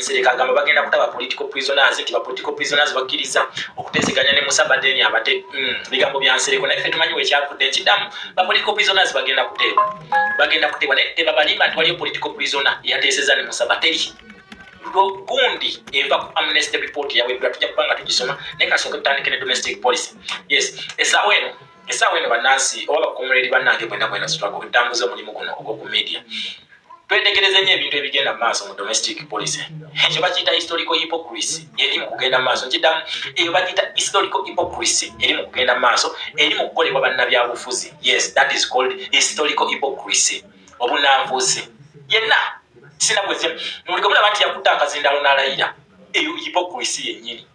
Nsereko agamba bagenda kutaba political prisoners, nti ba political prisoners bakkiriza okuteeseganya ne Museveni abate. Bigambo bya Nsereko, naye ffe tumanyi wekyavudde. Nkiddamu, ba political prisoners bagenda kuteebwa, bagenda kuteebwa, naye tebabalimba nti waliyo political prisoner eyateeseza ne Musaba. Teri gundi eva ku Amnesty report yaweddwa, tujja kuba nga tugisoma, naye kasooke tutandike ne domestic policy. Yes, essaawa eno bannansi oba bacomrade bannange bwena bwena struggle etambuza omulimu guno ogw'oku media, twetegereze nnyo ebintu ebigenda mu maaso mu domestic policy. Ekyo bakiyita historical hypocrisy eri mu kugenda mu maaso. Nkiddamu, eyo bakiyita historical hypocrisy eri mu kugenda mu maaso, eri mu kukolebwa bannabyabufuzi. Yes, that is called historical hypocrisy, obunanfuusi. Yenna sina bweze muliko mulaba nti yakutta akazindalo n'alayira. Eyo hypocrisy yennyini,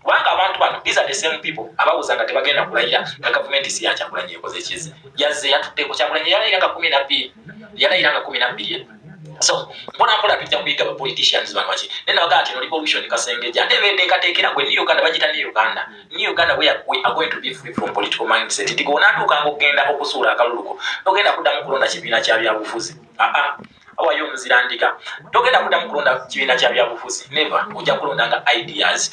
kubanga abantu bano, these are the same people ababuuza nga tebagenda kulayira nga gavumenti si yakyakulanya ekoze ekizi yazze yatutteko. Kyakulanya yalayira nga 12, yalayira nga 12. So mpola mpola tujja kuyiga ba politicians bano baki. Naye nabagaa nti no revolution kasengeja ate beteekateekera gwe New Uganda, bagita New Uganda. New Uganda where we are going to be free from political mindset, nti gweonaatuukanga okugenda okusuula akaluluko, togenda kuddamu kulonda kibiina kya byabufuzi. Aa, awayo omuzirandika, togenda kuddamu kulonda kibiina kya byabufuzi, never. Ojja kulondanga ideas.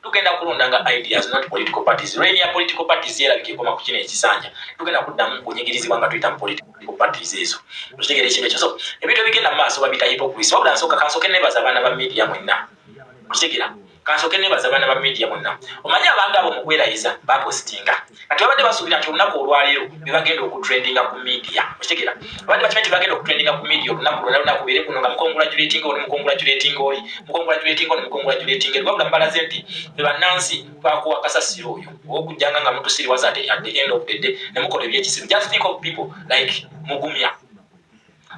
Tugenda kulondanga ideas, not political parties. Reign ya political parties yerabika ekoma ku kino ekisanja. Tugenda kuddamu kunyigirizibwa nga tuyita mu political parties ezo. Okitegeera ekintu ekyo? So ebintu ebigenda mu maaso babita hypocrisy. Wabula nsooka kansooke nebaza abaana ba media mwenna. Okitegeera? Kansooke nebaza abaana ba media mwenna. Omanyi abantu abo mukwerayiza bapositinga, kati babadde basuubira nti olunaku olwaleero bebagenda okutrendinga ku media. Okitegeera? Babadde bakimanyi nti bagenda okutrendinga ku media olunaku lwonna, lunaku beere kuno nga mucongratulating oli, mucongratulating oli, mucongratulating oli, mucongratulating oli. Wabula mbalaze nti be bannansi twakuwa kasasiro oyo owokujjanga nga mutusiriwaza, ate at the end of the day ne mukola ebyekisiru. Just think of people like Mugumya.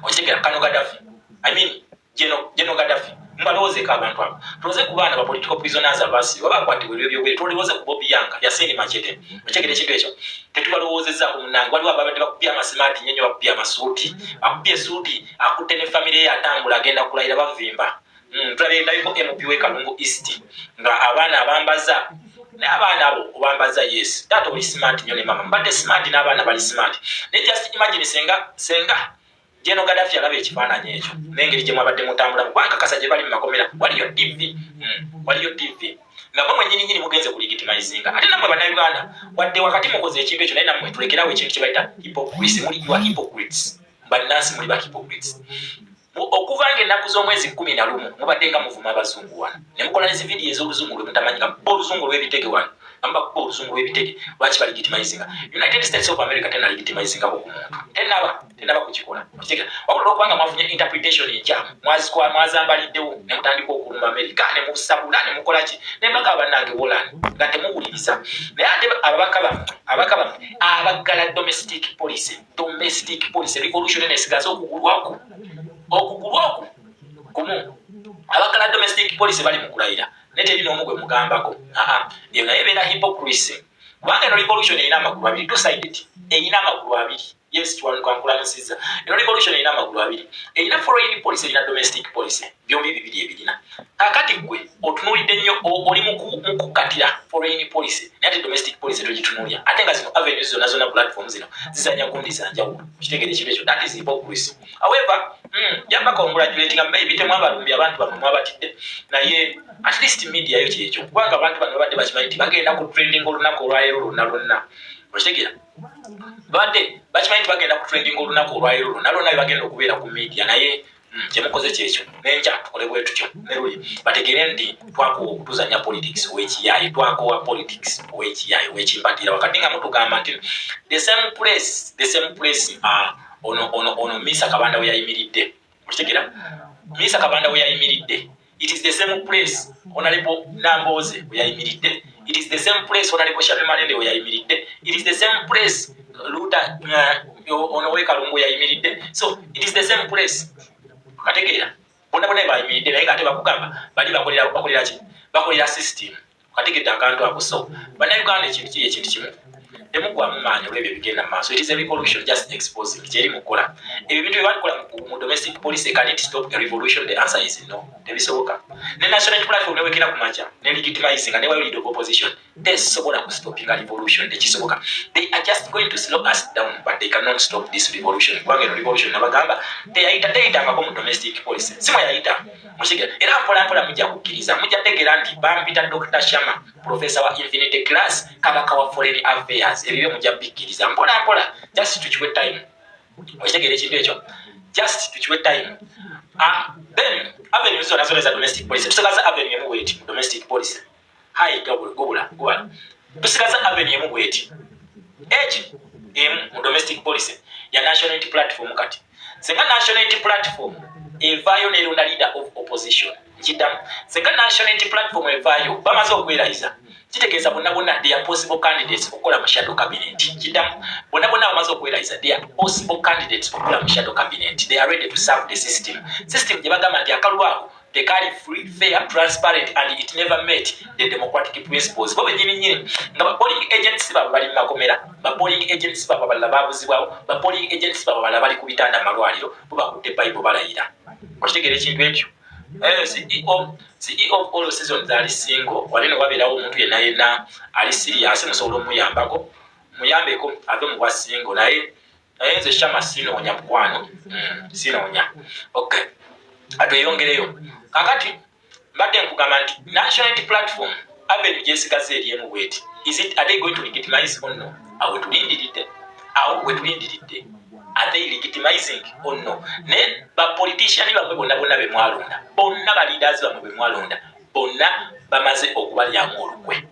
Okitegeera? Kano Gaddafi, I mean Geno Gaddafi. Mbalowoozeeko abantu abo. Tulowooze ku baana ba political prisoners abasibwa, bakwatibwa ebyobyobwere. Tulowooze ku Bobi Yanga, Yasini Machete. Okyegera ekintu ekyo? Tetubalowoozezaako munange. Waliwo ababadde bakubye amasimaati nnyo nnyo, bakubye amasuuti, akubye esuuti, akutte ne famire ye, atambula agenda kulayira, bavimba. Tulabye ndabiko MP we Kalungu East nga abaana abambaza, naye abaana abo obambaza. Yes, taata oli smart nnyo ne mama mbadde smart n'abaana bali smart, naye just imagine senga Geno Gaddafi alaba ekifaananyi ekyo n'engeri gye mwabadde mutambulamu, kubanga kakasa gye bali mu makomera waliyo TV, waliyo TV nga mwe mwennyininyini mugenze ku legitimizinga. Ate nammwe Bannayuganda, wadde wakati mukoze ekintu ekyo, naye nammwe tulekerawo ekintu kye bayita hypocrisy. Muli, you are hypocrites. Bannansi, muli ba hypocrites. Okuva nga ennaku z'omwezi 11 mubadde nga muvuma abazungu wano ne mukola ne zividiyo ez'oluzungu lwe mutamanyi, nga bo oluzungu lw'ebitege wano, nga mubakuba oluzungu lw'ebitege. Lwaki balegitimizing? United States of America tena legitimizingako ku muntu, tenaba kukikola. Okitegeera? Wabula olwokubanga mwafunye interpretation enkyamu, mwazambaliddewo ne mutandika okulumba America, ne musabula, ne mukola ki, ne mbaga bannange wolan nga temuwuliriza. Naye ate ababaka bammwe abaggala domestic policy, domestic policy revolution nesigaza okugulwako, okugulwaku kumu. Abagala domestic policy bali mu kulayira, naye teri n'omu gwe mugambako. Aa, eyo naye ebeera hypocrisy, kubanga eno revolution erina amagulu abiri, two sided, erina amagulu abiri. Yes, Kiwanuka, nkulamusiza. Eno revolution erina amagulu abiri, erina foreign policy, erina domestic policy, byombi bibiri ebirina. Kakati gwe otunuulidde nnyo, oli mukukatira foreign policy, naye ate domestic policy togitunuulya, ate nga zino avenues zonna zonna, platform zino zizanya gundi zanjawulo. Okitegeera ekintu ekyo? That is hypocrisy. However, jamba congratulating, maybe temwabalumbye, abantu bamwe mwabatidde, naye at least media yo kyekyo, kubanga abantu bano babadde bakimanyi nti bagenda ku trending olunaku olwaleero lwonna lwonna. Okitegeera? Babadde bakimanyi nti bagenda ku trending olunaku olwaleero lwonna lwonna, bebagenda okubeera ku media, naye kyemukoze kyekyo. Nenkya tukole bwe tutyo neruli bategeere nti twakowa okutuzanya politics owekiyaye, twakowa politics owekiyaye, owekimpatira. Wakati nga mutugamba nti the same place, the same place, ono Misa Kabanda we yayimiridde. Okitegeera? Misa Kabanda we yayimiridde, it is the same place Honorable Namboze we yayimiridde, it is the same place Honorable Shabe Malende we yayimiridde, it is the same place Luta ono wekalungu yayimiridde. So it is the same place. Kategeera? Bonna bonna bayimiridde, naye nga ate bakugamba bali bakolera ki? Bakolera system. Kategedde akantu ako? So Bannayuganda, ekintu kiri ekintu kimu. Temugwamu maanyi olw'ebyo ebigenda mu maaso. It is a revolution just exposing kyeri mukola ebyo ebintu bye balikola mu domestic policy. Can it stop a revolution? The answer is no, tebisoboka. Ne National Platform newekera ku makya ne legitimizing ne leader of opposition, tesobola ku stoppinga revolution, tekisoboka. They are just going to slow us down, but they cannot stop this revolution, kubanga eno revolution nabagamba teyayita, teyitangako mu domestic policy, si mwe yayita mukigira. Era mpola mpola mujja kukkiriza, mujja tegeera nti bampita Dr Shama, professor wa infinity class, kabaka wa foreign affairs. Ebyo mujja bikkiriza mpola mpola, just tukiwe time. Okitegeera ekintu ekyo? Just tukiwe time. Then avenue zonna zonna eza domestic policy, tusigaza avenue emu bweti mu domestic policy. Hai, gobula gobula, tusigaza avenue emu bweti, eki emu mu domestic policy ya National Unity Platform. Kati senga National Unity Platform evaayo neronda leader of opposition, nkiddamu, senga National Unity Platform evaayo, bamaze okwerayiza, kitegeeza bonna bonna they are possible candidates okukola mu shadow cabinet. Kiddamu, bonna bonna bamaze okwerayiza, they are possible candidates okukola mu shadow cabinet. They are ready to serve the system, system gye bagamba nti akalulu ako tekali free, fair, transparent and it never met the democratic principles. Bo benyini nyini nga ba polling agents baabwe bali mu makomera, ba polling agents baabwe abalala babuzibwawo, ba polling agents baabwe abalala bali ku bitanda mu malwaliro, bo bakutte Bible balayira. Okitegeera ekintu ekyo? CEO, CEO of all seasons ali single. Wali no wabeerawo omuntu yenna yenna ali serious, musobola omuyambako, muyambeko ave mu bwa single. Naye nze Shama sinoonya mukwano, sinoonya. Okay, atweyongereyo. Kakati mbadde nkugamba nti National Unity Platform avenue gyesigaza eri emu bweti. Is it, are they going to legitimize or no? Awo wetulindiridde, awo wetulindiridde. Are they legitimizing or no? Naye bapolitician bamwe bonna bonna bemwalonda, bonna ba leaders bamwe bemwalonda bonna bamaze okubalyamu olukwe.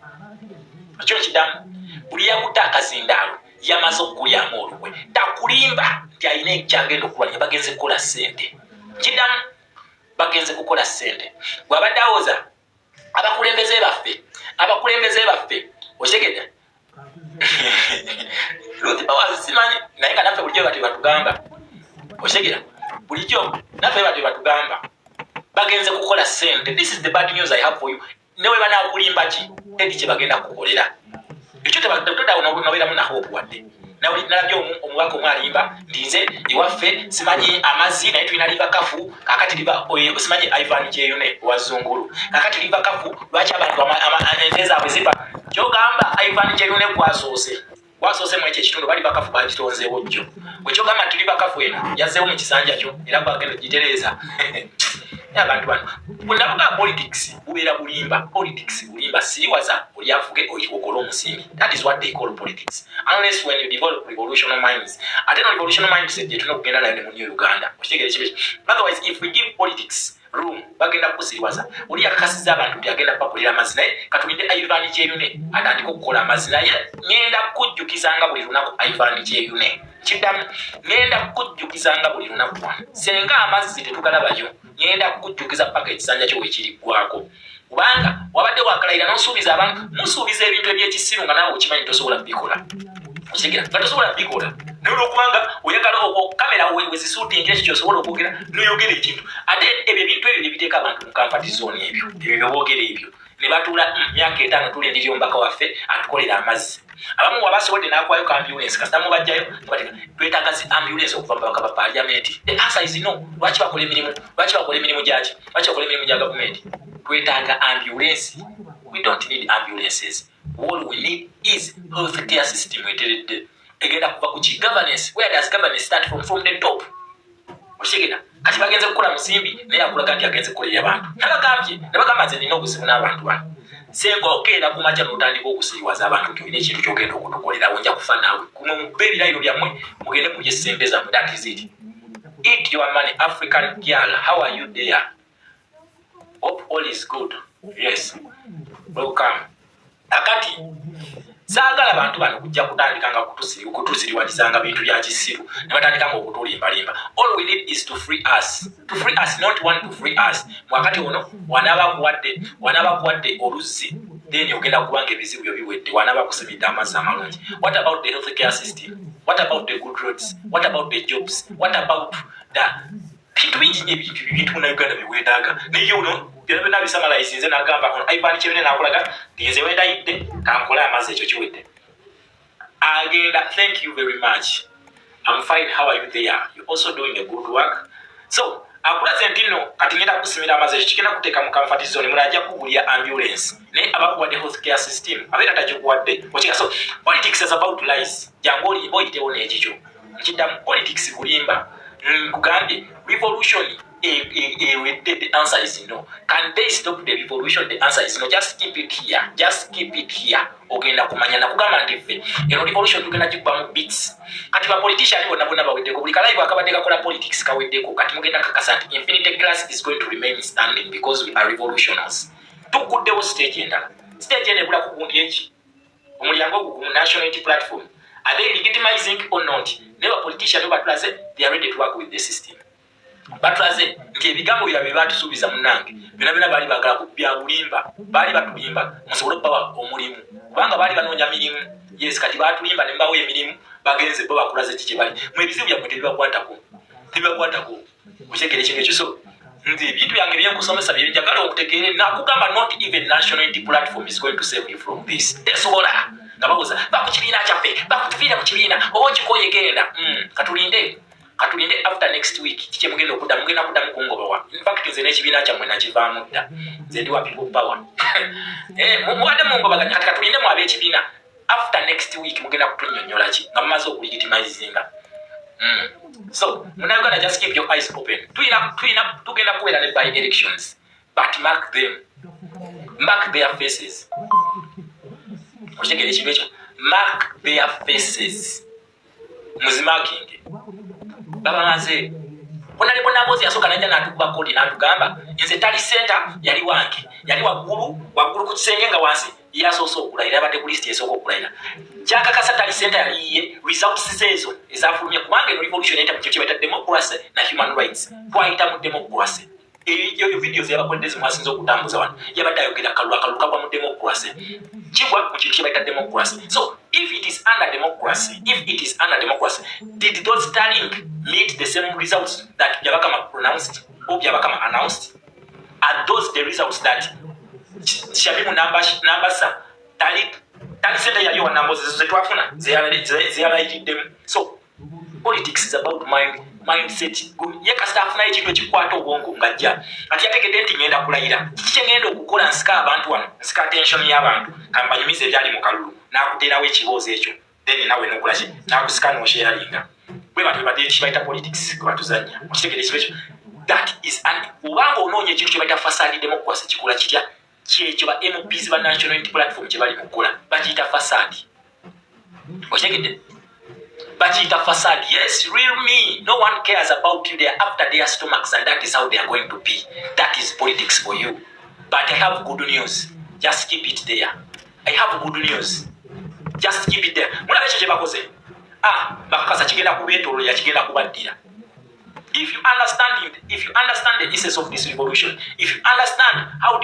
Ekyo kiddamu, buli yakutte akazindaalo yamaze okukulyamu olukwe. Takulimba nti alina ekyagenda okulwanya. Bagenze kukola ssente. Kiddamu, bagenze kukola ssente. Bw'abadde awoza abakulembeze baffe, abakulembeze baffe, okitegedde? Ruth Powers simanyi, naye nga naffe bulijjo batyo batugamba. Okitegera? Bulijjo naffe batyo batugamba, bagenze kukola ssente. This is the bad news I have for you. Newe banakulimba ki, teri kye bagenda kukolera. Ekyo todawo nobeeramu na hope wadde. Nalabye omubaka omu alimba nti nze ewaffe simanyi amazzi, naye tulina River Kafu. Kakati river simanyi Ivan Kyeyune wazungulu, kakati River Kafu lwaki abantu ente zaabwe zifa? Kyogamba Ivan Kyeyune gwasoose, gwasoose mu ekyo ekitundu, bali bakafu bagitonzeewo jjo. Bwekyogamba nti River Kafu eno yazzeewo mu kisanja kyo era gwagenda ogitereeza. Abantu bano nabuga, politics bubeera bulimba, politics bulimba. Siriwaza oli afuge okole omusimbi. That is what they call politics, unless when you develop revolutional minds. Ate no revolutional minds gye tulina okugenda nayo ne mu New Uganda. Okitegeera ekibi ekyo? Otherwise, if we give politics room, bagenda kukusiriwaza. Oli yakakasiza abantu nti agenda kubakolera amazzi, naye katulinde Ivan Kyeyune atandike okukola amazzi. Naye ŋŋenda kukujjukizanga buli lunaku, Ivan Kyeyune. Kiddamu, ŋŋenda kukujjukizanga buli lunaku wano. Senga amazzi tetugalabayo, ŋŋenda kukujjukiza paka ekisanja kyo wekiriggwako, kubanga wabadde wakalayira n'osuubiza abantu. Musuubiza ebintu ebyekisiru nga naawe okimanyi tosobola kubikola. Okitegera nga tosobola kubikola, naye olwokubanga oyagala kamera wezisuutingira ekyo kyosobola okwogera, noyogera ekintu. Ate ebyo ebintu ebyo byebiteeka abantu mu comfort zone. Ebyo byeboogera ebyo ne batuula myaka 5, tulindirira omubaka waffe atukolera amazzi. Abamu waba asobodde n'akwayo ka ambulance, kasita mubajjayo, twetaaga zi ambulance okuva mu babaka ba parliament? The answer is no. Lwaki bakola emirimu? Lwaki bakola emirimu gyaki? Lwaki bakola emirimu gya gavumenti? Twetaaga ambulance? We don't need ambulances. All we need is health care system eteredde. Egenda kuva ku ki? Governance. Where does governance start from? From the top. Okitegera? Kati bagenze kukola musimbi, naye akulaga nti agenze kukolera abantu. Nabagambye, nabagamba nze nina obuzibu n'abantu bano. Senga okeera ku makya n'otandika okusiriwaza abantu nti olina ekintu kyogenda okutukolerawo, nja kufa naawe. Kumwe mube ebirayiro byammwe, mugende mulye sente zammwe. That is it. Eat your money. African girl, how are you there? Hope all is good. Yes, welcome. Akati saagala bantu bano kujja kutandika nga kutusiriwalizanga bintu bya kisiru ne batandika nga okutulimbalimba. All we need is to free us, to free us, not one to free us. Mwakati ono wanaaba kuwadde oluzzi, then ogenda kubanga ebizibu byo biwedde. Wanaaba kusimidde amazzi amalungi, what about the health care system? What about the good roads? What about the jobs? What about the bintu bingi nyo, ebintu munauganda byewetaaga? Naye ono byona byonna bisamalayizinze nagamba ono Ivan Kyebene nakulaga nti nze wendayidde kankole amazzi, ekyo kiwedde. Agenda. Thank you very much. I'm fine. How are you there? You also doing a good work. So akulaze nti nno kati ngenda kusimira amazzi, ekyo kigenda kuteeka mu comfort zone. Mulala ajja kukugulira ambulance, naye abakuwadde health care system abeera tagikuwadde. Okika? So politics is about lies. Jangu olimba oyitewo n'ekikyo. Nkiddamu, politics bulimba. Nkugambye revolution ewedde. The answer is no. Can they stop the revolution? The answer is no. Just keep it here, just keep it here. Ogenda kumanya. Nakugamba nti ffe eno revolution tugenda gikuba mu bits. Kati ba politician bonna bonna baweddeko. Buli kalayivu akabadde kakola politics kaweddeko. Kati mugenda kakasa nti infinity class is going to remain standing because we are revolutioners. Tuguddewo stage endala. Stage eno ebulaku gundi eki omulyango ogwo ku National Unity Platform. Are they legitimizing or not? Naye ba politician batulaze they are ready to work with the system. Batulaze nti ebigambo byabwe bye batusuubiza, munnange, byonna byonna baali bagala bya bulimba. Baali batulimba musobole okubawa omulimu, kubanga baali banoonya mirimu. Yes, kati batulimba ne mubawa emirimu, bagenze bo bakulaze ki kye bali mu. Ebizibu byammwe tebibakwatako, tebibakwatako. Okyegera ekintu ekyo? So nze ebintu byange byenkusomesa byenjagala okutegeere. Nakugamba, not even National Unity Platform is going to save you from this. Tesobola. Nga babuuza, "Va ku kibiina kyaffe, bakutuviire ku kibiina, oba okikoye genda." Katulinde, katulinde after next week kiki mugenda okudda. Mugenda kuddamu kungobawa. Infact nze n'ekibiina kyammwe nakivaamu dda. Nze ndi wa People Power. Mubadde mungobaganya. Kati katulinde mu ab'ekibiina, after next week mugenda kutunyonnyola ki nga mumaze okulegitimizinga. So munauganda, just keep your eyes open. Tulina tugenda kubeera ne by elections, but mark them, mark their faces. Okitegeera ekintu ekyo? Mark their faces, muzimakinge. Babamaze. Honorable Nambooze yasooka najja n'atukuba kodi n'atugamba, "Nze tally center yali wange, yali waggulu waggulu ku kisenge nga wansi." Yasoose okulayira, yabadde ku lisiti esooka okulayira. Kyakakasa tally center yali yiye. Results zeezo ezafulumye, kubanga eno revolution eyita mu kintu kye bayita democracy na human rights. Twayita mu democracy. Eyo videos yabakoledde zimwasinza okutambuza wano, yabadde ayogera akalulu. Akalulu kagwa mu democracy, kigwa mu kintu kye bayita democracy. So if it is under democracy, if it is under democracy, did those tallying meet the same results that Byabakama pronounced or Byabakama announced? Are those the results that Shamimu Nambasa tally center yali wa Nambooze zetwafuna zeyalayiriddemu? So politics is about mindset. Ye kasita afunayo ekintu ekikwata obwongo ng'ajja ati yategedde nti ngenda kulayira, kiki kyengenda okukola? Nsika abantu wano, nsika attention y'abantu, kambanyumiza ebyali mu kalulu. N'akuteerawo ekiboozi ekyo, then nawe nokolaki? N'akusika n'osharinga. Bwe batyo badde kibayita politics gwe batuzanya. Okitegere ekiba ekyo? That is an obanga onoonya ekintu kye bayita facade democracy, kikola kitya? Kyekyo ba MPs ba National Unity Platform kye bali mukukola, bakiyita facade. Okitegedde? Bakiyita facade. Yes, real me, no one cares about you. They are after their stomachs and that is how they are going to be. That is politics for you. But I have good news, just keep it there. I have good news, just keep it there. Mulaba ekyo kye bakoze? Ah, bakakasa kigenda kubeetololera, kigenda kubaddira. If you understand the essence of this revolution, if you understand how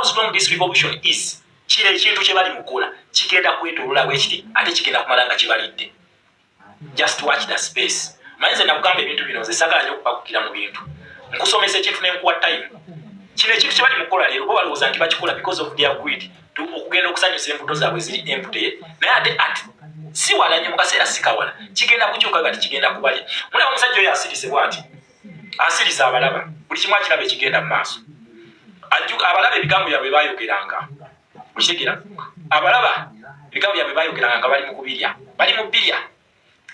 strong this revolution is, kino ekintu kye bali mukola kigenda kwetolola bwekiti, ate kigenda kumala nga kibalidde. Just watch the space. Manyi nze nakugamba ebintu bino, nze sagala nyo okupakukira mu bintu. Nkusomesa ekintu nenkuwa time. Kino ekintu kye bali mukukola leero, bo balowooza nti bakikola because of their greed, okugenda okusanyusa embuto zaabwe ziri empty, naye ate ati si wala nnyo, mu kaseera sikawala kigenda kukyuka. Kati kigenda kubalya. Mulaba omusajja oyo asirise bwati, asirisa abalaba buli kimu, akiraba ekigenda mu maaso. Abalaba ebigambo byabwe bayogeranga. Okitegera? Abalaba ebigambo byabwe bayogeranga nga bali mu kubirya, bali mu birya.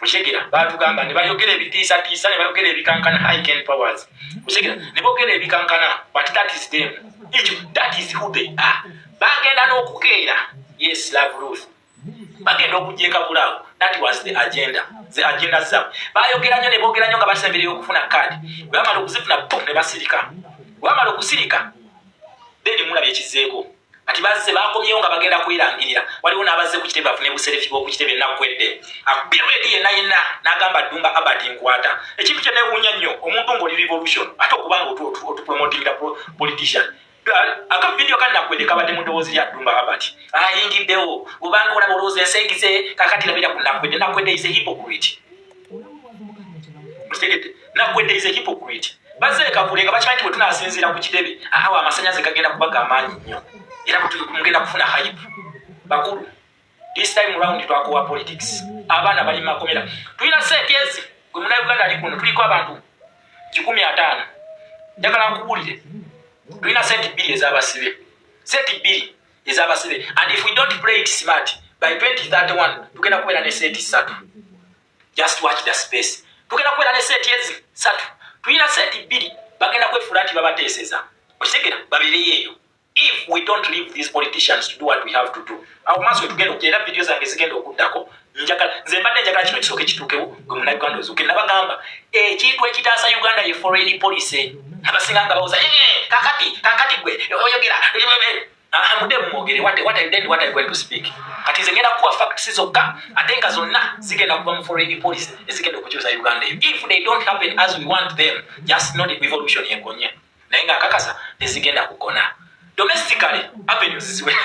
Okitegera? Batugamba ne bayogera ebitiisatiisa, ne bayogera ebikankana, high powers. Okitegera? Ne boogera ebikankana, but that is them. Ekyo, that is who they are. Bagenda n'okukeera. Yes, love Ruth, bagenda okujja ekabulaawo. That was the agenda, the agenda zaabwe. Bayogera nnyo ne boogera nnyo nga basemberera okufuna kaadi. Bwe bamala okuzifuna, pum, ne basirika. Bwe bamala okusirika, then mulaba ekizeeko. Kati bazze bakomyewo nga bagenda kwerangirira. Waliwo n'abazze ku kitebe bafune bu selfie bw'oku kitebe. Ennaku edde akubiredi yenna yenna n'agamba, "Ddumba Abert nkwata." Ekintu kye neewuunya nnyo, omuntu ng'oli revolution, ate okubanga otupromotingira politician. Aka video kanakwedde kabadde mu ddoboozi lya Ddumba Abert ayingiddewo. Obanga olaba olowooza ensengize, kakati labira ku Nakwedde. Nakwedde is a hypocrite. Okitegedde? Nakwedde is a hypocrite. Bazze Kavule nga bakimanyi nti bwe tunaasinziira ku kitebe awo, amasanyaze gagenda kuba gamaanyi nnyo, era mugenda kufuna hype. Bakulu, This time round twakowa politics. Abaana bali makomera. Tulina set ezi gwe Munnayuganda ali kuno, tuliko abantu 150. Njagala nkubuulire, tulina set bbiri ez'abasibe, set bbiri ez'abasibe, and if we don't play it smart, by 2031 tugenda kubeera ne set ssatu. Just watch the space. Tugenda kubeera ne set ezi ssatu. Tulina set bbiri, bagenda kwefuula nti babateeseza, okitegera, babeereyo eyo. If we don't leave these politicians to do what we have to do, awo maaso wetugenda okugenda. Era video zange zigenda okuddako, njagala, nze mbadde njagala kino kisooke kituukewo, gwe Munnayuganda ozuuke. Nabagamba ekintu ekitaasa Uganda ye foreign policy. Abasinga nga bawoza, "Eh, kakati gwe oyogera." Mudde mumwogere. What, then what are you going to speak? Kati nze ngenda kuwa facts zokka, ate nga zonna zigenda kuva mu foreign policy ezigenda okukyusa Uganda eyo. If they don't happen as we want them, just know the revolution yekonye, naye nga akakasa tezigenda kukona. Domestically, avenues ziwe.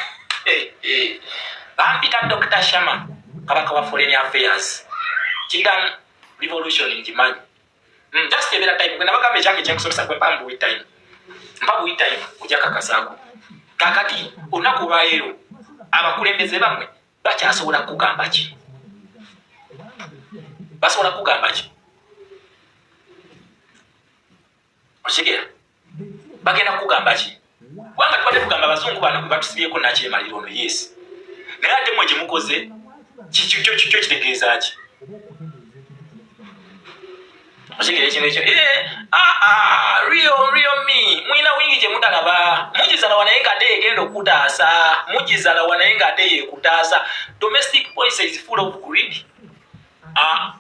Bampita Dr Shama, kabaka wa foreign affairs. Kiddamu, revolution ngimanyi. Just ebeera time. Gwe nabagamba ekyange kyenkusomesa, gwe mpa mbuwi time, mpa buwi time, ojja kakasaako. Kakati olunaku olwaleero abakulembeze bammwe bakyasobola kugamba ki? Basobola kugamba ki? Okitegeera? Bagenda kugamba ki? Kubanga tubadde tugamba abazungu bano bwe batusibyeko nakyemalira ono, yes, naye ate mwe kyemukoze kyo kitegeeza ki? Okitegeera ekintu ekyo? Eh, ah, ah, real real me mwina wingi gye mutalaba. Mugizalawa, naye ng'ate yegenda okutaasa. Mugizalawa, naye ng'ate yekutaasa. Domestic policy is full of greed,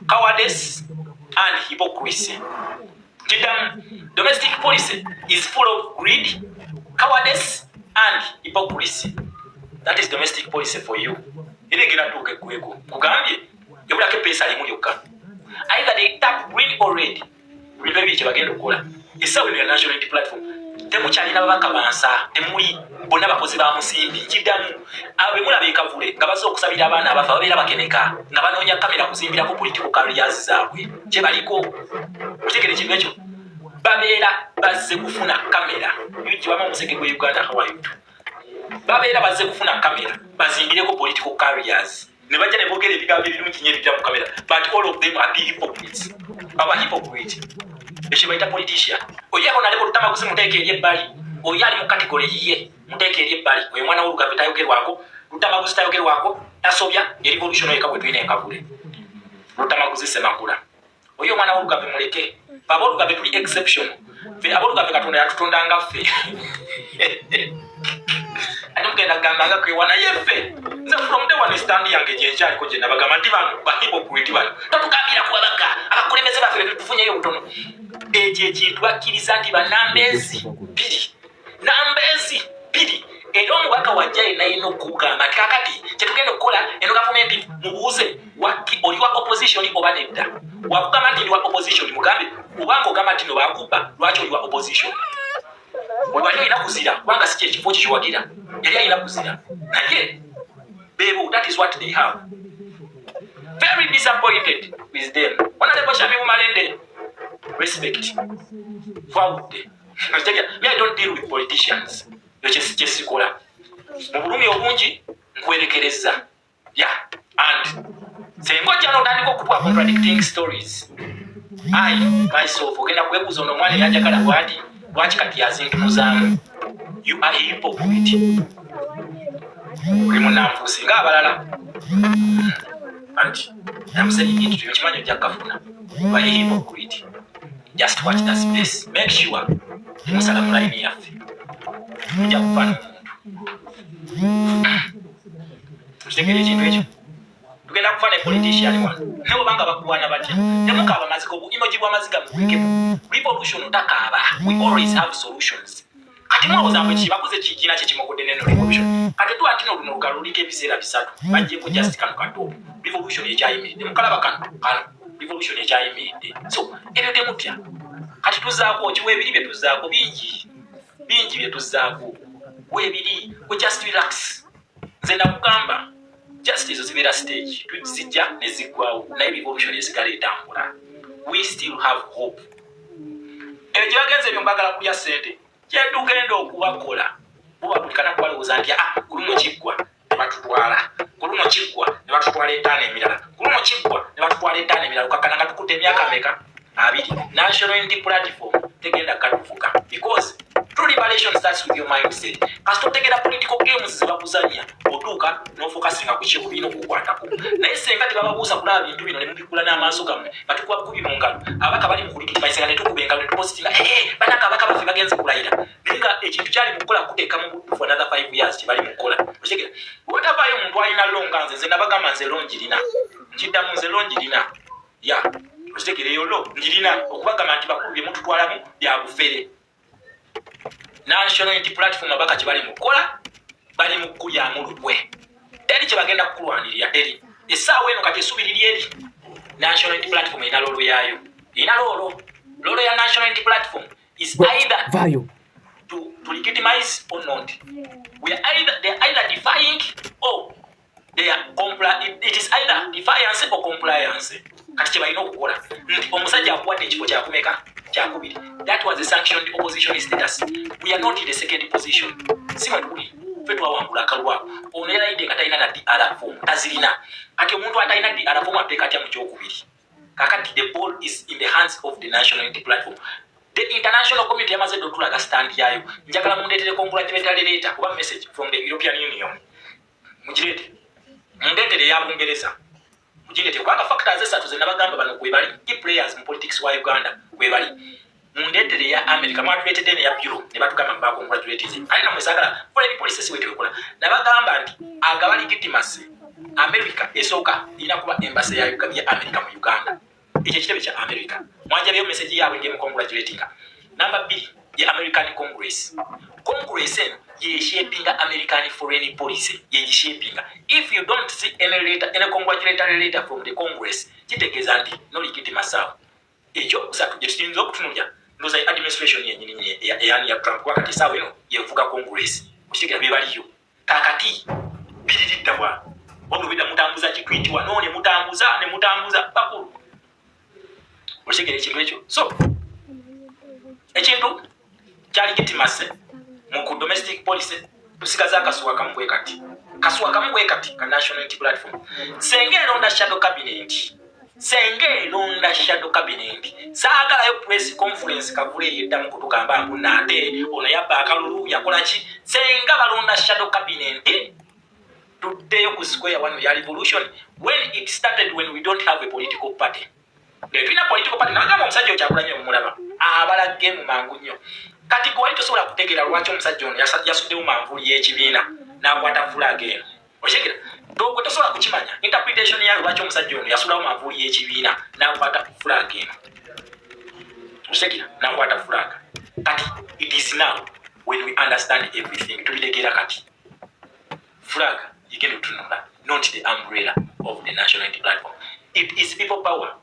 cowardice and hypocrisy. Kiddamu, domestic policy is full of greed, cowardice and hypocrisy. That is domestic policy for you. Era egenda tuuka eggweko. Kugambye ebulako epeesa limu lyokka, either they tap green or red. Bintu ebiri kyebagenda okukola essaawa eno ya National Unity Platform. Temukyalina babaka bansa, temuli, bonna bakozi ba musimbi. Nkiddamu, abo bemulaba ekavule nga bazze okusabira abaana abafa, babeera bakeneka nga banoonya kamera kuzimbirako political careers zaabwe. Kyebaliko, okitegere ekintu ekyo, babeera bazze kufuna kamera. Yugiwamu omuseke gwe Uganda hawayutu, babeera bazze kufuna kamera bazimbireko political careers, ne bajja ne boogera ebigambo ebirungi nyo ebijja mu kamera, but all of them are big hypocrites. Aba hypocrite, ekyo bayita politician. Oyo ako naleko Lutamaguzi, muteeka eri ebbali. Oyo ali mu category yiye, muteeka eri ebbali. Oyo mwana w'olugave tayogerwako, Lutamaguzi tayogerwako, tasobya. Ye revolution eka bwe tulina enkavule, Lutamaguzi Semakula oyo omwana w'olugave muleke. Aboolugave tuli exception. Fe aboolugave Katonda yatutonda nga ffe. Ate mugenda kugamba nga kwewa, naye ffe, nze from day one stand yange gyenkyaliko, gye nabagamba nti bano bahypocrite bano totugambira ku babaka abakulembeze baffe betufunyeyo butono. Ekyo ekintu bakkiriza nti banambeezi bbiri, nambeezi bbiri. Era omubaka wajja yenna yina okugamba nti kakati kyetugenda okukola eno gavumenti, mubuuze oli wa opposition oba nedda. Wakugamba nti ndi wa opposition, mugambe kubanga ogamba nti no bakubba, lwaki oli wa opposition? Wali olina kuzira, kubanga si kyekifo kyekiwagira. Yali alina kuzira, naye bebo, that is what they have. Very disappointed with them. Honorable Shamim Malende, respect, twawudde. Me, I don't deal with politicians. Ekyo kyesikola. Mu bulumi obungi nkwerekereza ya, and senga ojja notandika okutuwa contradicting stories, I myself ogenda kwebuuza, ono omwana eyanjagala bwati, lwaki kati yazintunuzaamu? You are a hypocrite, oli munanfuusi ngaabalala. Anti I'm saying it to you, kimanyi ojja kukafuna. You are a hypocrite. Just watch the space. Make sure temusala mu layini yaffe, mujja kufa n'omuntu. Okitegeera ekintu ekyo? Tugenda kufa ne politician wano, naye obanga bakuwana batya, temukaaba maziga. Obu emoji bw'amaziga mubulekemu. Revolution takaaba, we always have solutions. Kati mulowooza mwe kibakoze kikiina kyekimogodde neno revolution? Kati tuba ntino luno lugalo luliko ebiseera bisatu, bajjeko just kano katoopu. Revolution ekyayimiridde, mukalaba kano kano, revolution ekyayimiridde. So ebyo temutya. Kati tuzaako kiwa ebiri bye tuzaako bingi bingi bye tuzaako weebiri. We just relax. Nze nakugamba, just ezo zibeera stage, zijja ne ziggwawo, naye revolution esigala etambula. We still have hope. Ebyo gye bagenza ebyo, mbagala kulya ssente. Kyetugenda okubakola buba buli kanaku balowooza nti ah, ku luno kiggwa tebatutwala, ku luno kiggwa ne batutwala 5 emirala, ku luno kiggwa ne batutwala 5 emirala, okakkana nga tukutte emyaka meka? 20. National Unity Platform tegenda katufuka, because true liberation starts with your mindset. Kasita otegeera political games zebakuzanya, otuuka n'ofokasinga ku ki olina okukwatako. Naye senga tebababuusa kulaba bintu bino ne mubikula n'amaaso gammwe, batukuba bukubi mu ngalo. Abaka bali mu kulegitimizinga, ne tukuba engalo ne tupositinga, eh, banaka abaka baffe bagenze kulayira, naye nga ekintu kyali mu kukola kuteeka mu buddu for another 5 years. Kyebali mu kukola, okitegera? Wetavaayo omuntu alina law nga nze. Nze nabagamba, nze law ngirina, nkiddamu, nze law ngirina ya, okitegera? Eyo law ngirina okubagamba nti bakulu, bye mututwalamu bya bufere. National Unity Platform, abaka kye bali mu kukola, bali mu kulyamu lukwe. Teri kye bagenda kukulwanirira, teri. Essaawa eno kati essubi liri eri National Unity Platform. Erina role yaayo, erina role. Role ya National Unity Platform is either Vaayo. to legitimize or not. We are either they are either defying or they are it is either defiance or compliance. Kati kye balina okukola nti omusajja akuwadde ekifo kyakumeka? Kyakubiri. That was a sanctioned opposition status. We are not in the second position, si mwe tuli. Ffe twawangula akalulu ako. Ono yalayidde nga talina na DR form, tazirina. Kati omuntu atalina DR form ateeka atya mu kyokubiri? Kakati the ball is in the hands of the National Unity Platform. The international community yamaze dde otulaga stand yayo. Njagala mundeetere congratulatory letter oba message from the European Union, mugireete, mundeetere eya Bungereza, mugireete, kubanga factors esatu zenabagamba, bano kwe bali key players mu politics wa Uganda, kwe bali. Mundeetere eya America. Mwatuleetedde neya bureau ne batugamba mubacongratulatinze, ate namwe saagala foreign policy si bwetewekola. Nabagamba nti agaba legitimacy America esooka erina kuba embassy ya America mu Uganda, ekyo ekitebe kya America. Mwanjabyeyo message yaabwe ngemucongratulatinga. Namba 2 ye American Congress. Congress eno yeshapinga American foreign policy, yegishapinga. If you don't see any letter, any congratulatory letter from the Congress, kitegeeza nti no legitimacy awo. Ekyo kusatu gye tuyinza okutunulya, ndoza administration yenyini eyani ya Trump, kuba kati esaawa eno yevuga Congress, okitegeera? Bebaliyo kakati biriridda bwa wabula obedda mutambuza kitwiti wano ne mutambuza ne mutambuza, bakulu, okitegeera ekintu ekyo? So ekintu kyali legitimacy mu ku domestic policy, tusigaza akasuwa kamu bwe kati, kasuwa kamu bwe kati ka National Unity Platform. Senga eronda shadow cabinet, senga eronda shadow cabinet, saagalayo press conference kavule eyeddamu kutugamba mbu naate ono yabba akalulu, yakola ki. Senga balonda shadow cabinet, tuddeyo ku square one ya revolution when it started, when we don't have a political party. Tulina political party. Nagamba omusajja oyo Kyagulanyi omulaba abala game mangu nnyo. Kati gwe wali tosobola kutegeera lwaki omusajja ono yasuddewo manvuuli y'ekibiina n'akwata flag eno, okitegera? Gwe tosobola kukimanya interpretation yayo, lwaki omusajja ono yasulawo manvuuli y'ekibiina n'akwata flag eno, okitegera? N'akwata flag. Kati it is now when we understand everything, tubitegeera. Kati flag igenda otunula, not the umbrella of the National Unity Platform. It is people power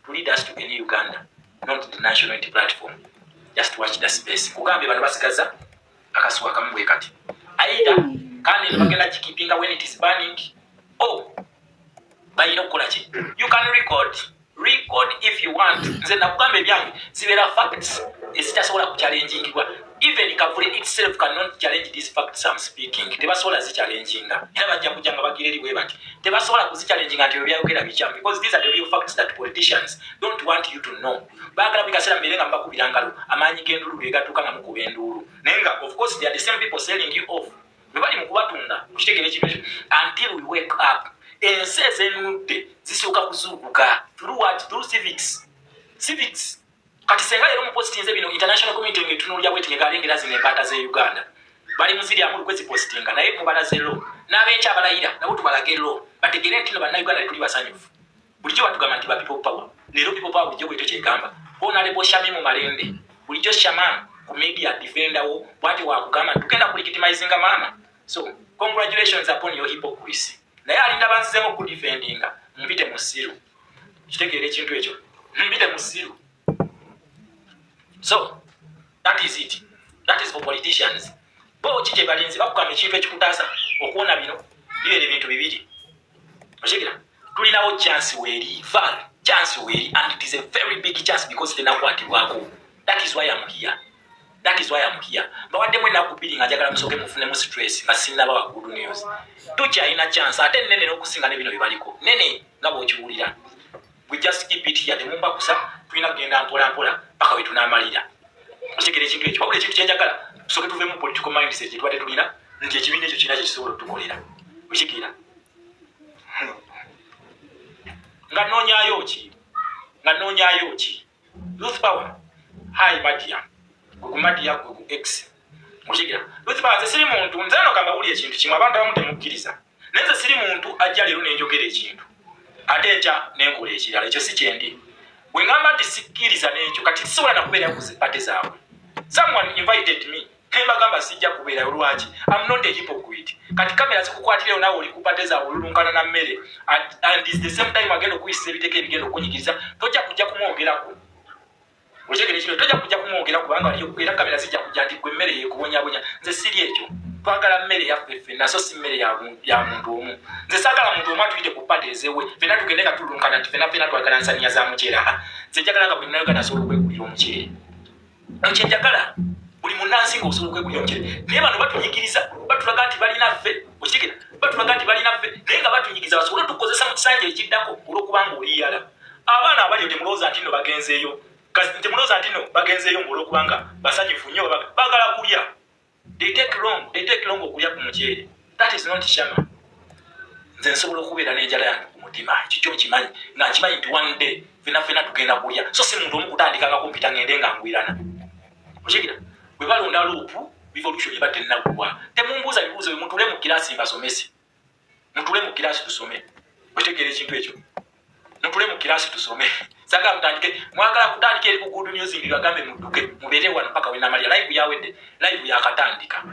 to lead us to a new Uganda, not the National Unity Platform. Just watch the space. Kugambye bano basigaza akasuwa kamu bwe kati, either kandi eno bagenda gikipinga when it is burning or balina okukola ki. You can record if you want. Nze nakugamba ebyange zibeera facts ezitasobola kuchallengingibwa. Even Kavule itself cannot challenge these facts I'm speaking. Tebasobola zichallenginga, era bajja kujja nga bagira eri bwe bati, tebasobola kuzichallenginga nti ebyo byayogera bikyamu, because these are the real facts that politicians don't want you to know. Baagala buli kaseera mubeere nga mubakubira ngalo, amaanyi g'enduulu ge gatuuka nga mukuba enduulu. Naye nga of course they are the same people selling you off, bwe bali mu kubatunda, okitegeera ekintu ekyo? Until we wake up. Ensi ezenunudde zisooka kuzuukuka through what? Through civics, civics. Kati senga leero mupositinze bino, international community ngetunuulya bweti, ngegalengera zino embaata ze Uganda bali muziryamu lukwe zipositinga, naye mubalaze law n'abenkya abalayira nabo tubalage law, bategere nti no Bannayuganda tetuli basanyufu. Bulijjo batugamba nti ba people power. Leero people power bulijjo bwetyo kyegamba. Honorable Shamimu Malende, bulijjo Shamam ku media defendawo, bwati wakugamba nti tugenda kulegitimizinga maama. So congratulations upon your hypocrisy. Naye alinda banzizemu okudefendinga, mpite musiru, kitegeera ekintu ekyo? Mpite musiru. So that is it. That is for politicians. Bo ki kye balinzi? Bakugamba ekintu ekikutaasa okuwona bino bibeera ebintu bibiri, okigira? Tulinawo chance weeri val chance weeri, and it is a very big chance because tenakwatibwako. That is why I'm here. That is why I'm here. Mbawaddemu ennaku 2 nga njagala musooke mufunemu stress nga sinnabawa good news. Tukyalina chance ate nene n'okusinga ne bino bye baliko nene nga bw'okiwulira. We just keep it here, temumbakusa, tulina kugenda mpola mpola paka we tunaamalira. Okitegera ekintu ekyo? Wabula ekintu kyenjagala tusooke tuveemu political mindset gye tubadde tulina nti ekibiina ekyo kirina kye kisobola otukolera. Okitegera? Nga nnoonyaayo ki? Nga nnoonyaayo ki? Youth Power, hi Madia, gwe ku Madia, gwe ku X. Okitegera? Youth Power, nze siri muntu, nze no kambawulira ekintu kimu, abantu abamu temukkiriza, naye nze siri muntu ajja leero nenjogera ekintu ate enkya nenkola ekirala. Ekyo si kyendi. Bwe ŋŋamba nti sikkiriza n'ekyo, kati sisobola nakubeerayo ku zipate zaabwe. Someone invited me, nembagamba sijja kubeerayo. Lwaki? I'm not a hypocrite. Kati kamera zikukwatireyo, naawe oli ku pate zaabwe, olulunkana na mmere, and is the same time agenda okuyisiza ebiteeka ebigenda okunyigiriza. Tojja kujja kumwogerako. Okitegera ekiro? Tojja kujja kumwogera kubanga era kamera zijja kujja nti gwe emmere yekubonyabonya. Nze siri ekyo. Twagala mmere yaffe ffenna, so si mmere ya muntu omu. Nze saagala muntu omu atuyite ku pate ezewe, ffenna tugende nga tululunkana nti ffenna ffenna twagala nsaniya za muceere. Aha, nze njagala nga buli Munnayuganda asobola okwegulira omuceere. Ekyo njagala, buli munnansi ng'osobola okwegulira omuceere. Naye bano batunyigiriza, batulaga nti balina ffe. Okitegera? Batulaga nti balina ffe, naye nga batunyigiriza basobole otukozesa mu kisanja ekiddako. Olw'okubanga oliyala abaana abaliyo, temulowooza nti nno bagenzeeyo, temulowooza nti nno bagenzeeyo ng'olwokubanga basanyufu nnyo, baagala kulya. They take long, they take long okulya ku muceere. That is not shama. Nze nsobola okubeera n'enjala yange ku mutima, ekyo kyo nkimanyi, nga nkimanyi nti one day fena fena tugenda kulya, so si muntu omu kutandika nga kumpita ngende nga ngwirana. Okigira? Bwe balonda LOP, revolution eba tennaggwa. Temumbuuza bibuuzo bye, mutule mu kirasi mbasomese, mutule mu kirasi tusome. Otegeera ekintu ekyo? Mutule mu kirasi tusome. Sagala mutandike, mwagala kutandika eri ku good news ngi bagambe mudduke, mubeere wano paka wenamalira. Live yawedde, live yakatandika,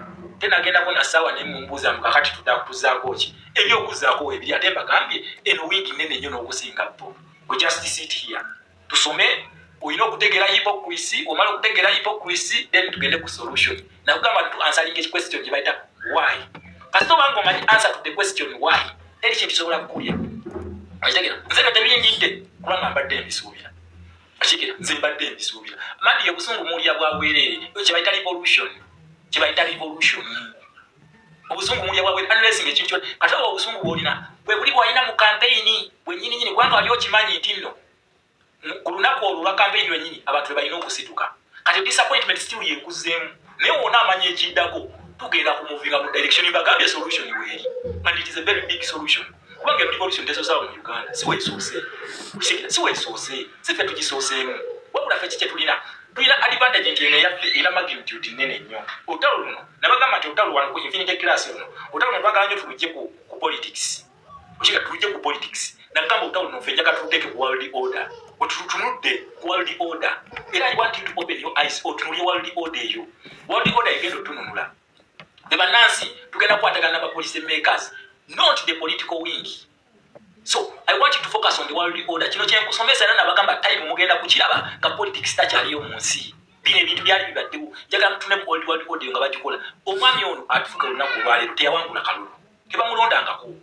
tenagendako na ssaawa, naye mumbuuza mukakati tuzaako ki? Ebyokuzaako ebiri, ate mbagambye eno wiigi nene nnyo n'okusinga bo. We just sit here tusome. Olina okutegeera hypocrisy, omala okutegeera hypocrisy, then tugende ku solution. Nakugamba tu answering question gye bayita why. Kasita obanga omanyi answer to the question why, teri kintu kisobola kukulya. Okitegera? Nze nga tebiyingidde kubanga mbadde mbisuubira. Okitegera? Nze mbadde mbisuubira. Madi, obusungu mulya bwa bwereere. Kye bayita revolution, kye bayita revolution, obusungu mulya bwa bwereere unless nga ekintu kyona. Kati oba obusungu bwolina bwe buli bwalina mu campaign bwennyininyini, kubanga wali okimanyi nti nno ku lunaku olwo olwa campaign lwennyini abantu be balina okusituka. Kati disappointment still yekuzeemu, naye wona amanya ekiddako, tugenda kumuvinga mu direction. Mbagambye solution weeri, and it is a very big solution, kubanga revolution tesoosaawo mu Uganda. Si weesoose, si weesoose, si ffe tugisooseemu. Wabula ffe kikye tulina, tulina advantage nti eno eyaffe erina magnitude nene nnyo. Olutalo luno, nabagamba nti olutalo wano ku infinity class luno, olutalo luno twagala nnyo tulugye ku politics. Okiga? Tulugye ku politics. Nagamba olutalo luno ffe njagala tuluteeke ku world order. Otutunudde ku world order, era I want you to open your eyes, otunulye world order eyo. World order egenda otununula be bannansi. Tugenda kukwatagana naba policy makers, not the political wing. So I want you to focus on the world order. Kino kyenkusomesa, era nabagamba time mugenda kukiraba nga politics takyaliyo mu nsi. Bino ebintu byali bibaddewo. Njagala mutune mu old world order nga bagikola. Omwami ono atufuka olunaku olwaleero teyawangula kalulu, tebamulondangako.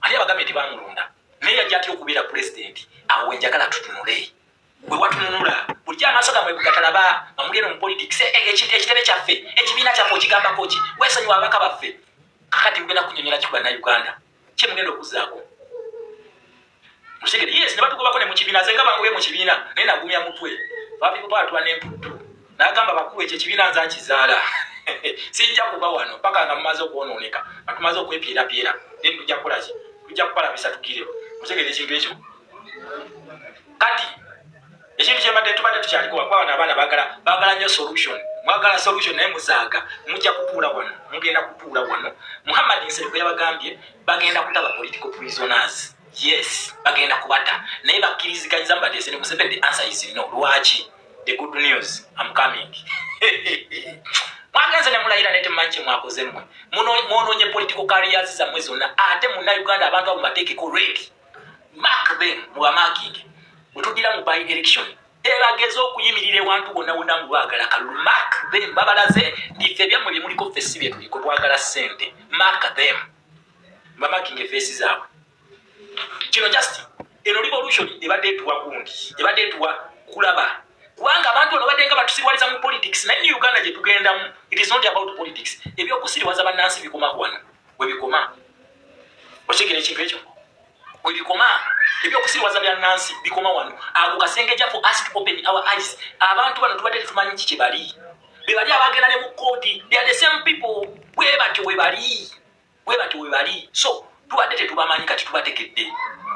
Ate abagambye tebamulonda, naye yajja atya okubeera pulezidenti? Awo wenjagala tutunule. Bwe watununula bulijjo amaaso gammwe bwe gatalaba nga muli eno mu politics, ekitebe kyaffe, ekibiina kyaffe, okigambako ki? Weesonyiwa ababaka baffe. Kakati mugenda kunyonyola ki ku Bannayuganda? Ki mugenda okuzzaako? Okitegere? Yes, ne batugobako ne mu kibiina. Nze nga bangobye mu kibiina, naye nagumya mutwe. Bapipopa n'emputtu, n'agamba bakulu, ekyo ekibiina nze akizaala, sijja kuba wano paka nga mumaze okwonooneka, nga tumaze okwepyerapyera, then tujja kukola ki? Tujja kubalabisa tugirewo. Okitegere ekintu ekyo? Kati ekintu kyembadde tubadde tukyaliko, wakuba bano abaana bagala nnyo solution. Mwagala solution, naye muzaaga. Mujja kutuula wano, mugenda kutuula wano. Muhammad Nsereko yabagambye bagenda kutaba political prisoners. Yes, bagenda kubata, naye bakkiriziganyiza mubateese ne Museveni? The answer is no. Lwaki? The good news, am coming. Mwagenze ne mulayira, naye temumanyi kye mwakoze mmwe. Mwonoonye political careers zammwe zonna. Ate Munnayuganda, abantu abo bateekeko red mark them, mubamakinge. Bwe tugira mu by election, tebageze okuyimirira ewantu wonna wonna mu baagala kalulu. Mark them, babalaze nti ffe ebyammwe bye muliko ffe si bye tuliko, twagala ssente. Mark them, bamakinge face zaabwe. Kino just eno revolution ebadde etuwa gundi, ebadde etuwa kulaba. Kubanga abantu bano badde nga batusiriwaliza mu politics, naye ne Uganda gye tugendamu, it is not about politics. Ebyokusiriwaza bannansi bikoma wano webikoma. Okitegera ekintu ekyo? Webikoma. Ebyokusiriwaza bya nansi bikoma wano. Ako kasengeja for us to open our eyes. Abantu bano tubadde tetumanyi ki kyebali. Bebali abagenda ne mu kooti, they are the same people. Bwe batyo bwe bali, bwe batyo bwe bali. So tubadde tetubamanyi, kati tubategedde.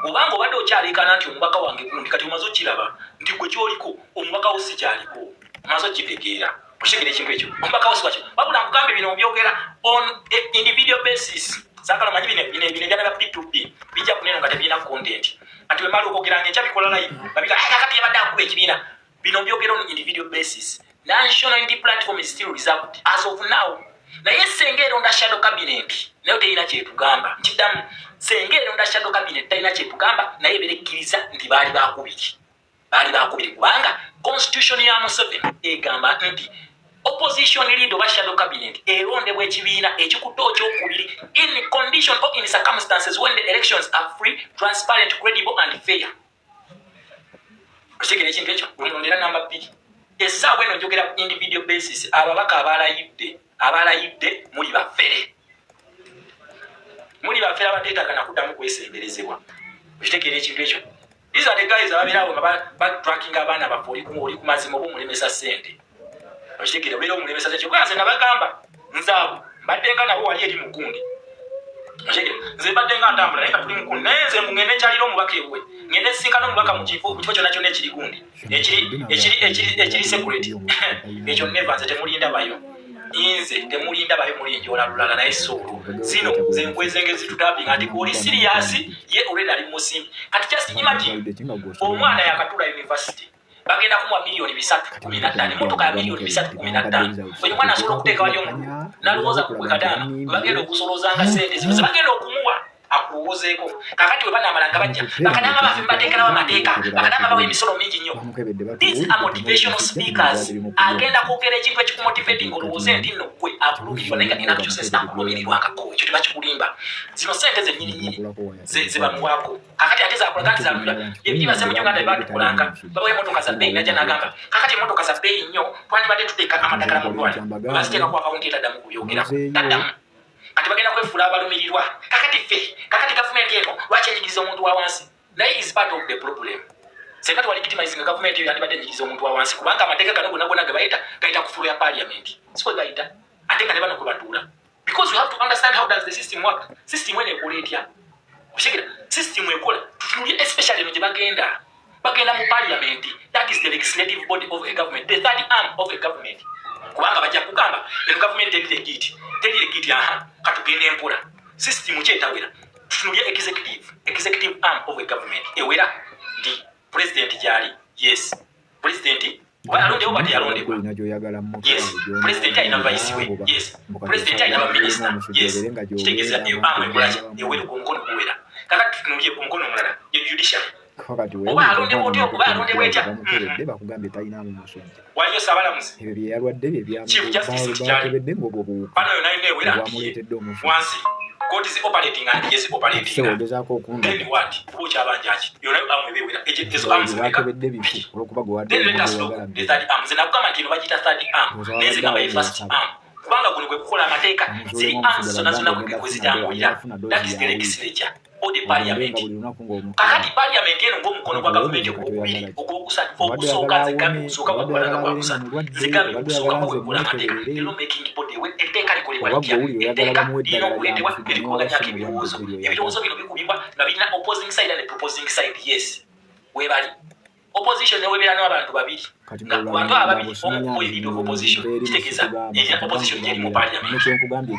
Obanga obadde okyaleekana nti omubaka wange gundi, kati omaze okiraba nti gwe kyoliko omubaka wo si kyaliko. Omaze okitegeera, okitegera ekintu ekyo, omubaka wo si wakyo. Wabula nkugambye, bino mbyogera on individual basis. Saagala manyi bino ebyana bya P2B bijja kuneno nga tebirina content. Kati wemala okwogera nga enkya bikola live, babika kakati yabadde akuba ekibiina. Bino mbyogera on individual basis. National Unity Platform is still reserved as of now, naye senga eronda shadow cabinet, nayo terina kyetugamba. Nkiddamu, senga eronda shadow cabinet talina kyetugamba, naye berekkiriza nti baali bakubiri, baali bakubiri, kubanga constitution ya Museveni egamba nti opposition leader oba shadow cabinet erondebwa ekibiina ekikutte ekyokubiri in condition or in circumstances when the elections are free, transparent, credible and fair. Okitegera ekintu ekyo? Wemulondera namba 2. Essaawa eno njogera ku individual basis. Ababaka abalayidde, abalayidde, muli bafere, muli bafere abateetaaga nakuddamu kwesemberezebwa. Okitegeera ekintu ekyo? These are the guys ababeerawo nga batrackinga abaana baffe. Oli ku mazima oba omulemesa ssente? Okitegeera? Obeera omulemesa ssente. Kyokka nze nabagamba, nze abo mbadde nga nabo wali eri mugundi. Okitegeera? Nze mbadde nga ntambula naye nga tuli mukundi, naye nze ngende nkyalira omubaka ewuwe, ngende nsinkana omubaka mu kifo kyonna kyonna ekiri gundi, ekiri security ekyo. Neva nze temulindabayo, nze temulindabayo, mulinjola lulala. Naye soolo zino zenkwezenge zitutapinga nti oli serious, ye already ali musimbi. Kati just imagine, omwana yakatula university, bagenda kumuwa miliyoni 315, emotoka ya miliyoni 315. Oyo omwana asobola okuteeka wali omulu nalowooza ku gwe kadaama webagenda okusolozanga sente zino zebagenda okumuwa, akulowozeeko. Kakati we banamala nga bajja, bakadaama baffe mubateekerawo amateeka, bakadaama bawa emisolo mingi nnyo. These are motivational speakers. Agenda kwogera ekintu ekikumotivating olowooze nti nno gwe akulumirirwa, naye nga in actual sense akulumirirwangako. Ekyo tebakikulimba. Zino sente zennyini nyini zebamuwaako. Kakati ate zakulaga nti zalumira ebibase mu Uganda bebatukolanga, babawa emotoka za bbeeyi, najja nagamba kakati emotoka za bbeeyi nnyo, twandibadde tuteeka amadagala mu ddwaliro, baziteeka ku akawunti etaddamu kubyogerako, taddamu. Kati bagenda kwefuula abalumirirwa. Kakati ffe, kakati gavumenti eno lwaki enyigiriza omuntu wa wansi? Naye is part of the problem. Senga tewalegitimizing gavumenti eyo, yandibadde enyigiriza omuntu wa wansi, kubanga amateeka gano gonna gonna ge bayita gayita ku floor ya parliament, si bwe gayita? Ate nga ne bano kwe batuula. Because you have to understand how does the system work. System eno ekola etya? Okitegera? System ekola, tutunulye especially eno gye bagenda mu parliament. That is the legislative body of a government, the third arm of a government. Kubanga bajja kugamba eno gavumenti teri legit, teri legit. Aha, katugenda empola. System kyetawera, tutunulye executive arm of a government. Ewera nti president gyali, yes, president oba alondebwa oba teyalondebwa, yes, president alina vice we, yes, president alina baminisita, yes. Kitegeeza eyo arm ekolaki? Ewera, omukono guwera. Kakati tutunulye omukono omulala, ye judiciary. Kakati Oba alondebwa otya, oba alondebwa etya? Bamukeredde, bakugambye talinamu musujja. Waliyo saabalamuzi. Ebyo bye yalwadde bye Chief Justice Kikyali. bakebedde ng'obwo buwuka Bano yonna yonna ewera nti ye bwamuleetedde omusujja. Wansi court zi operating and yes, operating. Ate ogezaako okundaga. Then what? Oba okyabanja ki? Yonna arm eba ewera. Ezo arms Ebyo meka? bakebedde bifu olwokuba gwe wadde Then let us look the third arm. Nze nakugamba nti eno bagiyita third arm, naye nze gamba ye first arm, kubanga guno gwe gukola amateeka. Ziri arms zonna zonna gwe zitambulira. That is the legislature or the parliament. Kakati parliament eno ng'omukono gwa gavumenti ogwokubiri, ogwokusatu, ogusooka, nzigambye ogusooka gwakubalanga gwakusatu, nzigambye ogusooka gwekola amateeka, the law making body. Etteeka likolebwa litya? Etteeka lirina okuleetebwa erikubaganyako ebirowoozo. Ebirowoozo bino bikubibwa nga birina opposing side and proposing side. Yes, webali opposition, newebeera n'abantu babiri, nga ku bantu abo babiri omu ku leader of opposition, kitegeeza erina opposition gyeri mu parliament.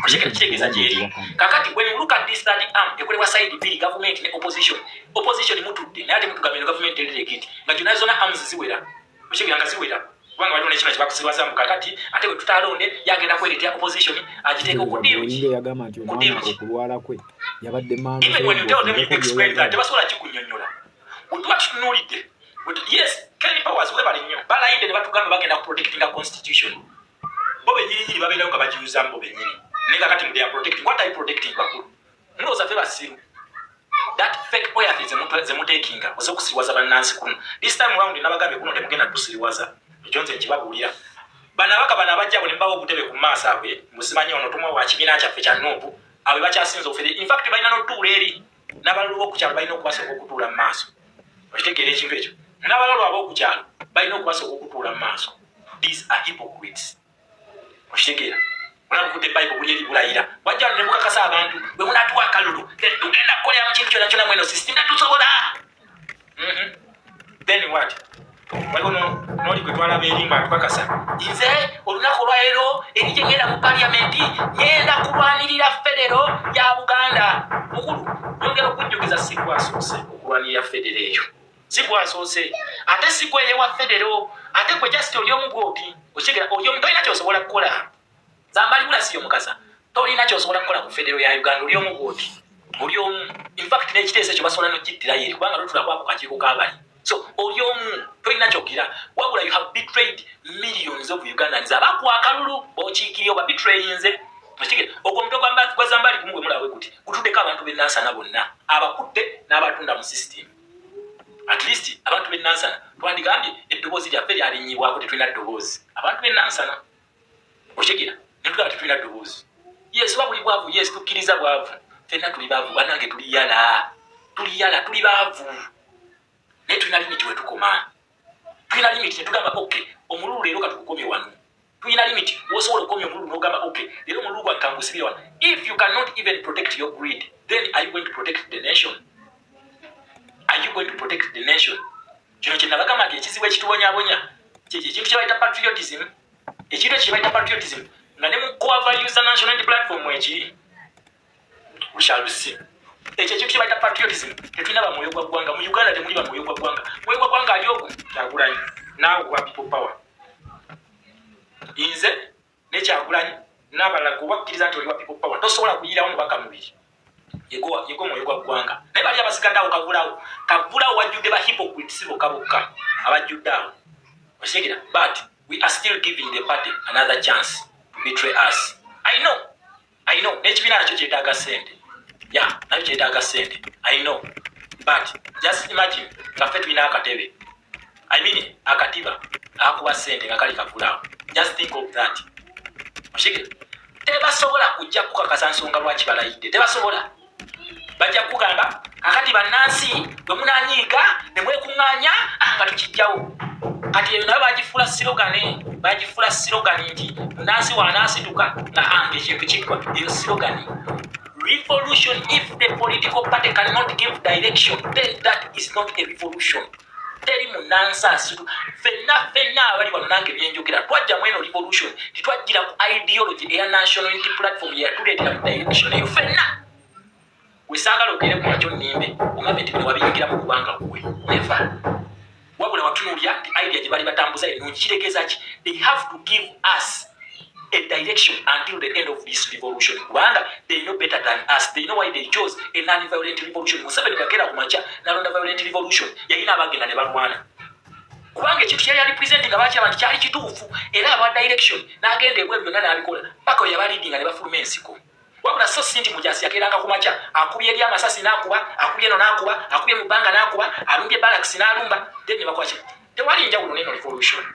Kitegeeza gyeri. Kakati when you look at this third arm, ekolebwa side bbiri, government ne opposition. Opposition mutudde, naye ate mutugambye no government eri legit, nga gyonna zonna arms ziwera. Okitegera nga ziwera, kubanga waliwo nekino kyebakusibaza mu. Kakati ate bwe tutalonde, yagenda kwereetera opposition agiteeka ku deal ki? Olinga eyagamba nti Ku deal omwana ki? okulwala kwe yabadde Even when you tell them, you explain that, tebasobola kikunyonyola. Bwe tuba tutunuulidde, yes, Ken Powers, webale nnyo. Balayidde ne batugamba bagenda kuprotectinga constitution. Bo bennyininyini babeerayo nga bagiyuzamu bo bennyini, naye kakati mu they are protecting. What are you protecting? Bakulu, mulowooza ffe basiru? That fake oath zemuteekinga oza okusiriwaza bannansi kuno. This time round nabagambye, kuno temugenda tusiriwaza. Ekyo nze nkibabuulira. Bano abaka bano abajja abo ne mubawa obutebe ku maaso abwe, musimanyi ono tumwa wa kibiina kyaffe kya NUP, abo bakyasinze ofere. In fact balina n'otuula eri n'abalulu b'okukyalo balina okubasooka okutuula mu maaso. Okitegeera ekintu ekyo? N'abalulu ab'okukyalo balina okubasooka okutuula mu maaso. These are hypocrites. Okitegeera? Olaba okudde Bible buli eri bulayira, wajja wano ne bukakasa abantu bwe munatuwa akalulu tetugenda kukolera mu kintu kyonna kyonna mweno system tetusobola. Then what? Waliwo n'oli gwe twalaba eri nga atukakasa, nze olunaku olwaleero eri gye ngenda mu paliyamenti ngenda kulwanirira federo ya Buganda. Mukulu, nyongera okujjukiza, si gwasoose okulwanirira federo eyo, si gwasoose, ate si gweyewa federo, ate gwe just oli omu bwoti. Okitegeera? Oli omu, tolina kyosobola kukola. Zambali Bulasi omukasa, tolina kyosobola kukola ku federo ya Uganda. Oli omu bwoti, oli omu. Infact n'ekiteeso ekyo basobola nokittirayo eri kubanga lutulakwako kakiiko kabali. So oli omu, tolina kyogira. Wabula you have betrayed millions of Ugandans abakuwa akalulu bokiikirye, oba betrayinze. Okitegeera? Ogwo omutwe gwa Zambali gumu gwe mulawe guti gutuddeko abantu b'enansana bonna, abakutte n'abatunda mu system. At least abantu b'enansana twandigambye eddoboozi lyaffe lyalinyibwako. Tetulina ddoboozi abantu b'enansana. Okitegeera? Netugamba tetulina ddoboozi. Yes, oba buli bwavu. Yes, tukkiriza bwavu, ffenna tuli baavu. Bannange, tuliyala, tuliyala, tuli baavu, naye tulina limit wetukoma. Tulina limit netugamba, ok, omululu leero katugukomye wano. Tulina limit wosobola okukomya omululu nogamba, ok, leero omululu gwange kangusibire wano. If you cannot even protect your greed, then are you going to protect the nation? Are you going to protect the nation? Kino kyenabagamba nti ekizibu ekitubonyabonya kyekyo ekintu kyebayita patriotism. Ekintu ekyo kyebayita patriotism nga ne mu core values za National Unity Platform ekiri, we shall see. Ekyo ekintu kyebayita patriotism, tetulina bamwoyo gwa ggwanga mu Uganda. Temuli bamwoyo gwa ggwanga. Mwoyo gwa ggwanga ali ogwo Kyagulanyi, naawe gwa People Power, nze nekyagulanyi n'abalala. Gwe wakkiriza nti oli wa People Power, tosobola kuyirawo mubaka mubiri. Yego mwoyo gwa ggwanga. Naye bali abasigadde awo, kavulawo, kavulawo, wajjudde ba hypocrites bokka bokka abajjudde awo. Okitegera? But we are still giving the party another chance to betray us. I know, I know, n'ekibiina nakyo kyetaaga ssente ya nakyo kyetaaga ssente, I know. But just imagine nga ffe tulina akatebe, I mean akatiba akakuba ssente nga kali kavulaawo. Just think of that. Okitegera? Tebasobola kujja kukakasa nsonga lwaki balayidde. Tebasobola. Bajja kugamba kakati bannansi bwe munanyiiga ne mwekuŋŋaanya, ah, nga tukijjawo. Kati eyo nayo bagifuula slogan, bagifuula slogan nti munansi wanaasituka nga anga ekintu kiggwa. Eyo slogan. Revolution, if the political party cannot give direction, then that is not a revolution. Teri munansi asitu. Ffenna ffenna abali wano nange byenjogera, twajjamu eno revolution, titwajjira ku ideology eya National Unity Platform yeyatuleetera mu direction eyo ffenna. Wesaagala ogere ku makyo nnimbe ogambe nti bino wabiyingiramu kubanga gwe never. Wabula watunuulya nti idea gye bali batambuza ennungi. Kitegeeza ki? They have to give us a direction until the end of this revolution, kubanga they know better than us. They know why they chose a non-violent revolution. Museveni yakeera ku makya nalonda violent revolution. Yalina abagenda ne balwana kubanga ekintu kyali ali presenting nga bakiraba nti kyali kituufu, era aba direction n'agenda ebweru byonna n'abikola paka we yabaleadinga ne bafuluma ensiko. Wabula so si nti mujasi yakeeranga ku makya akubye eri amasasi n'akuba, akubye eno n'akuba, akubye mu bbanga n'akuba, alumbye barracks n'alumba, then ne bakola ki? Tewali njawulo neno revolution,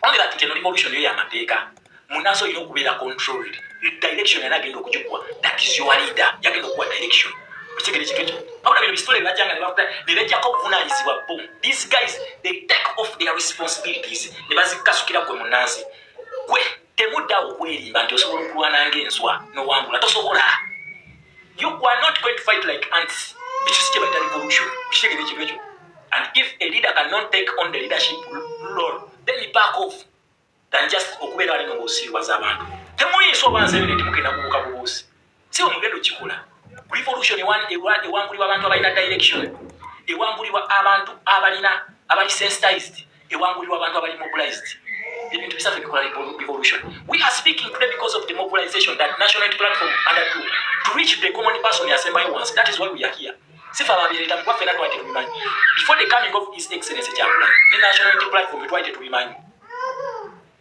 only that eno revolution yo y'amateeka. Munansi olina okubeera controlled. Direction yali agenda okugikuwa, that is your leader, yagenda okuwa direction. Okitegere ekintu ekyo? Wabula bino bisitole bajjanga ne bajjako obuvunanyizibwa bo. These guys, they take off their responsibilities ne bazikasukira gwe munansi. Gwe temuddawo okwerimba nti osobola okulwana ng'enswa n'owangula. Tosobola. You are not going to fight like ants. Ekyo si kye bayita revolution. Okitegere ekintu ekyo? And if a leader cannot take on the leadership role, then he back off than just okubeera alino ng'osiiwaza abantu. Temuyinza obanza ebyo temugenda kubuuka bubuusi, si bwe mugenda okikola. Revolution ewangulibwa abantu abalina direction, ewangulibwa abantu abalina abali sensitized, ewangulibwa abantu abali mobilized. Ebintu bisatu bikola revolution. We are speaking today because of the mobilization that National Unity Platform undertook to reach the common person yasembayo wansi. That is why we are here. Sifa ababireeta mukuba ffenna twali tetubimanyi before the coming of His Excellency Kyagulanyi ne National Unity Platform. Twali tetubimanyi,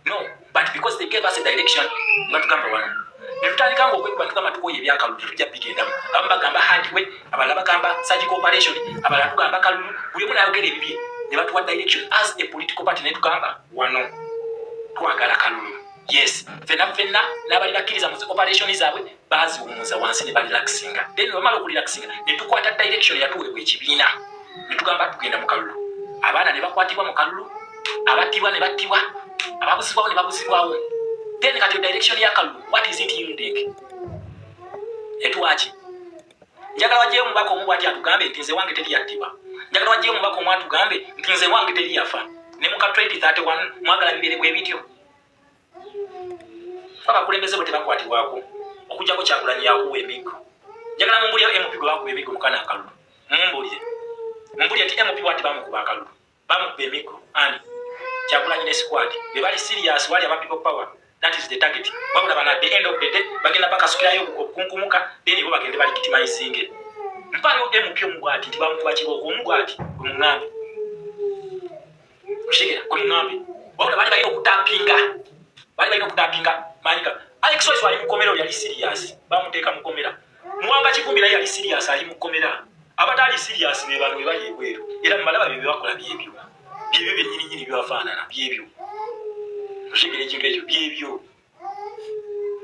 no. But because they gave us a direction, nga tugamba wano netutandika nga okwekuba tugamba tukoye ebyakalulu, tetujja bigendamu. Abamu bagamba hardware, abalala bagamba surgical operation, abalala tugamba kalulu, buli omu nayogera ebibye ne batuwa direction as a political party netugamba wano. Twagala kalulu. Yes, fenna fenna n'abali bakkiriza mu operation zaabwe baziwumuza wansi ne barelaxinga. Then bamala okurelaxinga, ne tukwata direction yatuweebwa ekibiina, ne tugamba tugenda mu kalulu. Abaana ne bakwatibwa mu kalulu, abattibwa ne battibwa, ababuzibwawo ne babuzibwawo. Then kati direction ya kalulu, what is it yielding? Etuwaki? Njagala wajjeyo omubaka omu bwati atugambe nti nze wange teri yattibwa. Njagala wajjeyo omubaka omu atugambe nti nze wange teri yafa. Ne muka 2031 mwagala bibeere bwe bityo. Abakulembeze bwe tebakwatibwako okujjako Kyagulanyi yakuwa emiggo. Njagala mumbulire MP gwe bakuba emiggo mukana akalulu. Mumbulire, mumbulire ti MP bwati bamukuba akalulu, bamukuba emiggo. Ani? Kyagulanyi ne squad be bali serious. Wali aba People Power, that is the target. Wabula bana, at the end of the day bagenda bakasukirayo okukunkumuka, then bo bagende balegitimizinge. Mpayo MP omu bwati nti bamukuba kibooko, omu bwati gwe muŋŋambe. Okitegera? Gwe muŋŋambe. Wabula bali balina okutapinga, bali balina okutapinga manyika. Alex Waiswa ali mukomera, yali serious, bamuteeka mukomera. Muwanga Kivumbi naye yali serious, ali mukomera. Abatali serious be bano bebali ebweru, era mubalaba bye bakola, byebyo byebyo byennyininyini byebafaanana byebyo. Okitegera ekintu ekyo? Byebyo.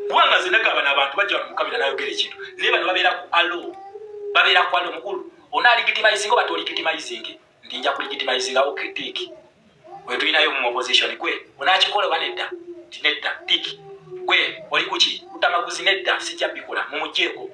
Kubanga nze nagaba n'abantu bajja wano mukamera nayogera ekintu, naye bano babeera ku alo, babeera ku alo. Mukulu onalegitimizinga oba tolegitimizinge? Nti nja kulegitimizinga. Okay, tick. We tulinayo mu opposition, gwe onakikola oba nedda? Ti nedda, tick. Gwe oli kuki? Lutamaguzi, nedda, sijja bikola, mumugyeko.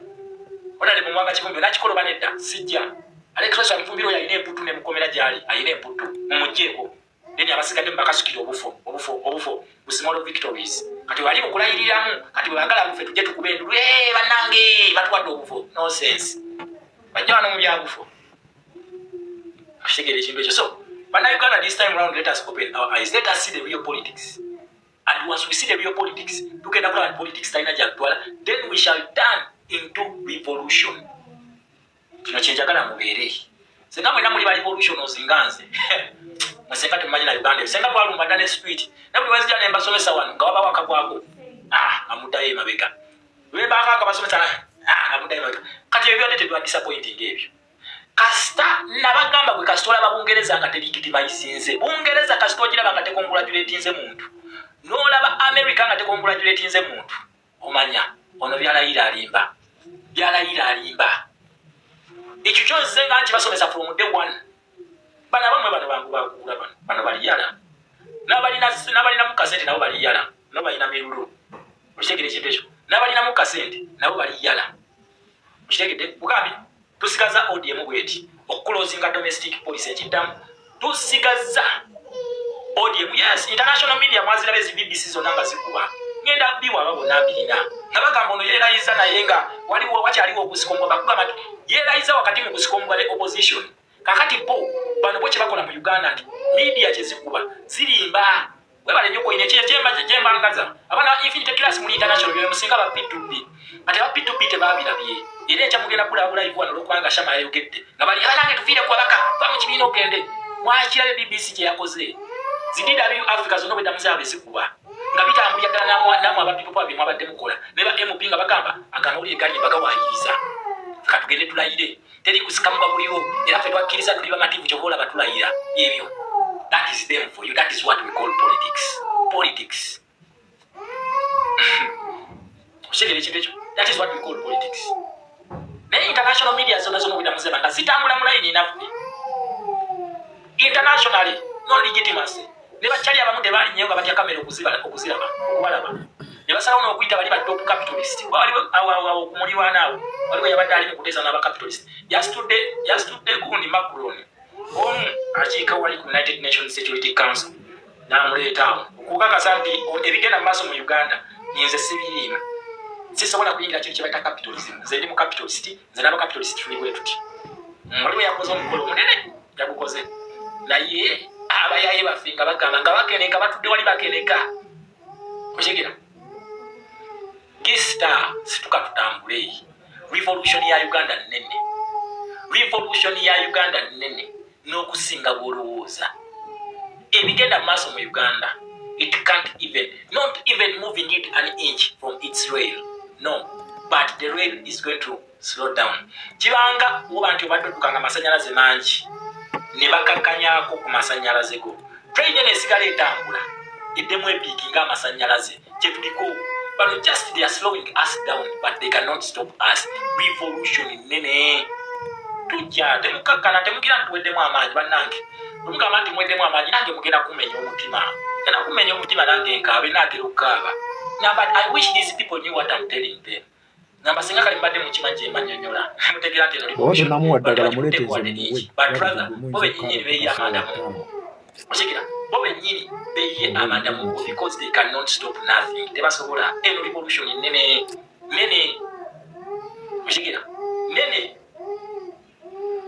Onale Mumuwanga Kivumbi, onakikola oba nedda? Sijja. Alex Mufumbiro oyo alina emputu, nemukomera gyali alina emputu, mumugyeko. Then abasigadde mubakasukira obufo, obufo, obufo bu small victories. Kati wali bukulayiriramu, kati bwebagala bufe tujje tukuba endulu, bannange batuwadde obufo. Nonsense. Bajja wano mu byabufo. Okitegeera ekintu ekyo? So Bannayuganda, this time round let us open our eyes, let us see the real politics. And once we see the real politics, tugenda kulaba nti politics talina gyatutwala. Then we shall turn into revolution. Kino kyenjagala mubeere. Senga mwena muli ba revolutionals nga nze, mwesenga temumanyi na Uganda. Senga twalumba dda ne street, ne buli wenzija ne mbasomesa wano nga wabawo akagwako, ah, nga muddayo emabega. Lwembanga akabasomesa, ah, nga muddayo emabega. Kati ebyo byadde tebya disappointing ebyo. Kasita nabagamba gwe, kasita olaba Bungereza nga telegitimizinze Bungereza, kasita ogiraba nga tecongratulatinze muntu, n'olaba America nga tecongratulatinze muntu, omanya ono byalayira alimba, byalayira alimba. Ekyo kyonze nga nkibasomesa from day one. Bano abamwe bano bangu bakuula, bano bano baliyala, n'abalinamu kasente nabo baliyala, nabo balina mirulu. Okitegere ekintu ekyo? N'abalinamu kasente nabo baliyala. Okitegedde? Bugambye tusigaza ODM bweti okuclosinga domestic policy. Ekiddamu, tusigaza ODM. Yes, international media mwaziraba ezi BBC zonna nga zikuba. Ngenda biwa aba bonna mbirina nga bagamba ono yeerayiza, naye nga waliwo wakyaliwo okusikombwa. Bakugamba nti yeerayiza wakati mu kusikombwa ne opposition. Kakati bo bano bo kyebakola mu Uganda nti media kyezikuba zirimba. Webale nnyo koyina ekyo kyembangaza. Abaana ba Infinity Class muli international, bye musinga ba P2B. Kati aba P2B tebabirabye, era enkya mugenda kulaba live wano olwokubanga Shama yayogedde nga bali abanange tuviire ku babaka, va mu kibiina ogende. Mwakirabe BBC kye yakoze, zi DW Africa zonna obweddamu zaabwe zikuba nga bitambulira ddala. Namwe aba People Power bye mwabadde mukola ne ba MP nga bagamba agamawulire galimba, gawaayiriza. Katugende tulayire, teri kusikamubwa buliwo, era ffe twakkiriza, tuli bamativu. Kyova olaba tulayira ebyo. That is them for you. That is what we call politics. Politics. Okitegera ekintu ekyo? That is what we call politics. Naye international media zonna zonna obweddamu zeba nga zitambula mu layini naffe internationally, no legitimacy. Ne bakyali abamu tebalinnyeyo nga batya kamera okuziraba, okubalaba, ne basalawo n'okuyita bali ba top capitalist. Waliwo awo ku mulirwana awo, waliwo yabadde ali mu kuteesa n'aba capitalist, yasitudde, yasitudde gundi Macron omu akiika wali ku United Nations Security Council, n'amuleeta awo okukakasa nti ebigenda mu maaso mu Uganda nze sibiriima, sisobola kuyingira kintu kyebaita capitalism. Nze ndi mu capitalist, nze n'aba capitalist tuli bwe tuti. Waliwo yakoze omukolo omunene, yagukoze, naye abayaye baffe nga bagamba nga bakeneka, batudde wali bakeneka. Okitegera? Gista situka tutambule. Revolution ya Uganda nene, revolution ya Uganda nene n'okusinga bwolowooza. Ebigenda mu maaso mu Uganda, it can't even, not even moving it an inch from its rail. No, but the rail is going to slow down. Kibanga woba nti obadde oddukanga amasanyalaze mangi, ne bakakkanyako ku masanyalaze go, train eno esigala etambula. Eddemu epiiki ng'amasannyalaze kyetuliko. Bano just they are slowing us down, but they cannot stop us. Revolution nene tujja. Temukakkana, temugira nti tuweddemu amaanyi. Bannange, bwemugamba nti muweddemu amaanyi, nange mugenda kumenya omutima, genda kumenya omutima, nange nkaabe, naatera okukaaba. Namba, I wish these people knew what I'm telling them. Namba, singa kale mbadde mukimanyi gye mbanyonyola, mutegeera nti eno Bw'oba revolution tonamuwa bantu ddagala, bagikutteko muleete wadde nze lingi, muwe. But Olaba rather gwe bo muyinza bennyini okukaaba beeyiye ku amanda ssaawa mu 5. Okigira, bo bennyini beeyiye Oba amanda mu olindemu ki? because they cannot stop nothing. Tebasobola. Eno revolution nene nene, okigira, nene.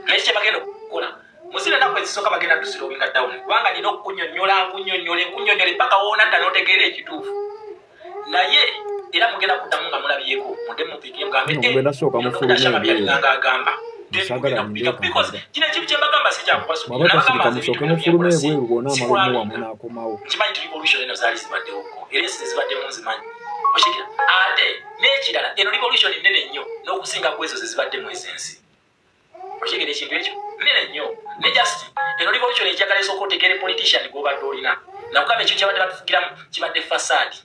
Naye kyebagenda okukola muzino ennaku ezisooka, bagenda tuslowinga down, kubanga nina okukunyonyola, nkunyonyole, nkunyonyole paka woonadda n'otegeera ekituufu. Naye era mugenda kuddamu nga mulabyeko, mudde mupikire, mugambe, Nno "Eh, mugenda sooka bino Dr. mufulume Shama ebweru. byalinanga agamba." Then Saagala mugenda ninde kupika because kankada. kino ekintu kyembagamba si Bw'aba kyakubasukira. tasirika, Nabagamba nze musooke ebintu bino mufulume byenkola si ebweru, bw'onaamala omuwa sikulaminga. munaakomawo. Nkimanyi nti revolution eno zaali zibaddewoko, era ensi zezibaddemu nzimanyi, okikira. Ate n'ekirala, eno revolution nene nnyo n'okusinga ku ezo zezibaddemu ezensi, okigera. Ekintu ekyo nene nnyo. Ne just eno revolution ejagala esooka otegeere politician gw'obadde olina. Nakugamba, ekintu kyabadde batufugiramu kibadde facade.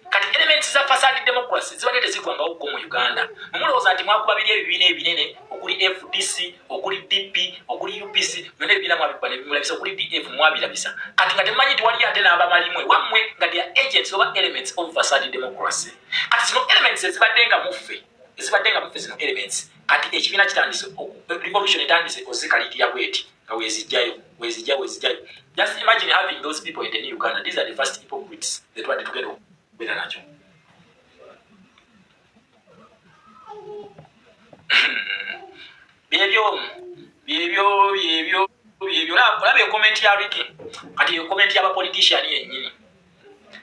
Kati elements za facade democracy zibadde tezigwangawo ko mu Uganda. Mumulowooza nti mwakuba biri ebibiina ebinene okuli FDC, okuli DP, okuli UPC, byonna ebibiina mwabikuba nebimulabisa, okuli DF, mwabirabisa. Kati nga temumanyi nti waliyo ate n'abamalimwe wammwe nga they are agents oba elements of facade democracy. Kati zino elements ezibadde nga muffe, ezibadde nga muffe, zino elements, kati ekibiina kitandise, revolution etandise ozikalirira bweti nga wezijjayo, wezijjayo, wezijjayo. Just imagine having those people in the new Uganda. These are the first hypocrites tetwadde tugenda okubeera nakyo. Byebyo, byebyo, byebyo, byebyo. Olaba ekomenti ya Riki. Kati ekomenti y'abapolitician yennyini,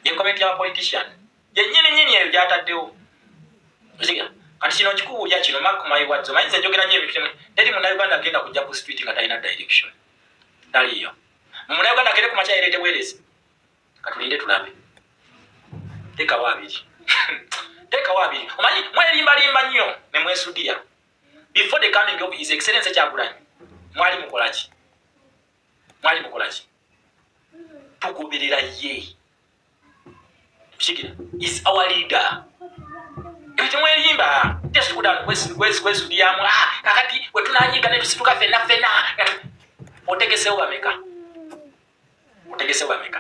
ekomenti y'abapolitician yennyini nyini eyo gyataddewo. Okitegera? Kati kino nkikuwulya kino, mark my words. Omanyi nze njogera nnyo ebintu. Teri Munnayuganda agenda kujja ku street nga talina direction, taliyo. Munnayuganda agende ku makya yereete bwerezi. Katulinde tulabe. Teekawo 20, teekawo 20. Omanyi mwerimbalimba nnyo ne mwesudiya. Before the coming of His Excellence Kyagulanyi, mwali mukolaki? Mwali mukolaki? Tugoberera ye, kigira is our leader. Ebyo temwerimba, tesukudano kwesudiyamu. Ah, kakati wetunanyiga netusituka fenna fenna, otegesewo bameka? Otegesewo bameka?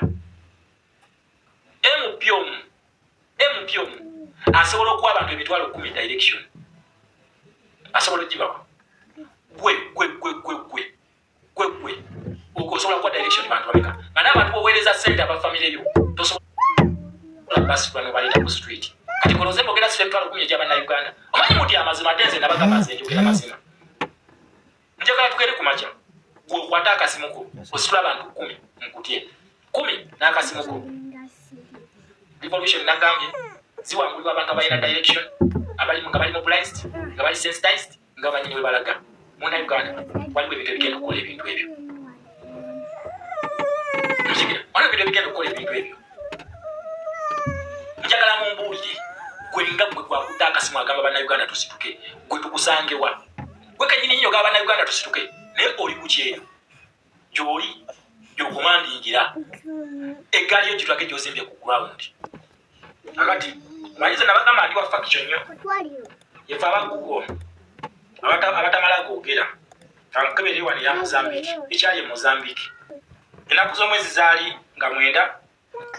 MP omu, MP omu asobola okuwa abantu 100,000 direction, asobola ogibawa. Gwe, gwe, gwe, gwe, gwe, gwe, gwe osobola kuwa direction bantu bameka, nga n'abantu boweereza sente abafamire yo tosobola basitula nobaleeta ku street? Kati koloze mbogera sira 100,000 egy'abannayuganda. Omanyi muti amazima, ate nze nabagamba nze njogera mazima. Njagala tugere ku makya, gwe okwate akasimu ko ositula abantu 10, nkutye 10 n'akasimu ko. Revolution nagambye ziwangulibwa abantu abalina direction, abali nga bali mobilized, nga bali sensitized, nga banyini we balaga. Muna Uganda waliwo ebintu ebigenda okukola ebintu ebyo. Mukigira, waliwo ebintu ebigenda okukola ebintu ebyo. Njagala mumbuulire, gwe nga gwe gwakudde akasimu agamba Bannayuganda tusituke, gwe tukusangewa? Gwe kenyini nnyo gaba Bannayuganda tusituke, naye oli ku kyeyo gy'oli gyokumandingira eggaali yo gitwake gyozimbye ku ground. Akati manyize nabagamba ndi wa faction nnyo. Yefe aba Google abatamala googera. Kankebere wano eya Mozambique, ekyali e Mozambique. Ennaku z'omwezi zaali nga 9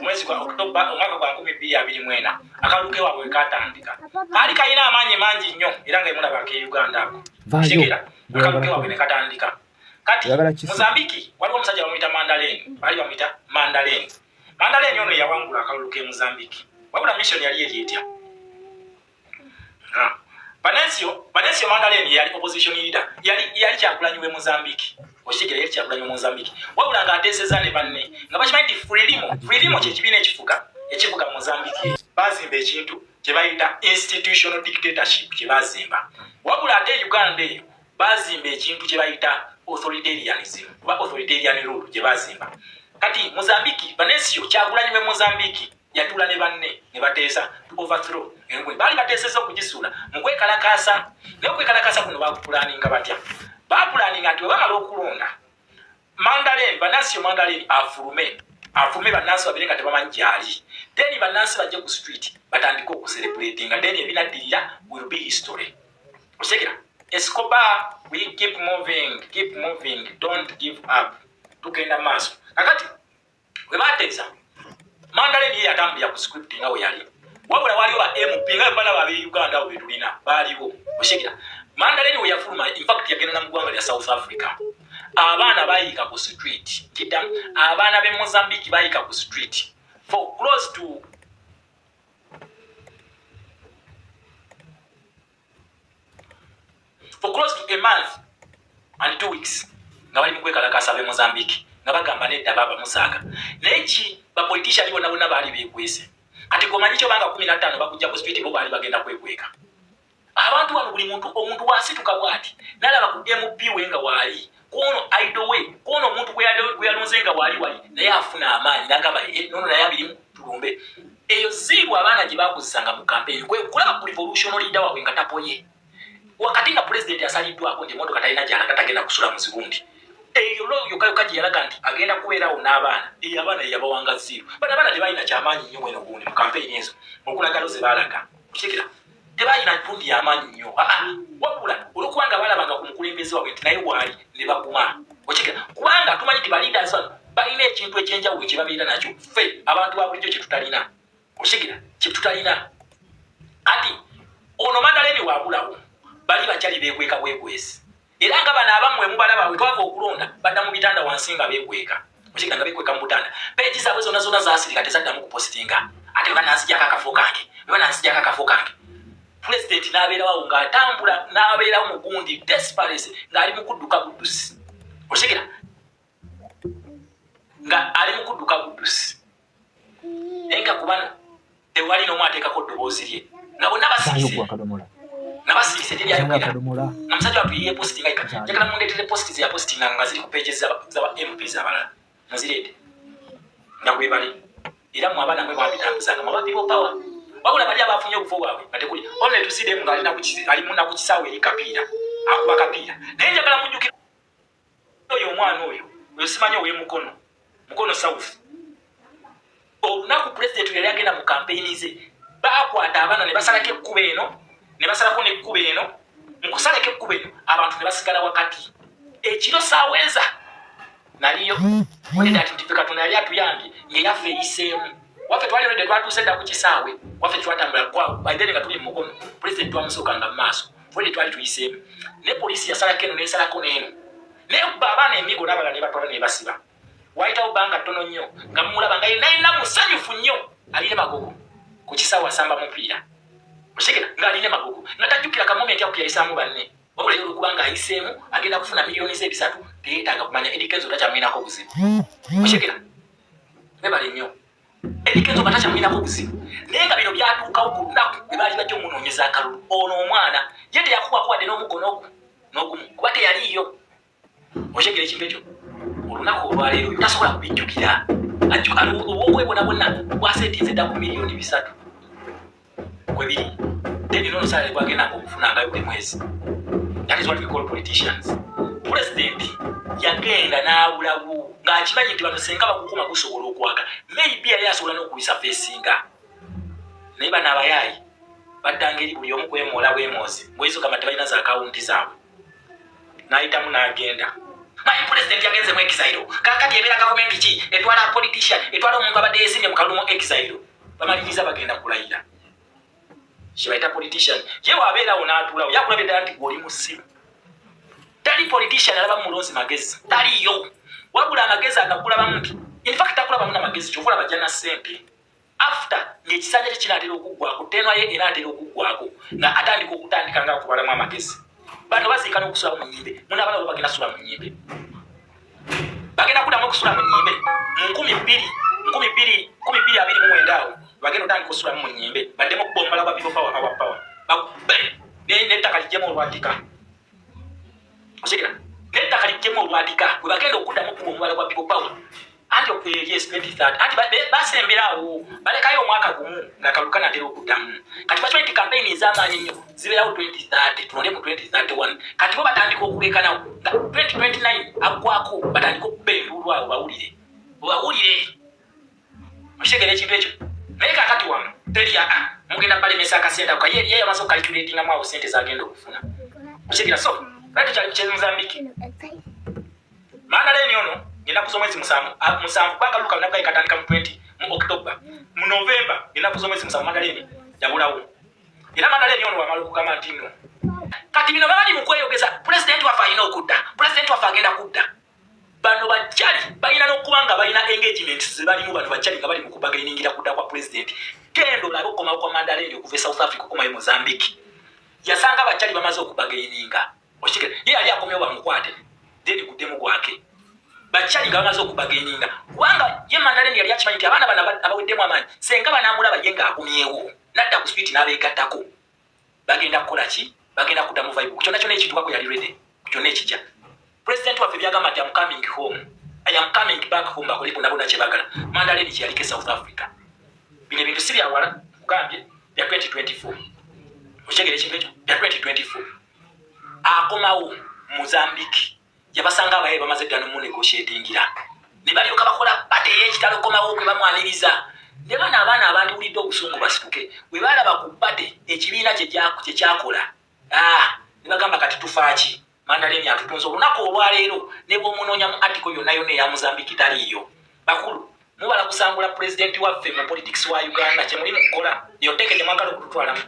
omwezi gwa October, omwaka gwa 2024. Akalulu kewaabwe we katandika kaali kalina amaanyi mangi nnyo, era nga emulaba ak'e Uganda ako. Vaayo. Kitegeera, akalulu Gweyagala kewaabwe ne katandika. Kati Oyagala kisi? Mozambique waliwo omusajja bamuyita Mandaleni, baali bamuyita Mandaleni. Mandaleni ono yawangula akalulu k'e Mozambique, wabula mission yali eri etya? Venancio Mandaleni yali opposition leader, yali Kyagulanyi we Mozambique. Okitegera, yali Kyagulanyi we Mozambique, wabula ng'ateeseza ne banne nga bakimanyi nti Frelimo kye kibiina ekifuga Mozambique. Bazimba ekintu kye bayita institutional dictatorship kye bazimba, wabula ate Uganda eyo bazimba ekintu kye bayita authoritarianism oba authoritarian rule gye bazimba. Kati Mozambique, Venancio Kyagulanyi we Mozambique yatuula ne banne ne bateesa to overthrow engwe baali bateeseza okugisuula mu kwekalakaasa. Naye okwekalakaasa kuno bakupulaninga batya? Bapulaninga nti bwe bamala okulonda, Mandaleni, Venancio Mandaleni afulume. Afume bannansi babire nga tebamanyi gyali, then bannansi bajje ku street batandike okucelebratinga, then ebinaddirira will be history. Okitegera? Escobar, we keep moving, keep moving, don't give up, tugenda maaso. Kakati we bateesa, Mandaleni ye yatambulira ku script nga we yali, wabula waliwo ba MP nga balaba ab'e Uganda abo betulina baaliwo. Okitegera? Mandaleni we yafuluma, infact yagenda na mu ggwanga lya South Africa, abaana bayiika ku street. Kiddamu, abaana b'e Mozambique bayiika ku street for close to a month and 2 weeks nga bali mu kwekalakaasa b'e Mozambique, nga bagamba nedda, baaba musaaga. Naye ki, bapolitician bonna bonna baali beekwese. Kati gomanyi kyobanga 15 bakujja ku street, bo baali bagenda kwekweka. Abantu bano, buli muntu, omuntu wasituka bwati nalaba ku MP we nga waali kwono, idol we kwono, omuntu gwe yalonze nga waali wali, naye afuna amaanyi nagamba, eh, nono naye abirimu, tulumbe. Eyo ziibwa abaana gye bakozesanga mu campaign, kwe kulaba ku revolution leader waabwe nga tapoye wakati nga pulezidenti asaliddwako nti emotoka talina gyalaga, tagenda kusula muzigundi. Eyo lo yokka yokka gye yalaga nti agenda kubeerawo n'abaana. Eyo abaana yeyabawanga zero. Bano abaana tebalina kyamaanyi nnyo mweno gundi mu campaign ezo, okulagalo ze baalaga okitegeera, tebalina gundi yamaanyi nnyo. Aa, wabula olwokubanga balabanga ku mukulembeze waabwe nti naye waali, ne baguma. Okitegeera? Kubanga tumanyi nti baleaders bano balina ekintu ekyenjawulo kye babeera nakyo, ffe abantu ba bulijjo kye tutalina. Okitegeera? Kye tutalina. Ati ono Mandaleni waabulawo, bali bakyali beekweka bwekwesi. Era nga bano abammwe mubalaba, we twava okulonda badda mu bitanda wansi nga beekweka. Okitegeera? Nga beekweka mu butanda, page zaabwe zonna zonna zaasirika, tezaddamu kupositinga. Ate bwe bananzijako akafo kange, bwe bananzijako akafo kange, pulezidenti n'abeerawo ng'atambula, n'abeerawo mu gundi desperate, ng'ali mu kudduka buddusi. Okitegeera? Nga ali mu kudduka buddusi, naye nga ku bano tewali n'omu ateekako ddoboozi lye, nga bonna Saayo basirise gwa kadomola. Nga basirise, teri Saayo ayogera. akadomola. Nga musajja wattu ye postinga yeka. Saayo. Njagala mundeetere post ze yapostinga nga ziri ku page z'aba MPs abalala, muzireete nga bwe bali. Era mwe abaana mwe mwabitambuzanga, mwe aba people power. Wabula bali abafunye obufo bwabwe nga tekuli, only to see them nga ali muna ku kisaawe eri kapiira, akuba kapiira. Naye njagala mujjukire oyo omwana oyo, oyo simanyi ow'emukono, Mukono South. Olunaku pulezidenti yali agenda mu kampeyini ze, bakwata abaana ne basalako ekkubo eno, ne basalako nekkubo eno. Mu kusalako ekkubo eno, abantu ne basigala wakati. Ekiro saaweeza naliyo ati nti ffe Katonda yali atuyambye ng'eyaffe eyiseemu. Waffe twali olwedde twatuuse dda ku kisaawe, waffe twatambula kwawo baidene nga tuli mu Mukono. Pulezidenti twamusookanga mu maaso, fwedde twali tuyiseemu, ne poliisi yasalako eno nesalako n'eno, nekuba abaana emigo n'abalala ne batwala ne basiba. Wayitawo bbanga ttono nnyo nga mumulaba nga yenna yenna musanyufu nnyo, aline magogo ku kisaawe asamba mupiira. Okitegera? Ng'aline magogo, nga tajjukira kamomenti ako keyayisaamu banne. Wabula ye olwokuba ng'ayiseemu agenda kufuna miliyoni ze 300, teyeetaaga kumanya. Eddy Kenzo takyamwinako buzibu. Okitegera? Webale nnyo. Eddy Kenzo nga takyamwinako buzibu, naye nga bino byatuukawo ku lunaku bwe baali bajja omunoonyeza akalulu. Ono omwana ye teyakubwako wadde n'omuggo n'ogu n'ogumu, kuba teyaliiyo. Okitegera ekintu ekyo? Olunaku olwaleero oyo tasobola kubijjukira. Obwobwe bwonna bwonna bwasetinze dda ku miliyoni 300 kwebiri, then nono salary gwagendanga okufunangayo buli mwezi. That is what we call politicians. President yagenda n'abulawo ng'akimanyi nti bano senga bagukuma gusobola okwaka, maybe yali asobola n'okuyisa feesinga. Naye bano abayaayi baddanga eri buli omu kwemoola bwemoozi, ngaoyinza ogamba tebalina za akawunti zaabwe. N'ayitamu n'agenda. My president yagenze mu exile. Kakati ebeera gavumenti ki etwala politician, etwala omuntu abadde yeesimbye mu kalulu mu exile? Bamaliriza bagenda kulayira. Kyebayita politician, ye wabeerawo n'atuulawo, yakulabye ddala nti gw'oli musiru. Tali politician alaba mulonzi magezi, taliyo. Wabula amagezi agakulabamu nti infact takulabamu namagezi, kyova olaba ajja na ssente. After ng'ekisanja kye kinaatera okuggwako, tenure ye enaatera okuggwako, nga atandika okutandika nga akubalamu amagezi. Bano baziika n'okusula mu nnyimbe. Munaabala bo bagenda sula mu nnyimbe, bagenda kuddamu okusula mu nnyimbe mu 2029 awo bagenda otandika osulamu mu nnyimbe, baddemu okuba omumala gwa people power, our power, bakube n'ettaka lijjemu olwatika. Okitegera? N'ettaka lijjemu olwatika bwe bagenda okuddamu okuba omubala gwa people power. Anti yes, 2030, anti basembera awo, balekayo omwaka gumu nga kalulu kanatera okuddamu. Kati bakimanyi nti campaign ez'amaanyi ennyo zibeerawo 2030, tulonde mu 2031. Kati bo batandika okulekanawo nga 2029 aggwako, batandika okuba enduulu awo, bawulire, bawulire. Okitegera ekintu ekyo? Naye kakati wano teri aa mugenda balemesa akasente ako, ye ye yamaze okukalculatingamu awo sente zagenda okufuna. Okitegera? So bali tukyali ku Mozambique. Mandaleni ono ennaku z'omwezi 7, 7, kuba akalulu kano nabwayi katandika mu 20 mu October, mu November ennaku z'omwezi 7 Mandaleni yabulawo. Era Mandaleni ono wamala okugamba nti no kati bino babali mu kweyogeza, pulezidenti waffe alina okudda, pulezidenti waffe agenda kudda. Bano bajjali balina n'okuba nga balina engagement ze balimu. Bano bajjali nga bali mu kubargainingira kudda kwa pulezidenti. Genda olabe okukomawo kwa Mandaleni okuva e South Africa okukomayo Mozambique, yasanga abajjali bamaze okubargaininga. Okitegeera? Ye yali akomyewo bamukwate, then guddemu gwake. Bakyali nga bamaze okubargaininga, kubanga ye Mandaleni yali akimanyi nti abaana bano abaweddemu amaanyi, senga banamulaba ye ng'akomyewo nadda ku street n'abeegattako, bagenda kukola ki? Bagenda kuddamu vibe kyonna kyonna ekitukako. Yali ready ku kyonna ekijja. President waffe byagamba nti, "Am coming home, I am coming back home," bakole bonna bonna kyebagala. Mandaleni kyeyaliko e South Africa. Bino ebintu si byawala, kugambye bya 2024. Okitegera ekintu ekyo? Bya 2024. Akomawo Mozambique, yabasanga abaye bamaze dda nomunegotiatingira, ne balyoka bakola party ey'ekitalo. Komawo kwe bamwaniriza ne bano abaana abandiwulidde obusungu basituke. Bwe balaba ku party ekibiina kye kyakola, ah, ne bagamba, "Kati tufaaki? Mandaleni atutunze." Olunaku olwaleero ne bw'omunoonya mu article yonna yonna eya Mozambique taliiyo. Bakulu, mubala kusangula pulezidenti waffe mu politics wa Uganda. Kyemuli mu kukola, eyo tteeke gye mwagala okututwalamu,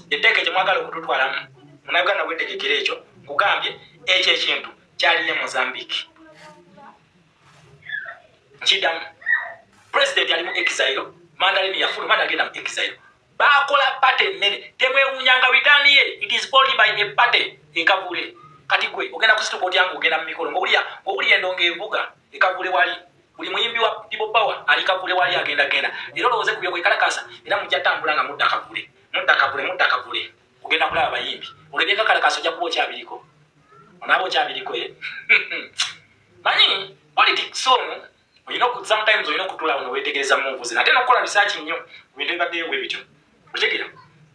etteeke gye mwagala okututwalamu. Munauganda, wetegekera ekyo. Nkugambye ekyo ekintu kyaliye Mozambique. Nkiddamu, pulezidenti ali mu exile. Mandaleni yafuluma nagenda mu exile, bakola party ennene. Temwewuunyanga return ye, it is followed by a party ekavule. Kati gwe ogenda kusituka otya nga ogenda mu mikolo ngaowulya endongo evuga ekavule? Wali buli muyimbi wa People Power ali kavule, wali agenda genda. Era olowooze ku byokwekalakasa, era mujja tambula nga mudda kavule, mudda kavule, mudda kavule. Ogenda kulaba abayimbi olwo ebyekakalakasa, ojja kuba okyabiriko, onaaba okyabiriko. Ye manyi politics ono, olina sometimes olina okutula wano wetegereza muvuzi, ate nokukola research nnyo ku bintu ebibaddeyo bwe bityo. Otegeera?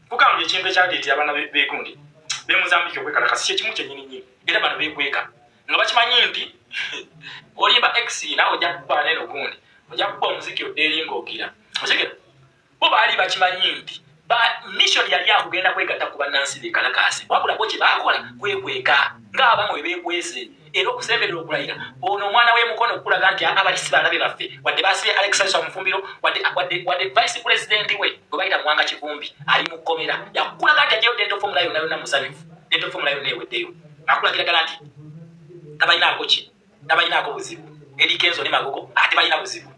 Kugambye ekintu ekyaleetera abaana begundi bemuzambiki okwekalakasa kyekimu kyenyini nyini. Era bano bekweka nga bakimanyi nti olimba x naawe ojja kukuba neno gundi, ojja kukuba omuziki odde eri ng'ogira. Otegeera? Bo baali bakimanyi nti mission yali akugenda kwegatta ku bannansi bekalakase, wabula bo kye baakola kwekweka ng'abamu bwe beekwese. Era okusemberera okulayira ono omwana w'emukono okulaga nti abalisi balabe baffe, wadde basibye Alex Mufumbiro, wadde vice president we gwe bayita Muwanga Kivumbi ali mu kkomera, yakulaga nti ajeyo dental formula yonna yonna musanyufu. Dental formula yonna eweddeyo, akulagira ddala nti tabalinaako ki, tabalinaako buzibu. Eddy Kenzo ne Magogo ate balina buzibu.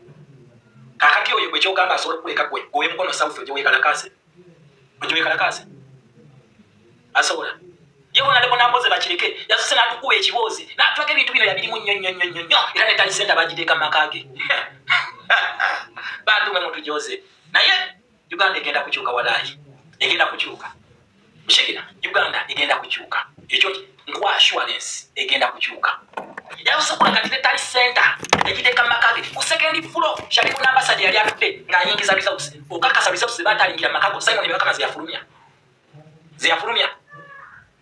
Kakati oyo gwe kyogamba asobola okukuleka gwe gwewemukono South ojje wekalakase, ojje wekalakase, asobola ye? Bona Namboze bakireke, yasose n'atukuwa ekiboozi n'atulaga ebintu bino yabirimu nnyo nnyo nnyo nnyo nnyo. Era ne tally center bagiteeka mu maka ge. Bantu mwe mutujoze, naye Uganda egenda kukyuka, walaayi egenda kukyuka. Mukigira, Uganda egenda kukyuka, ekyo nkuwa assurance, egenda kukyuka. Yasobola kati ne tally center egiteeka mu maka ge ku second floor. Sharifu Nambasadi yali atudde ng'ayingiza results. Okakasa results zebatalingira mu maka go? Simon Byabakama zeyafulumya, zeyafulumya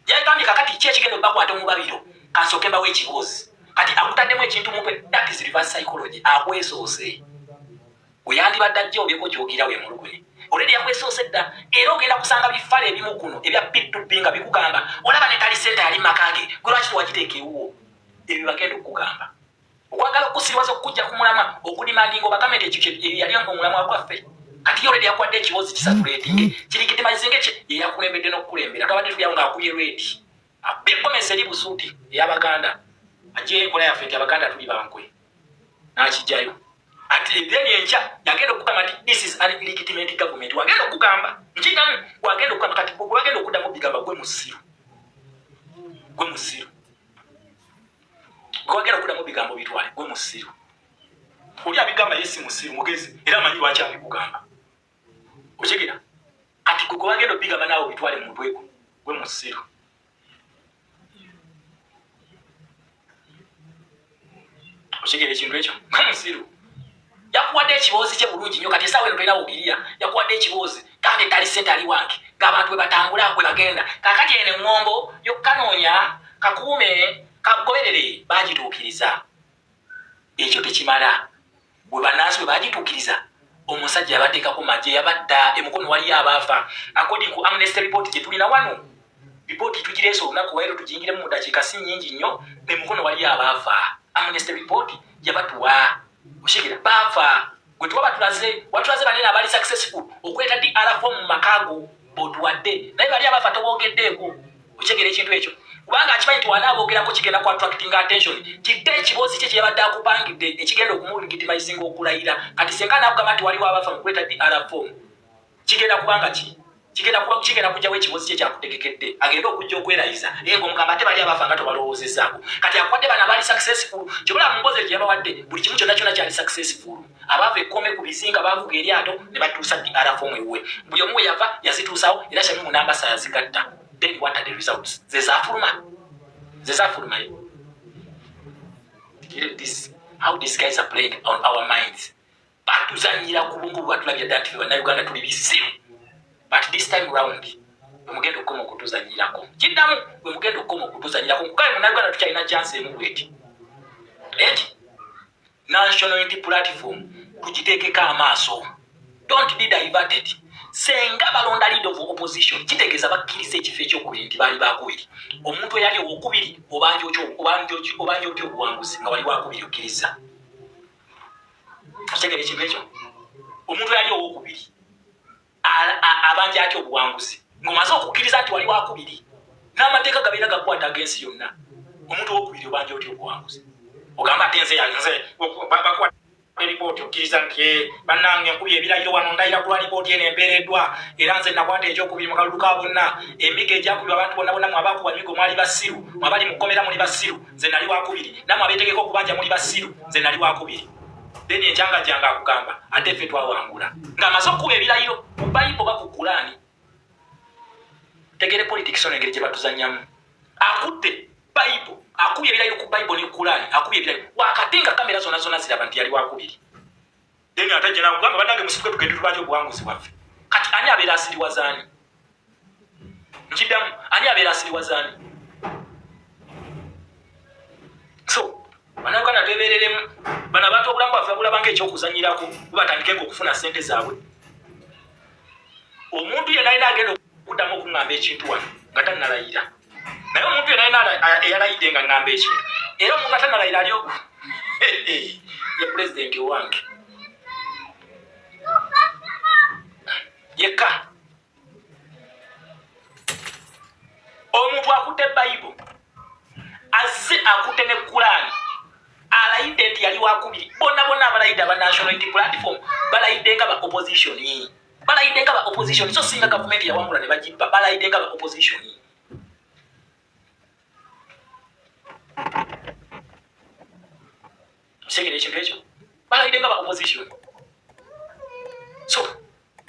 yagambye, kakati ki ekigenda obakwata omubabiro? Kansooke mbawo ekiboozi. Kati akutaddemu ekintu mutwe, that is reverse psychology. Akwesoose weyandibadde ajja obyeko kyogira wemulugunye, already yakwesoose dda. Era ogenda kusanga bifala ebimu kuno ebya P2P nga bikugamba, olaba ne tally center yali maka ge, gwe lwaki tewagiteeka ewuwo? Ebyo bagenda okukugamba okwagala okusiriwaza, okukujja ku mulamwa, okudemandinga obagambe nti ekyo yali omulamwa gwaffe. Kati ye already yakuwadde ekiboozi kisatulatinge kirikitimaizinge kye ye yakulembedde n'okukulembera. Twabadde tulyawo ng'akubye red, akubye gomesi eri busuuti ey'Abaganda, ajjayo enkola yaffe nti Abaganda tuli bankwe, n'akijjayo. Ati then enkya yagenda okugamba nti this is an illegitimate government. Wagenda okugamba nkiddamu, wagenda okugamba kati gwe wagenda okuddamu bigamba gwe musiru, gwe musiru, gwe wagenda okuddamu bigambo bitwale, gwe musiru. Oli abigamba ye si musiru, mugezi, era amanyi lwaki abikugamba. Okigira? Kati gwe gwe wagenda obigamba naawe obitwale mu mutwe gwo, gwe musiru. Okigera ekintu ekyo? Gwe musiru. Yakuwadde ekiboozi kye bulungi nnyo. Kati esaawa eno tolina wogirya. Yakuwadde ekiboozi kandi tally center ali wange ng'abantu bwe batambula bwe bagenda. Kakati eno eŋŋombo yokkanoonya kakuume kagoberere bagituukiriza. Ekyo tekimala. Bwe bannansi bwe bagituukiriza, omusajja yabateekako magye, yabatta. Emukono waliyo abaafa according ku Amnesty report gye tulina wano. Ripooti tugireese olunaku wairo, tugiyingiremu mu dakiika si nnyingi nnyo. Emukono waliyo abaafa, Amnesty report yabatuwa. Oshegera baafa. Gwe tuba batulaze, watulaze banene abali successful okuleeta DR form mu maka go botuwadde, naye bali abafa tobogeddeeko. Okyegera ekintu ekyo, kubanga akimanyi nti wanaaboogerako kigenda ku attracting attention, kitte ekiboozi kye kyeyabadde akupangidde ekigenda okumulegitimizinga okulayira. Kati senga naakugamba nti waliwo abafa mu kuleeta DR form, kigenda kubanga ki kigenda kuba kigenda kujjawo ekibozi kye kyakutegekedde agende okujja okwerayiza, naye ngaomugamba ate bali abafa nga tobalowoozezaako. Kati akuwadde bano abaali successful, kyobola mu mbozi gyeyabawadde buli kimu kyonna kyonna kyali successful. Abaava ekkome ku bizinga bavuga eryato ne batuusa DR form ewuwe, buli omu we yava yazituusawo, era Shamimu nambasa yazigatta. Then what are the results? Zezafuluma, zezafulumayo. This how these guys are playing on our minds. Batuzanyira ku bwongo, bwatulabya dda nti fe Bannayuganda tuli bisiru. But this time round bwemugenda okukoma okutuzanyirako, kiddamu, bwemugenda okukoma okutuzanyirako, nkugaye Munnayuganda, tukyalina chance emu bweti eti National Unity Platform tugiteekeko amaaso. Don't be diverted. Senga balonda leader of opposition, kitegeeza bakkiriza ekifo ekyokubiri nti baali bakubiri. Omuntu eyali owokubiri obanja otya obuwanguzi nga wali wakubiri? Okkiriza, okitegera ekintu ekyo? Omuntu eyali owokubiri abanja atya obuwanguzi ng'omaze okukkiriza nti wali wakubiri, n'amateeka gabeera gakwata ag'ensi yonna? Omuntu owokubiri obanja otya obuwanguzi? Ogamba ate nze nze bakuwa eripooti, okkiriza nti bannange nkubye ebirayiro wano, ndayira kulwa lipooti eno empeereddwa, era nze nakwata ekyokubiri mu kalulu ka bonna. Emigo egyakubirwa abantu bonna bonna, mwabakuba emigo mwali basiru, mwabali mu kkomera muli basiru, nze nali wakubiri. Nammwe abeetegeka okubanja muli basiru, nze nali wakubiri. Then enkyanga gyange akugamba ate ffe twawangula ng'amaze okukuba ebirayiro mu Bayibo ba ku Kulaani. Tegere politics ono engeri gye batuzannyamu. Akutte Bayibo, akubye ebirayiro ku Bayibo ne Kulaani, akubye ebirayiro wakati nga kamera zonna zonna ziraba nti yali wakubiri. Then ate gye nakugamba, bannange musituke tugende tubanje obuwanguzi bwaffe. Kati ani abeera asiriwazaani? Nkiddamu, ani abeera asiriwazaani? So Bannayuganda twebereremu. Bano abantu obulamu bwaffe babulaba nga ekyokuzanyirako, bubatandike nga okufuna sente zaabwe. Omuntu yenna alina agenda okuddamu okuŋŋamba ekintu wano nga tannalayira, naye omuntu yenna alina eyalayidde nga ŋŋamba ekintu, era omuntu atannalayira ali ye pulezidenti owange yekka. Omuntu akutte Bayibo, azze akutte ne Kulaani, alayidde nti yali wakubiri. Bonna bonna abalayidde aba National Unity Platform balayidde nga ba opposition, balayidde nga ba opposition. So singa gavumenti yawangula ne bagibba, balayidde nga ba opposition. Otegera ekintu ekyo? Balayidde nga ba opposition. So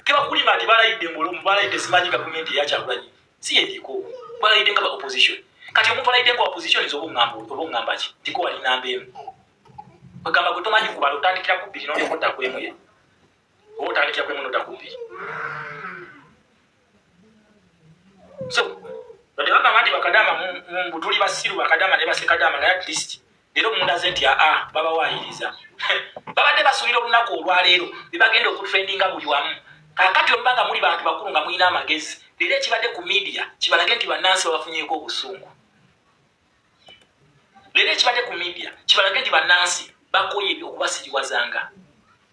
tebakulima nti balayidde mbolomu, balayidde simanyi gavumenti eyakyagulanyi si yeriko, balayidde nga ba opposition. Kati omuntu alayidde nga opposition nze oba oŋŋamba ki? Ntiko wali namba emu, kwegamba gwe tomanyi kubala, otandikira ku bbiri nolyoka odda ku emu, ye oba otandikira ku emu nodda ku bbiri. So badde bagamba nti bakadama mbu tuli basiru, bakadama ne basekadama, naye at least leero mundaze nti aa babawaayiriza. Babadde basuubira olunaku olwaleero bebagenda okutrendinga buli wamu. Kakati omuba nga muli bantu bakulu nga mulina amagezi, leero ekibadde ku media kibalage nti bannansi babafunyeeko obusungu. Leero ekibadde ku media kibalage nti bannansi bakoye okubasiriwazanga,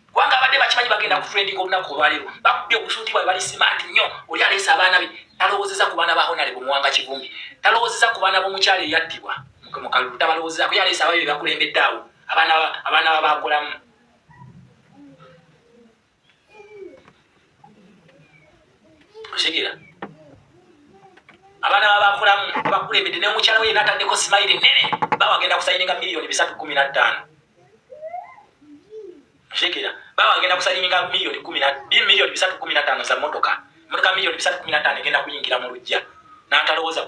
kubanga abadde bakimanyi bagenda ku trending olunaku olwaleero. Bakubye obusuuti bwabe, bali smart nnyo. Oli aleese abaana be, talowoozeza ku baana ba Honalebo Muwanga Kivumbi, talowoozeza ku baana b'omukyalo eyattibwa mu kalulu, tabalowoozezaako. Yaleese ababe be bakulembedde awo, abaana babakolamu. Okigira abaana babakolamu bakulembedde, nemukyala we yena ataddeko simayire nene, bawagenda kusayininga miliyoni 315. Okigira bawagenda kusayininga miliyoni 315 za motoka, motoka miliyoni 315 egenda kuyingira mu lujja, n'atalowooza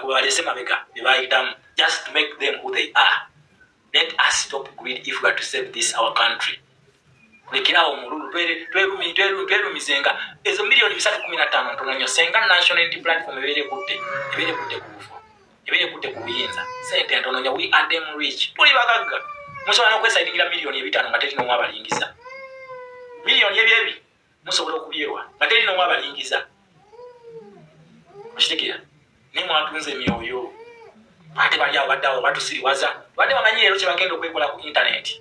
kubalese mabega bebayitamu just to make them who they are. Let us stop greed if we are to save this our country. Lekerawo omululu, twerumizenga. Ezo miliyoni 315 ntono nnyo. Senga National Unity Platform ebeere kutte ku bufo, ebeere kutte ku buyinza, sente ntono nnyo. We are them rich, tuli bagagga. Musobola n'okwesayiningira 5 miliyoni nga teri n'omu abalingiza. Miliyoni ebyebi musobola okubyewa nga teri n'omu abalingiza. Okitegeera? Naye mwatunze emyoyo, ate bali awo badde awo batusiriwaza. Badde bamanyi leero kyebagenda okwekola ku internet.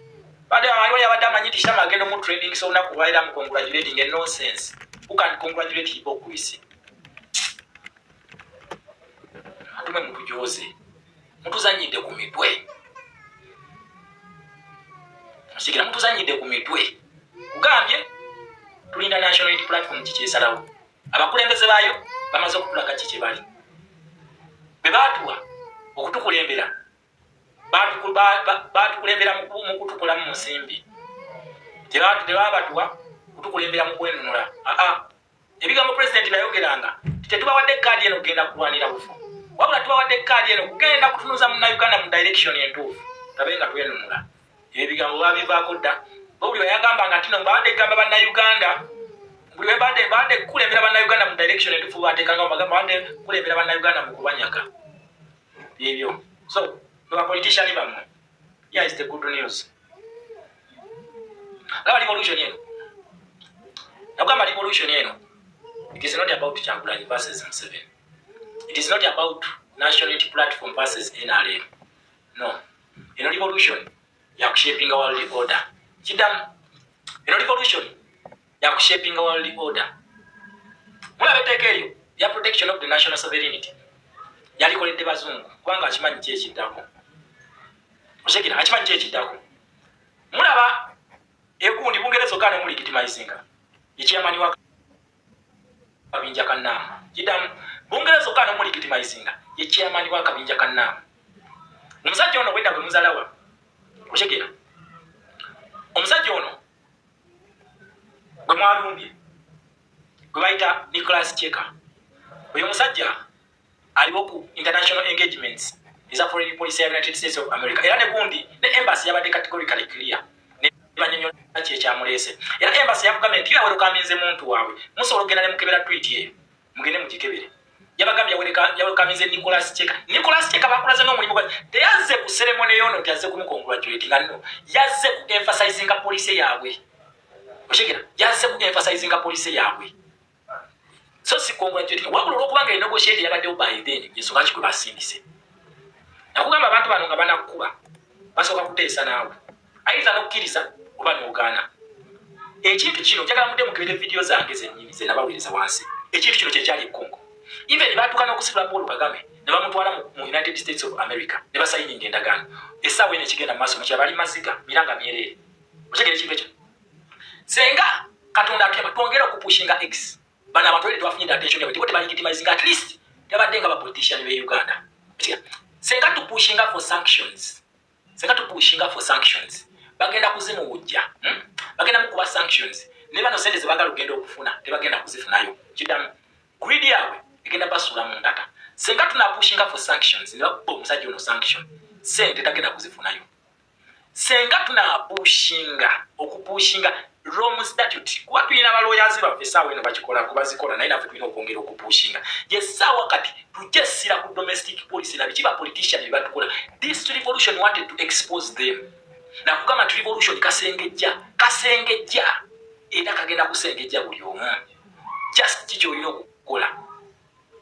Badde bamanyi, wali abadde amanyi nti Shama agenda omu trending. So olunaku lwalira mu congratulating a nonsense. Who can congratulate hypocrisy? Atumwe mutujoze, mutuzanyidde ku mitwe. Okigira, mutuzanyidde ku mitwe. Kugambye tulinda National Unity Platform kikyesalawo. Abakulembeze baayo bamaze okutulaga ki kye bali. Be baatuwa okutukulembera, batukulembera mu kutukolamu musimbi. Tebabatuwa kutukulembera mu kwenunula. Aa, ebigambo pulezidenti byayogeranga, tetubawadde kaadi eno kugenda kulwanira bufo, wabula tubawadde kaadi eno kugenda kutunuza Munnauganda mu direction entuufu, tabe nga twenunula. Ebyo ebigambo babivaako dda. Bo buli weyagambanga nti no mbadde gamba Bannayuganda, buli webadde badde kukulembera Bannayuganda mu direction entuufu, bateekanga bagamba badde kukulembera Bannayuganda mu kubanyaga. Ebyo so bapolitician bammwe. Here is the good news. Laba revolution eno. Nakugamba revolution eno, it is not about Kyagulanyi versus Museveni. It is not about National Unity Platform versus NRM. No, eno revolution yakushapinga world order. Kiddamu, eno revolution yakushapinga world order. Mulaba etteeka eryo ya protection of the national sovereignty yalikoledde bazungu, kubanga akimanyi ki ekiddako. Oshekera, akimanyi ki ekiddako. Mulaba ekundi Bungereza ogaana omulegitimizinga ekyamani wa kabinja ka NAM. Kiddamu, Bungereza ogaana omulegitimizinga ye chairman wa kabinja ka NAM. Omusajja ono bwedda gwe muzalawa. Oshekera, omusajja ono gwe mwalumbye gwe bayita Nicholas Cheka, oyo omusajja aliwo ku international engagements eza foreign policy ya United States of America. Era ne gundi ne embassy yabadde categorically clear ne banyonyola ki ekyamuleese. Era embassy yakugambye nti yawelcominze muntu waabwe. Musobola okugenda ne mukebera tweet eyo, mugende mugikebere. Yabagambye yawelcominze Nicholas Cheka. Nicholas Cheka bakulaze n'omulimu gwa teyazze ku ceremony yono nti azze kumucongratulatinga. No, yazze ku emphasizinga policy yaabwe. Oshegera, yazze ku emphasizinga policy yaabwe, so si congratulating, wabula olwokubanga enegotiate yabaddewo by then, ensonga ki gwe basindise. Nakugamba abantu bano nga banakkuba basooka kuteesa naawe, ayinza n'okukkiriza oba n'ogaana. Ekintu kino njagala mudde mukebere vidiyo zange zennyini zenabaweereza wansi. Ekintu kino kyekyali ekongo. Even batuuka n'okusitula Paul Kagame ne bamutwala mu United States of America ne basayininga endagaano. Essaawa eno ekigenda mu maaso mukyabali maziga miranga myereere. Otegera ekintu ekyo? Senga Katonda atuyamba twongere okupushinga x bano abantu ere twafunye attention yabwe, tebo tebalegitimizinga, at least tebadde nga bapolitician be Uganda. Senga tupushinga for sanctions, senga tupushinga for sanctions, bagenda kuzimuwujja, Bagenda mukuba sanctions ne bano sente zebagala okugenda okufuna tebagenda kuzifunayo. Kiddamu, greed yaabwe egenda basuula mu ndata. Senga tunapushinga for sanctions ne bakuba omusajja ono sanction, sente tagenda kuzifunayo. Senga tunapushinga okupushinga Rome Statute, kuba tulina balooyazi baffe essaawa eno bakikola kubazikola, naye naffe tulina okwongera okupushinga. Yessaawa kati tujje essira ku domestic policy na biki ba politician bye batukola. This revolution wanted to expose them. Nakugamba nti revolution kasengejja, kasengejja, era kagenda kusengejja buli omu. Just kiki olina okukola?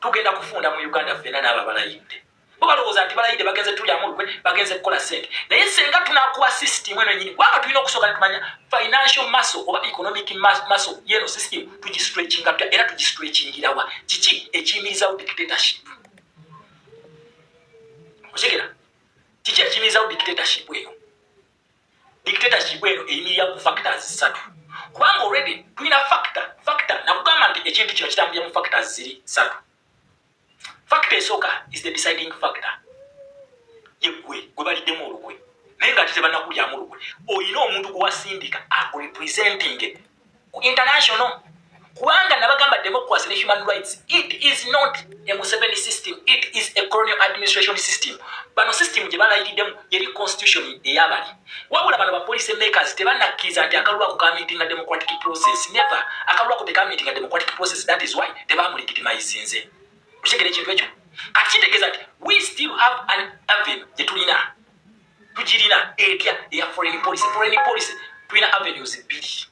Tugenda kufunda mu Uganda ffenna n'abo abalayidde. Bo balowooza nti balayidde bagenze tulyamu olukwe, bagenze kukola sente. Naye senga tunakuwa system eno nyini, kubanga tulina okusooka netumanya financial muscle oba economic muscle yeno system tugistretchinga tutya, era tugistretchingirawa? Kiki ekiyimirizawo dictatorship? Okitegera? Kiki ekiyimirizawo dictatorship eno? Dictatorship eno eyimirira ku factors ssatu, kubanga already tulina factor. Nakugamba nti ekintu kino kitambulira mu factors ziri ssatu. Factor esooka is the deciding factor, yeggwe gwe baliddemu olukwe. Naye nga ate tebanakulyamu olukwe, oyina omuntu gwe wasindika akurepresenting ku international, kubanga nabagamba democracy ne human rights, it is not a Museveni system, it is a colonial administration system. Bano system gye balayiriddemu yeri constitution eyabali, wabula bano ba policy makers tebanakkiriza nti akalulu ako kameetinga democratic process. Never, akalulu ako tekameetinga democratic process. That is why tebamulegitimizinze. Okitegera ekintu ekyo? Kati kitegeeza nti we still have an avenue gye tulina. Tugirina etya eya foreign policy? Foreign policy tulina avenues bbiri,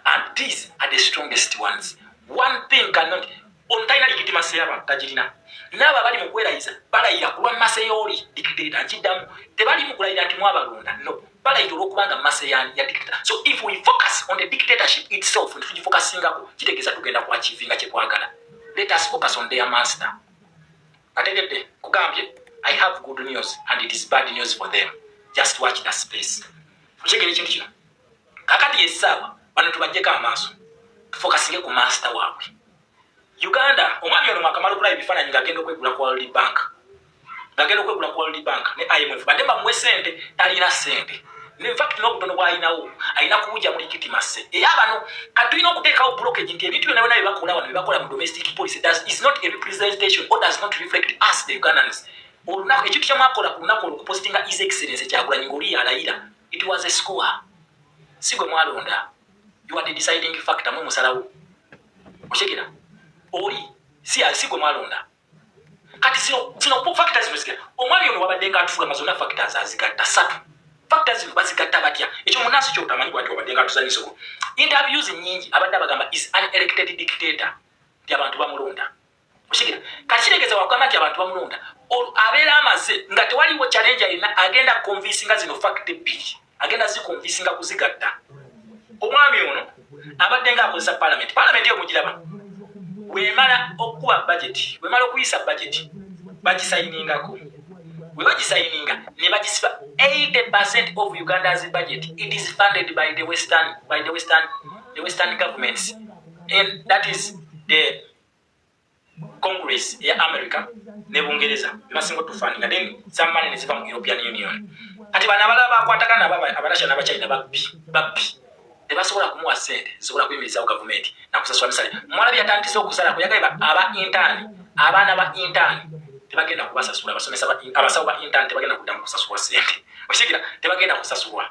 and these are the strongest ones. One thing cannot, ono talina legitimacy y'abantu, tagirina. Naabo abali mu kwerayiza balayira kulwa maseyooli dictator. Nkiddamu, tebali mu kulayira nti mwabalonda, no, balayira olwokubanga maseyani ya dictator. So if we focus on the dictatorship itself, nti tugifocusingako, kitegeeza tugenda kuachievinga kyetwagala. Let us focus on their master. Ategedde kugambye, I have good news and it is bad news for them. Just watch the space. Okitegeera ekintu kino? Kakati essaawa bano tubajjeko amaaso, tufocusinge ku master waabwe Uganda. Omwami ono mwakamala okulaba ebifaananyi ng'agenda okwegula ku World Bank, ng'agenda okwegula ku World Bank ne IMF, badde bamuwe sente. Talina sente. Infact, n'obutono bw'alinawo alina kubujja mu legitimacy era bano. Kati tulina okuteekawo blockage nti ebintu byonna byonna byebakola wano, byebakola mu domestic policy is not a representation or does not reflect us, the Ugandans. Olunaku ekintu kyemwakola ku lunaku olwo, kupostinga His Excellence Kyagulanyi ng'oli alayira, it was a score. Si gwe mwalonda. You are the deciding factor. Mwe musalawo. Okitegera? Oli si gwe mwalonda. Kati zino factors zino zigera omwami ono wabadde nga atufuga nga zonna factors azigatta ssatu. Factors zino bazigatta batya? Ekyo munansi kyotamanyi bwati wabadde nga atuzanyisoko. Interviews nyingi abadde abagamba is an elected dictator, nti abantu bamulonda. Okitegera? Kati kitegeeza wakugamba nti abantu bamulonda, abeera amaze nga tewaliwo challenge alina. Agenda convincinga zino fact ebbiri, agenda ziconvincinga kuzigatta. Omwami ono abadde nga akozesa parliament. Parliament eyo mugiraba, wemala okukuba budget, wemala okuyisa budget, bagisayiningako. We bagisayininga ne bagisiba, 80% of Uganda's budget, it is funded by the western governments, and that is the Congress eya America ne Bungereza bebasinga otufundinga. Then some money neziva mu European Union. Kati bano abalala bakwatagana nabo, Abarasha n'Abachina, babbi babbi, tebasobola kumuwa sente zisobola kuyimirizawo gavumenti nakusasula misale. Mwalabye yatandise okusalako, yagamba aba intern, abaana ba intern tebagenda kubasasula, abasomesa, abasawo ba intern tebagenda kuddamu kusasulwa sente. Okigira? Tebagenda kusasulwa.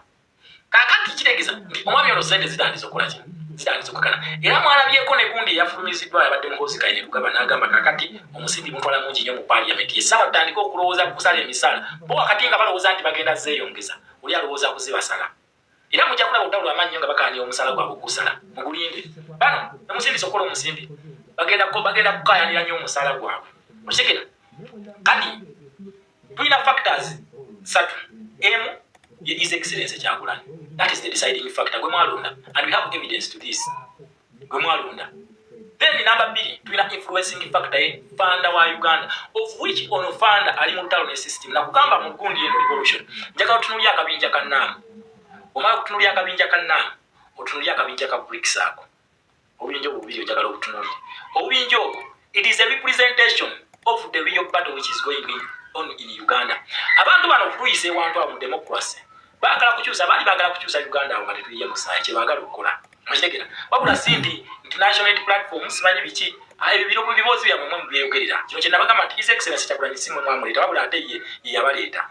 Kakati kitegeeza nti omwami ono sente zitandise okukolaki? Zitandise okukakana. Era mwalabyeko ne gundi eyafulumiziddwa, yabadde Muhoozi Kainerugaba, n'agamba kakati omusimbi mutwala mungi nnyo mu paaliyamenti, essaawa tutandike okulowooza ku kusala emisaala. Bo wakati nga balowooza nti bagenda zeeyongeza, oli alowooza kuzibasala. Era mujja kulaba olutalo lwamaanyi nnyo nga bakaanira omusala gwabwe ogusala. Mugulinde bano emusimbi sokola omusimbi, bagenda kukayanira nnyo omusala gwabwe. Okitegera? Kati tulina factors satu. Emu ye His Excellence Kyagulanyi. That is the deciding factor, gwe mwalonda, and we have evidence to this, gwe mwalonda. Then number bbiri, tulina influencing factor ye funder wa Uganda, of which ono funder ali mu lutalo ne system. Nakugamba mu gundi eno revolution, njagala otunulya akabinja ka naamu. Omala okutunulya akabinja ka naamu, otunulya akabinja ka BRICS. Ako obubinja obwo bubiri njagala obutunulire. Obubinja obwo, it is a representation of the real battle which is going on in Uganda. Abantu bano okutuyisa ewantu awo mu democracy, baagala kukyusa, baali baagala kukyusa Uganda awo nga tetuyiye musaayi. Kyebaagala okukola, okitegera? Wabula si nti international platform, simanyi biki. Ah, ebyo biro biboozi byammwe mwe mubyeyogerera. Kino kye nabagamba nti His Excellence Kyagulanyi si mwe mwamuleeta, wabula ate ye ye yabaleeta.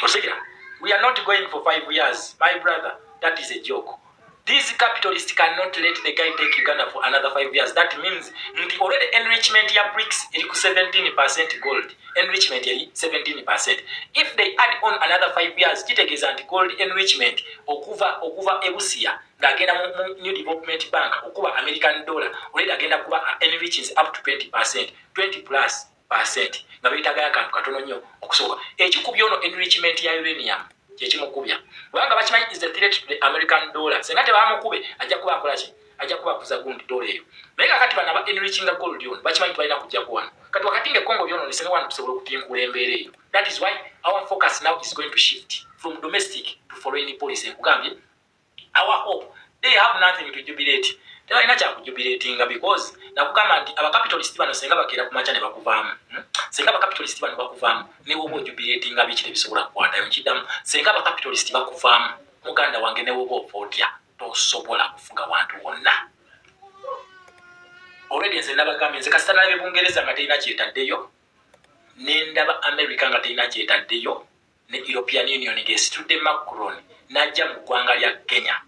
Okitegera? We are not going for 5 years, my brother. That is a joke. These capitalists cannot let the guy take Uganda for another 5 years. That means nti already enrichment ya BRICS eri ku 17% gold enrichment eri 17%. If they add on another 5 years, kitegeeza nti gold enrichment okuva ebusiya ng'agenda mu New Development Bank okuba American dollar, already agenda kuba enrichings up to 20%, 20 plus percent, nga beetagayo akantu katono nnyo okusooka. Ekikubya ono enrichment ya uranium kyekimukubya, kubanga bakimanyi is the threat to the American dollar. Senga tebamukube, ajja kuba akolaki? Ajja kuba akuza gundi dola eyo. Naye kakati bano aba enrichinga gold ono bakimanyi tibalina kujjaku wano. Kati wakati nga ekongo byononese, ne wano tusobola okutinkula embeera eyo. That is why our focus now is going to shift from domestic to foreign policy. Nkugambye, our hope, they have nothing to jubilate, tebalina kyakujubilatinga, because nakugamba nti abacapitalist bano senga bakeera ku makya ne bakuvaamu, Senga abacapitalist bano bakuvaamu, newoba ojubilatinga biki, tebisobola kukwatayo. Nkiddamu, senga abacapitalist bakuvaamu, muganda wange, newoba ofa otya, tosobola kufuga wantu wonna. Already nze nabagambye, nze kasita nalabye Bungereza nga terina kyetaddeyo, nendaba America nga terina kyetaddeyo, ne European Union ng'esitudde Macron najja mu ggwanga lya Kenya,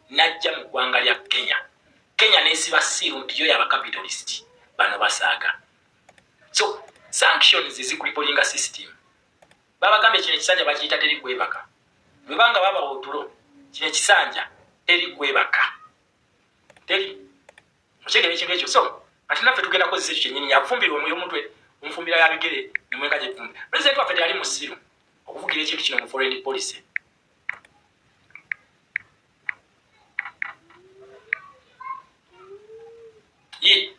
najja mu ggwanga lya Kenya, Kenya nesiba seal nti yoyabacapitalist bano basaaga. So sanctions zikuripolinga system. Babagambye kino ekisanja bakiyita teri kwebaka. Bwe banga babawa otulo, kino ekisanja teri kwebaka, teri. Okyegera ekintu ekyo? So ate naffe tugenda kukozesa ekyo kyennyini. Yakufumbirwa omwoyo omutwe omufumbira ya bigere nemwenka gyefumbi. Pulezidenti waffe teyali musiru okuvugira ekintu kino mu foreign policy. Ye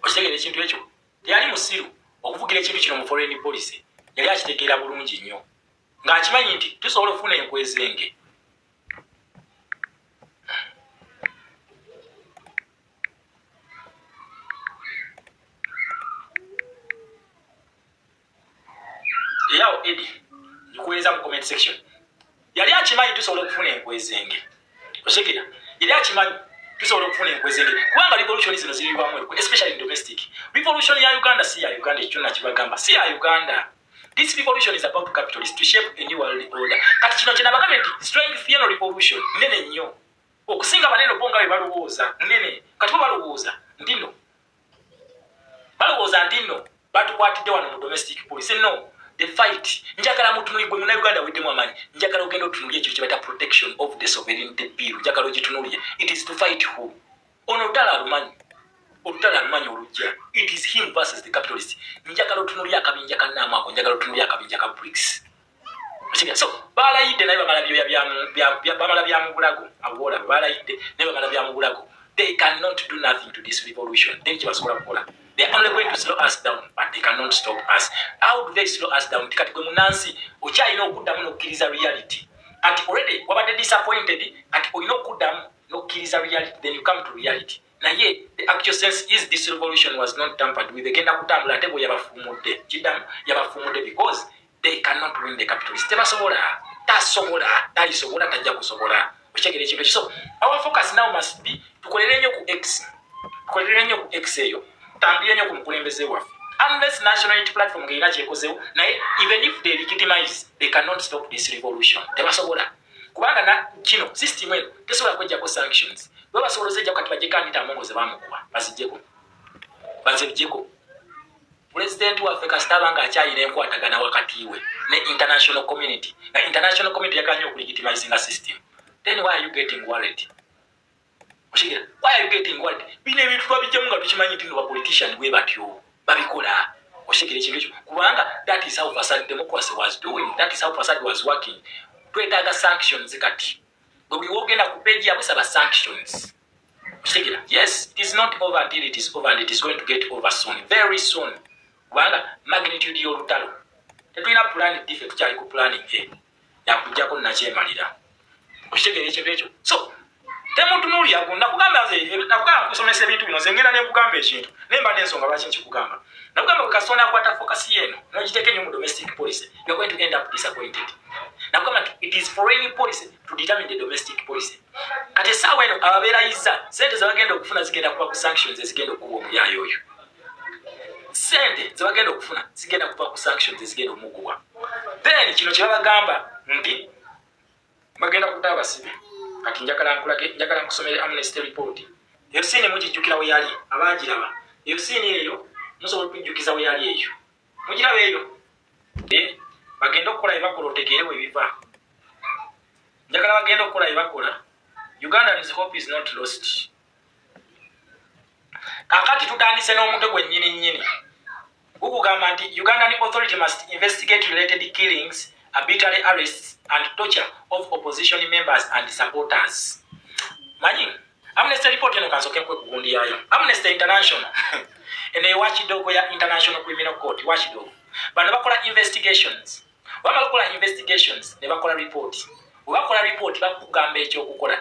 okitegeera ekintu ekyo? Teyali musiru okuvugira ekintu kino mu foreign policy. Yali akitegeera bulungi nnyo ng'akimanyi nti tusobola okufuna enkwezenge. Eyawo edi nkuweereza mu comment section. Yali akimanyi tusobola okufuna enkwezenge. Okitegera? Yali akimanyi tusobola okufuna enkwezenge kubanga revolution zino ziriwamu enkwe, especially in domestic revolution ya Uganda. Si ya Uganda, ekyo nakibagamba, si ya Uganda. This revolution is about capitalist to shape a new world order. Kati kino kyenabagambye nti strength yeno revolution nene nnyo okusinga banene bo nga bwe balowooza nene. Kati bo balowooza nti no, balowooza nti no batukwatidde wano mu domestic policy. No, the fight, njagala mutunuli gwe Munauganda weddemu amaanyi, njagala ogenda otunulye ekyo kyebaita Protection of the Sovereignty Bill. Njagala ogitunulye. It is to fight who? Ono olutalo alumanyi, olutalo alumanyi olujja. It is him versus the capitalist. Njagala otunulye akabinja kannaamu ako, njagala otunulye akabinja ka BRICS. So balayidde naye bamala byoya, bamala bya mubulago. Abo balayidde naye bamala bya mubulago. They cannot do nothing to this revolution. Teri kyebasobola kukola. They are only going to slow us down, but they cannot stop us. How do they slow us down? Kati gwe munansi okyalina okuddamu n'okukkiriza reality. Kati already wabadde disappointed, kati olina okuddamu n'okukkiriza reality, then you come to reality. Naye the actual sense is this revolution was not tampered with. Egenda kutambula ate bwe yabafuumudde. Kiddamu, yabafuumudde because they cannot win the capitalist. Tebasobola, tasobola, talisobola, tajja kusobola. Okitegera ekintu ekyo? So our focus now must be tukolere nnyo ku X, tukolere nnyo ku X eyo, tutambulire nnyo ku mukulembeze waffe, unless National Unity Platform ng'erina kyekozewo. Naye even if they legitimize, they cannot stop this revolution. Tebasobola, kubanga na kino system eno tesobola kwejjako sanctions. Bwe basobola ozejjako, kati bajjeko Anita Among ze bamukuba, bazijjeko, bazijjeko. Pulezidenti waffe kasita aba nga akyayina enkwatagana wakati we ne international community, nga international community yagala nnyo okulegitimizinga system, then why are you getting worried? Okigira? Why are you getting worried? Bino ebintu twabijjamu nga tukimanyi nti no, bapolitician bwe batyo babikola. Okigira ekintu ekyo? Kubanga that is how facade democracy was doing, that is how facade was working. Twetaaga sanctions. Kati gwe buli wogenda ku page yabwe, saba sanctions. Okitegera? Yes, it is not over until it is over, and it is going to get over soon, very soon, kubanga magnitude y'olutalo. Tetulina plan D, ffe tukyali ku plan A yakujjako nakyemalira. Okitegeera ekintu ekyo? So temutunuulira. Nakugamba nze, nakugamba nkusomesa ebintu bino. Nze ngenda nenkugamba ekintu naye mba n'ensonga lwaki nkikugamba. Nakugamba bwe kasita onaakwata focus yeeno n'ogiteeka ennyo mu domestic policy, you are going to end up disappointed. Nakugamba nti it is foreign policy to determine the domestic policy. Kati essaawa eno ababeerayiza sente zebagenda okufuna zigenda kuba ku sanctions ezigenda okuba omuyaayo oyo. Sente zebagenda okufuna zigenda kuva ku sanctions ezigenda omuguwa. Then kino kyebabagamba nti bagenda kuta abasibe. Kati njagala nkulage, njagala nkusomere Amnesty report eyo. Siini mugijjukira we yali? Abagiraba eyo siini eyo, musobola okujjukiza we yali eyo? Mugiraba eyo? Bagenda okukola byebakola, otegeere we biva. Njagala bagenda okukola byebakola. Ugandans, hope is not lost. Kakati tutandise n'omutwe gwennyini nnyini gukugamba nti Ugandan authority must investigate related killings, arbitrary arrests and torture of opposition members and supporters. Manyi Amnesty report eno, kansoke nkwe kugundi yayo. Amnesty International eno ewakidogo ya International Criminal Court, wakidogo bano bakola investigations. Bamala okukola investigations ne bakola report. Bwe bakola report, bakugamba ekyokukola.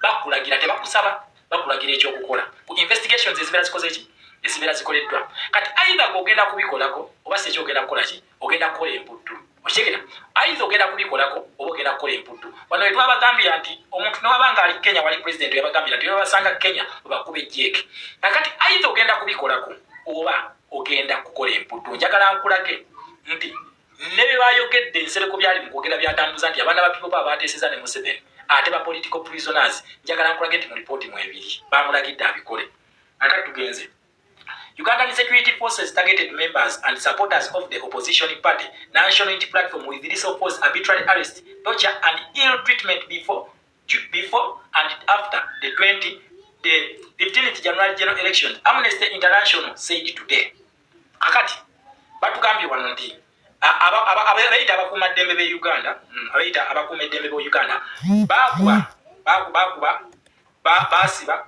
Bakulagira, tebakusaba, bakulagira ekyokukola ku investigations ezibeera zikoze ki, ezibeera zikoleddwa. Kati either gweogenda kubikolako oba si ekyogenda kukola ki, ogenda kukola emputtu. Okitegera? Either ogenda kubikolako oba ogenda kukola emputtu. Wano wetwabagambira nti omuntu newaba nga ali Kenya, wali president yabagambira nti webabasanga Kenya webakuba ejjeeke. Kakati either ogenda kubikolako oba ogenda kukola emputtu. Njagala nkulage nti ne bye bayogedde, Nsereko byali mu kwogera byatambuza nti abaana ba People Power bateeseza ne Museveni ate ba political prisoners. Njagala nkulage nti mu lipooti mwebiri bamulagidde abikole. Ate tugenze. Ugandan security forces targeted members and supporters of the opposition party National Unity Platform with lethal force, arbitrary arrest, torture and ill treatment before and after the 15th January general elections, Amnesty International said today. Kakati batugambye wano nti abayita abakuumaddembe b'e Uganda, abayita abakuuma eddembe b'e Uganda bakuba, basiba,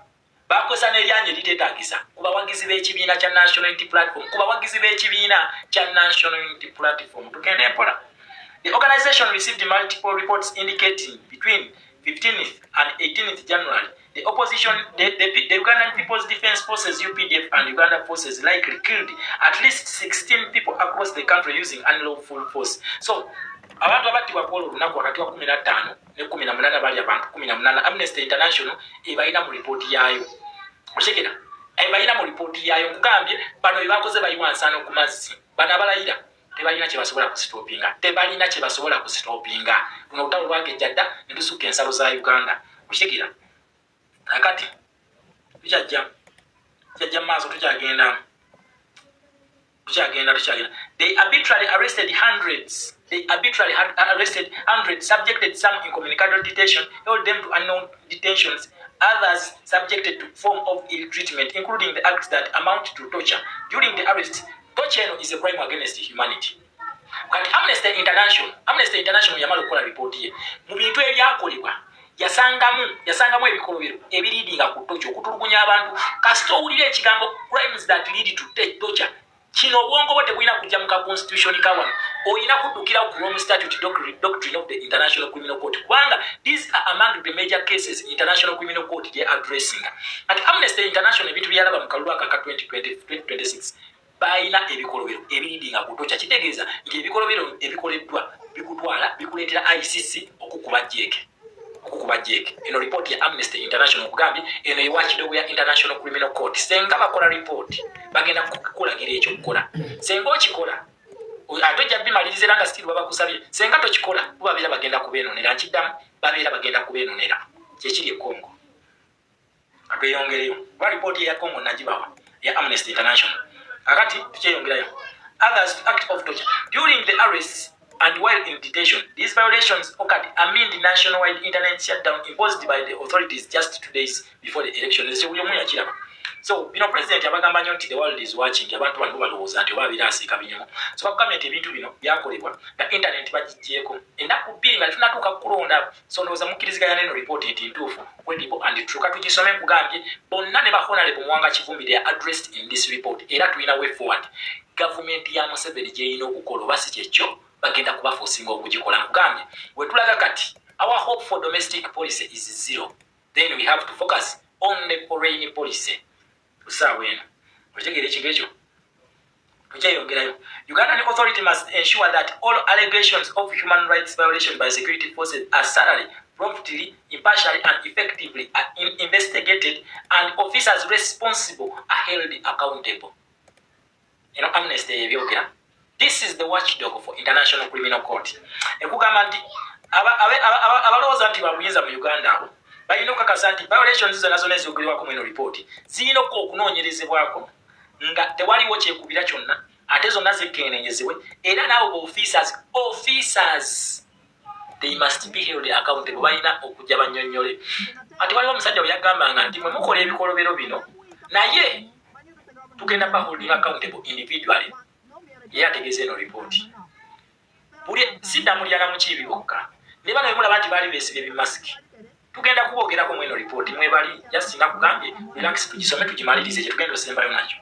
bakozesa n'eryanyi eriteetagisa ku bawagizi b'ekibiina kya National Unity Platform, ku bawagizi b'ekibiina kya National Unity Platform. Tugende mpola. The organization received multiple reports indicating between 15th and 18th January the opposition the Ugandan People's Defense Forces, UPDF, and Uganda forces likely killed at least 16 people across the country using unlawful force. So abantu abattibwa kwolwo olunaku wakati wa 15 ne 18 bali abantu 18. Amnesty International ebalina mu ripooti yaayo. Okitegera? Ebalina mu ripooti yaayo. Nkugambye, bano byebakoze bayiwa nsaano ku mazzi. Bano abalayira tebalina kyebasobola kusitopinga, tebalina kyebasobola kusitopinga. Luno olutalo lwagejja dda ne lusukka ensalo za Uganda. Okitegera? Akati tukyajja mu maaso, tukyagenda, tukyagenda, tukyagenda. They arbitrarily arrested hundreds. They arbitrarily had arrested hundreds, subjected some incommunicado detention, held them to unknown detentions, others subjected to form of ill treatment, including the acts that amount to torture. During the arrest, torture eno is a crime against humanity. Kati Amnesty International yamala okukola ripooti ye. Mu bintu ebyakolebwa yasangamu ebikolobero ebileadinga ku torture, okutulugunya abantu. Kasita owulira ekigambo "crimes that lead to torture", kino obwongo bwo tebulina kujja mu ka constitution ka wano, olina kuddukira ku Rome Statute, doctrine of the International Criminal Court, kubanga these are among the major cases International Criminal Court gye addressing. Ati Amnesty International ebintu byalaba mu kalulu aka ka 2026, balina ebikolobero ebileadinga ku torture. Kitegeeza nti ebikolobero ebikoleddwa bikutwala, bikuleetera ICC okukuba jeeke, okukuba jeeke. Eno ripooti ya Amnesty International. Okugambye, eno ewakidogo ya International Criminal Court. Senga bakola ripooti, bagenda kukulagira ekyokukola. Senga okikola, ate ojja bimaliriza era nga still babakusabye. Senga tokikola, bo babeera bagenda kubeenonera. Nkiddamu, babeera bagenda kubeenonera. Kyekiri e Congo. Atweyongereyo kuba ripooti eya Congo nagibawa ya Amnesty International. Kakati tukyeyongerayo. Others act of torture during the arrests and while in detention. These violations occurred amid nationwide internet shutdown imposed by the authorities just 2 days before the election. Ekyo buli omu yakiraba. So bino president abagamba nnyo nti the world is watching. Abantu bano balowooza nti oba abeera asiika binyomo. So bakugambye nti ebintu bino byakolebwa nga internet bagiggyeko ennaku 2 nga tetunatuuka kulonda. So ndowooza mukkiriziganya neno report nti ntuufu, credible and true. Katugisome. Nkugambye, bonna ne ba Honorable Muwanga Kivumbi, they are addressed in this report. Era tulina way forward gavumenti ya Museveni gyerina okukola, oba si kyekyo bagenda kubaforcinga okugikola. Nkugambye, wetulaga kati, our hope for domestic policy is zero, then we have to focus on the foreign policy. Kusaawa eno okitegeera ekintu ekyo. Tukyeyongerayo. Ugandan authority must ensure that all allegations of human rights violation by security forces are thoroughly, promptly, impartially and effectively are investigated and officers responsible are held accountable. Eno Amnesty ebyogera. This is the watchdog for International Criminal Court. Ekugamba nti abalowooza nti babuyinza mu Uganda, abo balina okukakasa nti violations zonna zonna ezogerwako mu eno ripooti zirina okunoonyerezebwako nga tewaliwo kyekubira kyonna, ate zonna zekeneenyezebwe, era naabo officers, they must be held accountable. Balina okujja bannyonnyole. Ate waliwo omusajja bwe yagambanga nti mwe mukola ebikolobero bino, naye tugenda ba holding accountable individually. Ye ategeeza eno ripooti buli siddamulyana mukiibi bokka ne bano bemulaba nti baali beesibye ebimasiki, tugenda kuboogerako mu eno ripooti mwebali. Just nakugambye, relax, tugisome tugimalirize. Kyetugenda osembayo nakyo.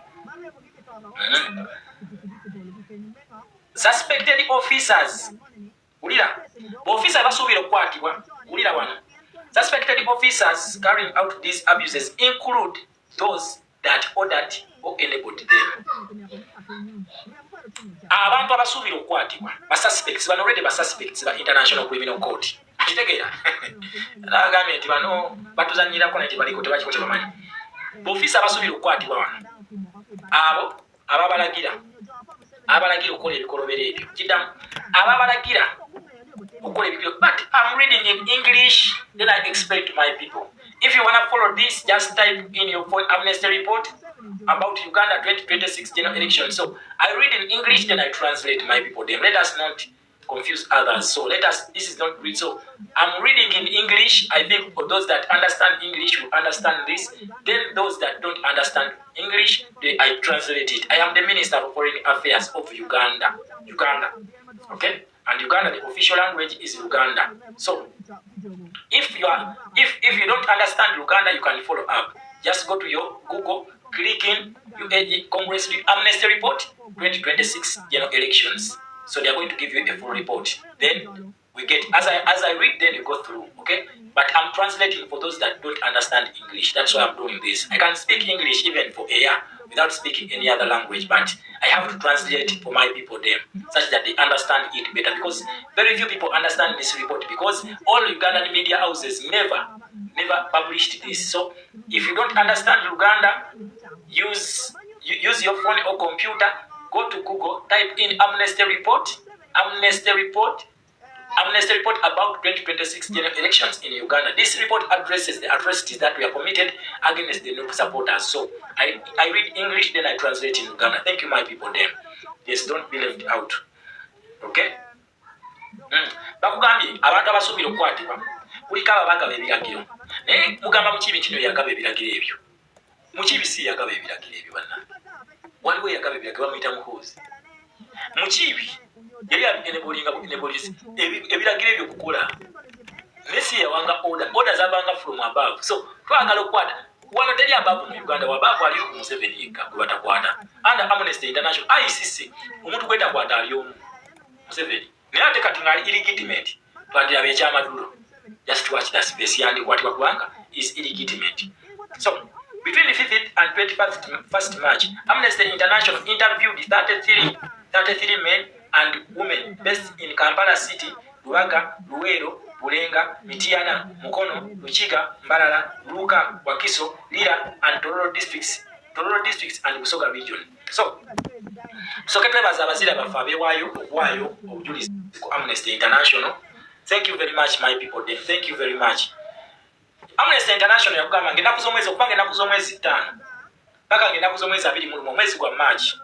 Suspected officers, wulira, bofiisa basuubira okukwatibwa. Wulira wano: suspected officers carrying out these abuses include those that ordered or enabled them. Abantu abasuubira okukwatibwa, basuspects bano, already basuspects ba International Criminal Court. Kitegeera? Nagambye nti bano batuzanyirako, naye tebaliko, tebakiko kyebamanyi. Bofiisa abasuubira okukwatibwa wano, abo ababalagira okukola ebikolobero ebyo. Kiddamu, ababalagira okukola ebikolobero. But I'm reading in English, then I explain to my people. If you wanna follow this, just type in your phone "Amnesty report". about Uganda 2026 general election. So I read in English, then I translate, my people. Them. Let us not confuse others. So let us, this is not read. So I'm reading in English. I think for those that understand English will understand this. Then those that don't understand English, I translate it. I am the Minister for Foreign Affairs of Uganda. Uganda. Okay? And Uganda, the official language is Luganda. So if you are if you don't understand Luganda, you can follow up. Just go to your Google, click in UAG Congress Amnesty Report 2026 General Elections. So they are going to give you a full report. Then we get, as I read, then you go through, okay? But I'm translating for those that don't understand English. That's why I'm doing this. I can speak English even for a year without speaking any other language, but I have to translate for my people them such that they understand it better, because very few people understand this report, because all Ugandan media houses never published this. So if you don't understand Luganda, use your phone or computer, go to Google, type in Amnesty report, Amnesty report, Amnesty report about 2026 general elections in Uganda. This report addresses the atrocities that were committed against the NUP supporters. So I read English, then I translate in Luganda. Thank you, my people there. Yes, don't be left out. Okay? Bakugambye abantu abasuubira okukwatibwa kuliko abo abagaba ebiragiro, naye mugamba Mukiibi kino yagaba ebiragiro ebyo. Mukiibi si yagaba ebiragiro ebyo, bannange. Waliwo eyagaba ebiragiro, bamuyita Muhoozi. Mukiibi yali enablinga ebiragiro ebyo kukola, naye si yawanga order. Order zavanga from above. So twagala okukwata wano, teri above mu Uganda. Wa above aliyo ku Museveni yekka gwe batakwata. Under Amnesty International, ICC, omuntu gwetakwata ali omu, Museveni. Naye ate kati ngaali illegitimate, twandiraba ekyamadulo. Just watch the space, yandikwatibwa kubanga is illegitimate. So between the 5th and 21st March, Amnesty International interviewed 33 men and women based in Kampala City, Lubaga, Luweero, Bulenga, Mityana, Mukono, Rukiga, Mbarara, Luuka, Wakiso, Lira and Tororo districts and Busoga region. So soke twebaza abazira baffe abeewaayo okuwaayo obujulizi ku Amnesty International. Thank you very much, my people then. Thank you very much. Amnesty International yakugamba ngaennaku z'omwezi, okubanga ennaku z'omwezi 5 paka ngaennaku z'omwezi 21, omwezi gwa Maaki,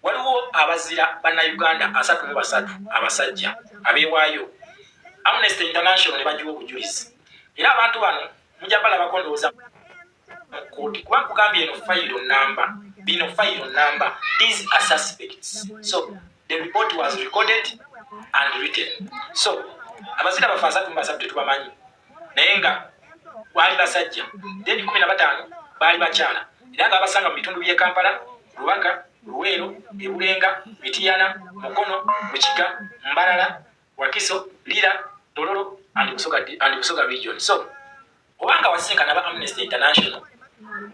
waliwo abazira Bannayuganda 33 abasajja abeewaayo Amnesty International ne bagiwa obujulizi. Era abantu bano mujja balabako ndowooza mu kkooti, kuba nkugambye eno fayiro namba, bino fayiro namba. These are suspects. So the report was recorded and written. So abazira baffe 33 tetubamanyi, naye nga baali basajja, then 15 baali bakyala, era nga babasanga mu bitundu by'e Kampala, Lubaga, Luweero, Ebulenga, Mityana, Mukono, Rukiga, Mbarara, Wakiso, Lira, Tororo and Busoga region. So obanga wasinkana ba Amnesty International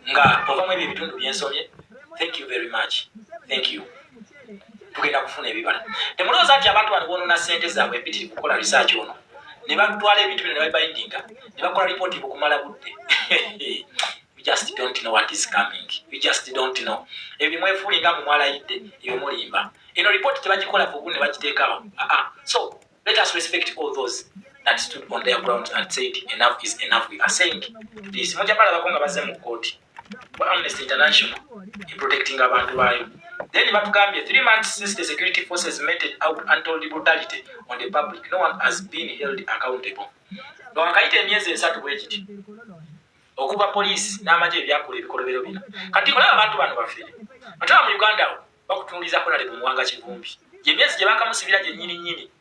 nga ovamu ebyo ebitundu byensomye, thank you very much, thank you. Tugenda kufuna ebibala. Temulowooza nti abantu bano bonoona sente zaabwe empitiri kukola research ono ne batwala ebintu bino ne babibindinga ne bakola ripooti bukumala budde. We just don't know what is coming. We just don't know. Ebyo mwefuulinga mu mwalayidde, ebyo mulimba. Eno ripooti tebagikola fugu ne bagiteekawo. Ah, so let us respect all those that stood on their ground and said enough is enough. We are saying this, mujja balabako nga bazze mu kooti wa Amnesty International protecting abantu baayo. Then batugambye 3 months since the security forces meted out untold brutality on the public, no one has been held accountable. Nga wakayita emyezi 3 bwe kiti okuva poliisi n'amagye ebyakola ebikolobero bino. Kati olaba abantu bano bafere ataba mu Uganda awo bakutunulizako nale Muwanga Kivumbi, gyemyezi gye bakamusibira gyennyini nnyini.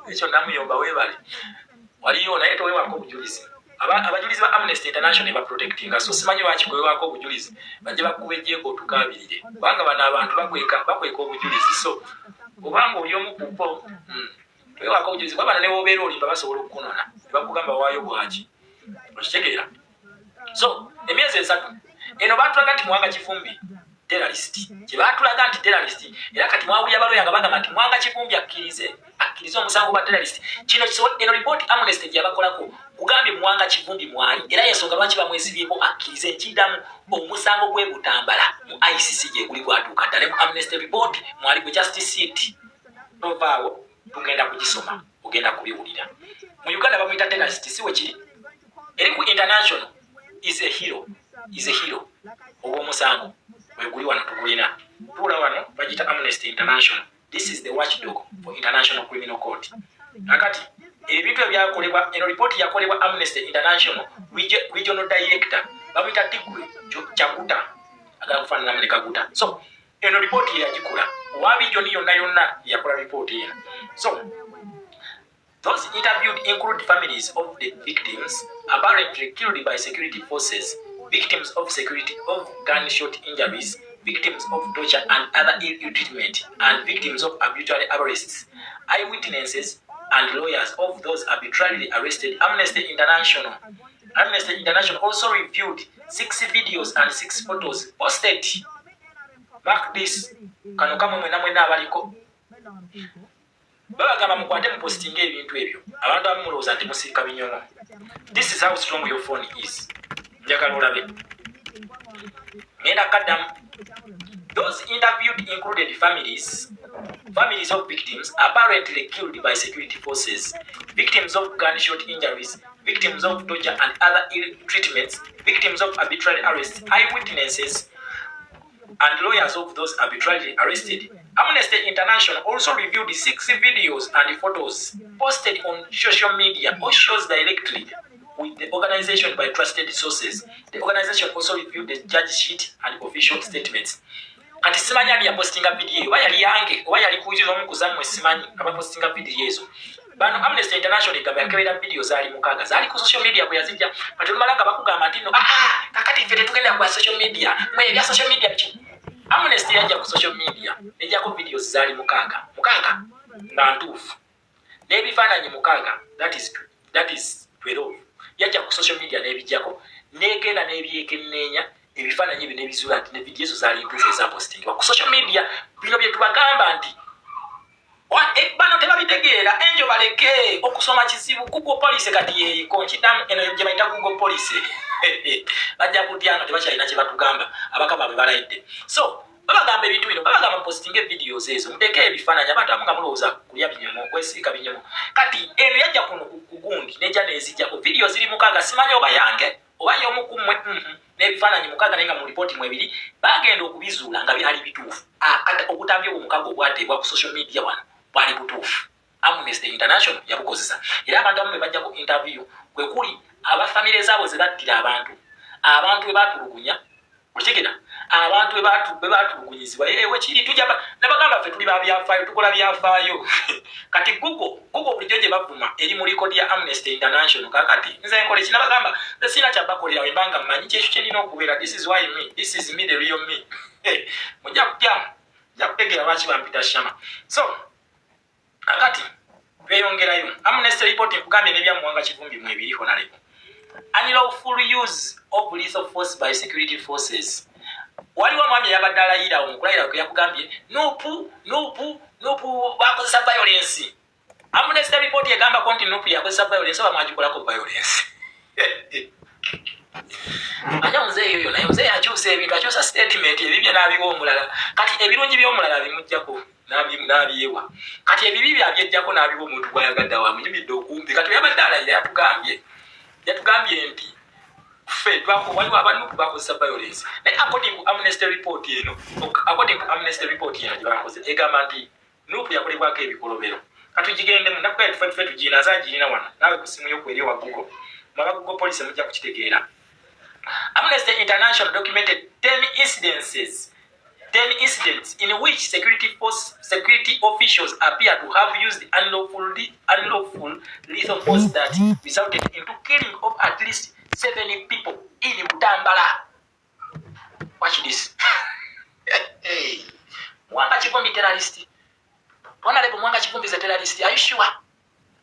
Ekyo namuyomba weebale waliyo, naye toweewako obujulizi. Abajulizi ba Amnesty International baprotectinga, so simanyi lwaki gwewaako obujulizi bajje bakuba ejjeeko otukaabirire, kubanga bano abantu bakweka obujulizi. So obanga oli omu ku bo, towewaako obujulizi, kuba bano ne wobeera olimba basobola okukunona ne bakugamba waayo bwaki, okitegeera? So emyezi 3 eno batulaga nti Muwanga Kivumbi terrorist, kyebatulaga nti terrorist. Era kati mwawulira baloya nga bagamba nti Muwanga Kivumbi akkirize omusango gwa terrorist. Kino eno report Amnesty gyeyabakolako kugambye Muwanga Kivumbi mwali, era yensonga lwaki bamwesibyeko akkirize. Ekiddamu, omusango gw'e Butambala mu ICC gyeguli gwatuuka ddala mu Amnesty report mwali gwe. Just sit, tovaawo, tugenda kugisoma, ogenda kubiwulira. Mu Uganda bamuyita terrorist, si wekiri? Eri ku international is a hero, is a hero. Ogw'omusango weguli wano, tugulina. Tuula wano, bagita Amnesty International. This is the watchdog for International Criminal Court. Kakati ebintu ebyakolebwa, eno ripooti yakolebwa Amnesty International regional director, bamuyita Tigwe Chaguta, agala kufaananamu ne Kaguta. So eno ripooti yeyagikola, owa region yonna yonna yakola ripooti eno. So those interviewed include families of the victims apparently killed by security forces, victims of security of gunshot injuries, victims of torture and other ill treatment, and victims of arbitrary arrests, eyewitnesses and lawyers of those arbitrarily arrested. Amnesty International also reviewed six videos and six photos posted. Mark this, kano kamwe mwena mwena abaliko babagamba mukwate mupositinga ebintu ebyo. Abantu abamu mulowooza nti musiika binyomo. This is how strong your phone is. Njagala olabe, ngenda kaddamu. Those interviewed included families of victims apparently killed by security forces, victims of gunshot injuries, victims of torture and other ill treatments, victims of arbitrary arrests, eyewitnesses and lawyers of those arbitrarily arrested. Amnesty International also reviewed six videos and photos posted on social media or shows directly with the organization by trusted sources. The organization also reviewed the charge sheet and official statements. Kati simanyi ani yapostinga video eyo, oba yali yange oba yali kuizomu kuzammwe, simanyi abapostinga video ezo. Bano Amnesty International egamba yakebera video zaali 6, zaali ku social media bwe yazijja. Kati olumala nga bakugamba nti no, ah, ah, kakati ffe tetugenda kwa social media, mwe ebya social media biki? Amnesty yajja ku social media nejjako videos zaali 6, 6 nga ntuufu, n'ebifaananyi 6, that is 12. Yajja ku social media n'ebijjako, negenda n'ebyekenneenya ebifaananyi ebyo n'ebizuula nti ne video ezo zaali ntuufu ezapostingibwa ku social media. Bino bye tubagamba nti bano tebabitegeera. Enjo baleke okusoma kizibu. Google Police kati yeeyiko nkiddamu, eno gye bayita Google Police. Bajja kutya nga tebakyalina kye batugamba, abaka baabwe balayidde. So babagamba ebintu bino, babagamba mupositinga evideos ezo, muteeke ebifaananyi. Abantu abamu nga mulowooza kulya binyomo, kwesiika binyomo. Kati eno yajja kuno ku gundi nejja nezijjako video ziri 6, simanyi oba yange oba y'omu ku mmwe, n'ebifaananyi 6, naye nga mu ripooti mwebiri bagenda okubizuula nga byali bituufu. Kati obutambi obwo 6 obwateebwa ku social media wano bwali butuufu. Amnesty International yabukozesa, era abantu abamu be bajja ku interview kwe kuli abafamire zaabwe ze battira abantu, abantu be batulugunya. Okitegera? Abantu be batulugunyizibwa ewe kiri tujja nabagamba ffe tuli babyafaayo, tukola byafaayo. Kati Google bulijjo gye bavuma eri mu record ya Amnesty International. Kakati nze nkola eki? Nabagamba nze sirina kyabakolera wembanga mmanyi kyekyo kyenina okubeera. This is why me, this is me, the real me. Mujja kutyamu, mujja kutegeera lwaki bampita Shama. So kakati tweyongerayo. Amnesty report nkugambye n'ebyamuwanga Kivumbi mwebiri. Honorable, unlawful use of lethal force by security forces. Waliwo omwami eyabadde alayira awo, mukulayira kwe yakugambye NUP, NUP, NUP bakozesa violence. Amnesty report egambako nti NUP yakozesa violence oba mwagikolako violence? Anya muzeeyo yo naye muzeeyo akyusa ebintu, akyusa statement, ebibye n'abiwa omulala. Kati ebirungi by'omulala bimugjako n'abyewa, kati ebibi byabyejjako n'abiwa omuntu gwayagadde awo amunyumidde okumpi. Kati yabadde alayira, yatugambye nti ffe waliwo abanupu bakozesa violence, naye according to Amnesty report eno, according to Amnesty report eno gye bakoze, egamba nti NUP yakolebwako ebikolobero. Katugigendemu nakugaye tufe tugirina, nze agirina wano, naawe ku simu yo kweri owa Google, mwaba Google Police mujja kukitegeera. Amnesty International documented 10 incidences, 10 incidents in which security officials appear to have used unlawful lethal force that resulted into killing of at least seven people in Butambala. Watch this. Hey. Mwanga Kivumbi terrorist. Honorable Mwanga Kivumbi is a terrorist. Are you sure?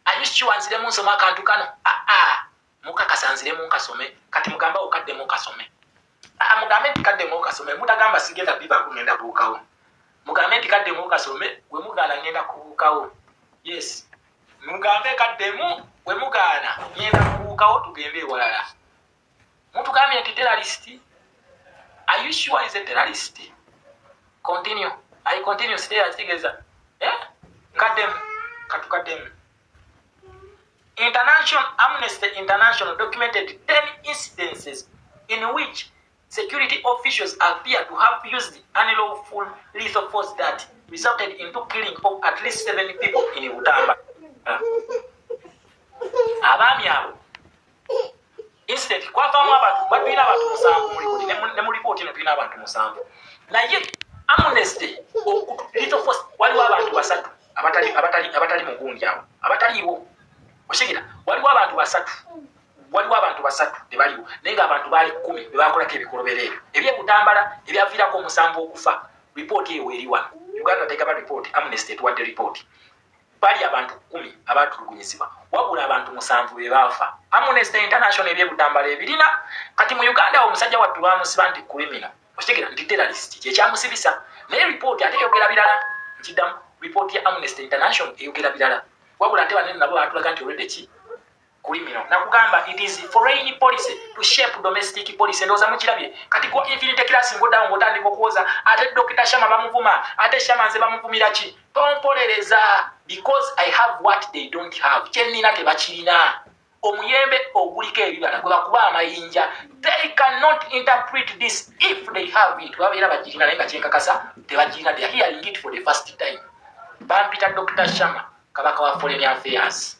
Are you sure? Nziremu nsoma akantu kano. Ah ah. Mukakasa nziremu nkasome. Kati mugamba okaddemu kasome. Ah, mugambe nti kaddemu okasome. Mutagamba sigenda biva ngenda buukawo. Mugambe nti kaddemu okasome, bwe mugaana ngenda kubuukawo. Yes. Mugambe kaddemu, bwe mugaana ngenda kubuukawo tugende ewalala. Mutugambye nti terrorist. Are you sure is a terrorist? Continue. I continue still kitegeeza. Eh? Kaddemu. Katukaddemu. International Amnesty International documented 10 incidences in which Security officials appear to have used unlawful lethal force that resulted into killing of at least seven people in Butambala. Abaami abo incident kwavaamu abantu, batulina abantu 7 mu lipooti, ne mu lipooti eno tulina abantu 7, naye Amnesty lethal force waliwo abantu basatu abatali mu gundi awo, abataliiwo. Okigira waliwo abantu basatu tebaliwo, naye nga abantu baali 10 bebakolako ebikolobero ebyo ebyebutambala ebyaviirako omusanvu okufa. Ripooti eyo eri wano. Uganda tegaba ripooti, Amnesty etuwadde ripooti. Bali abantu 10 abatulugunyizibwa, wabula abantu 7 be baafa. Amnesty International ebyebutambala ebirina. Kati mu Uganda awo omusajja wattu bamusiba nti criminal, okitegera nti terrorist kyekyamusibisa, naye ripooti ate eyogera birala. Nkiddamu, ripooti ya Amnesty International eyogera birala, wabula ate banene nabo batulaga nti olwedde ki criminal. Nakugamba it is foreign policy to shape domestic policy. Ndowooza mukirabye. Kati gwa Infinity Class ngoddawo ng'otandika okuwoza ate Dr Shama bamuvuma, ate Shama nze bamuvumira ki? Tompolereza, because I have what they don't have. Kyennina tebakirina. Omuyembe oguliko ebibala gwe bakuba amayinja. They cannot interpret this if they have it. Babeera bagirina, naye nga kyenkakasa tebagirina. They are hearing it for the first time. Bampita Dr Shama, kabaka wa foreign affairs,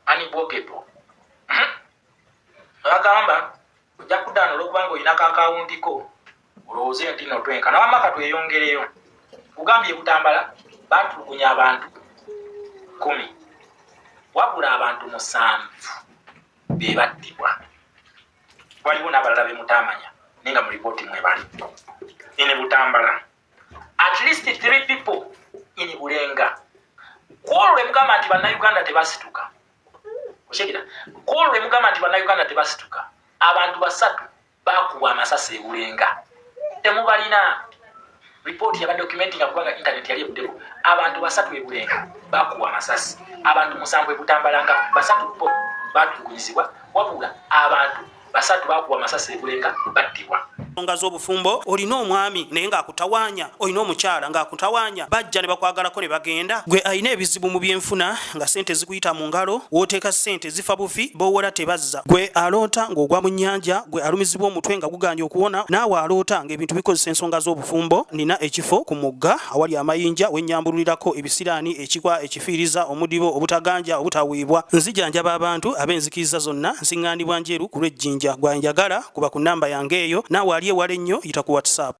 anibwogepo. Bagamba ojja kuddaano olwokubanga olina kakawundiko, olowooze nti no twenkana. Wamma katweyongereyo. Kugambye Butambala batulugunya abantu 10, wabula abantu 7 be battibwa. Waliwo n'abalala bemutamanya, naye nga mu ripooti mwebali. In Butambala, at least three people in Bulenga. Kwolwo lwe mugamba nti Bannayuganda tebasituka, okigira kwolwo lwe mugamba nti Bannayuganda tebasituka, abantu basatu bakubwa amasasi ebulenga. Temubalina ripooti yaba documentinga kubanga internet yali ebuddeko. Abantu basatu ebulenga bakubwa amasasi, abantu 7 ebutambala nga basatu bo batulugunyizibwa, wabula abantu basatu bakubwa amasasi ebulenga battibwa. Ensonga z'obufumbo, olina omwami naye ng'akutawaanya, olina omukyala ng'akutawaanya, bajja ne bakwagalako ne bagenda. Gwe alina ebizibu mu byenfuna nga sente zikuyita mu ngalo, w'oteeka sente zifa bufi, b'owola tebazza. Gwe aloota ng'ogwa mu nnyanja, gwe alumizibwa omutwe nga guganye okuwona, naawe aloota ng'ebintu bikozesa ensonga z'obufumbo, nina ekifo ku mugga awali amayinja wennyambululirako ebisiraani, ekikwa, ekifiiriza, omudibo, obutaganja, obutaweebwa. Nzijanjaba abantu ab'enzikiriza zonna, nsiŋŋaanibwa Njeru ku lw'Ejjinja. Gwanjagala kuba ku nnamba yange eyo, naawe ali ewala ennyo yita ku WhatsApp.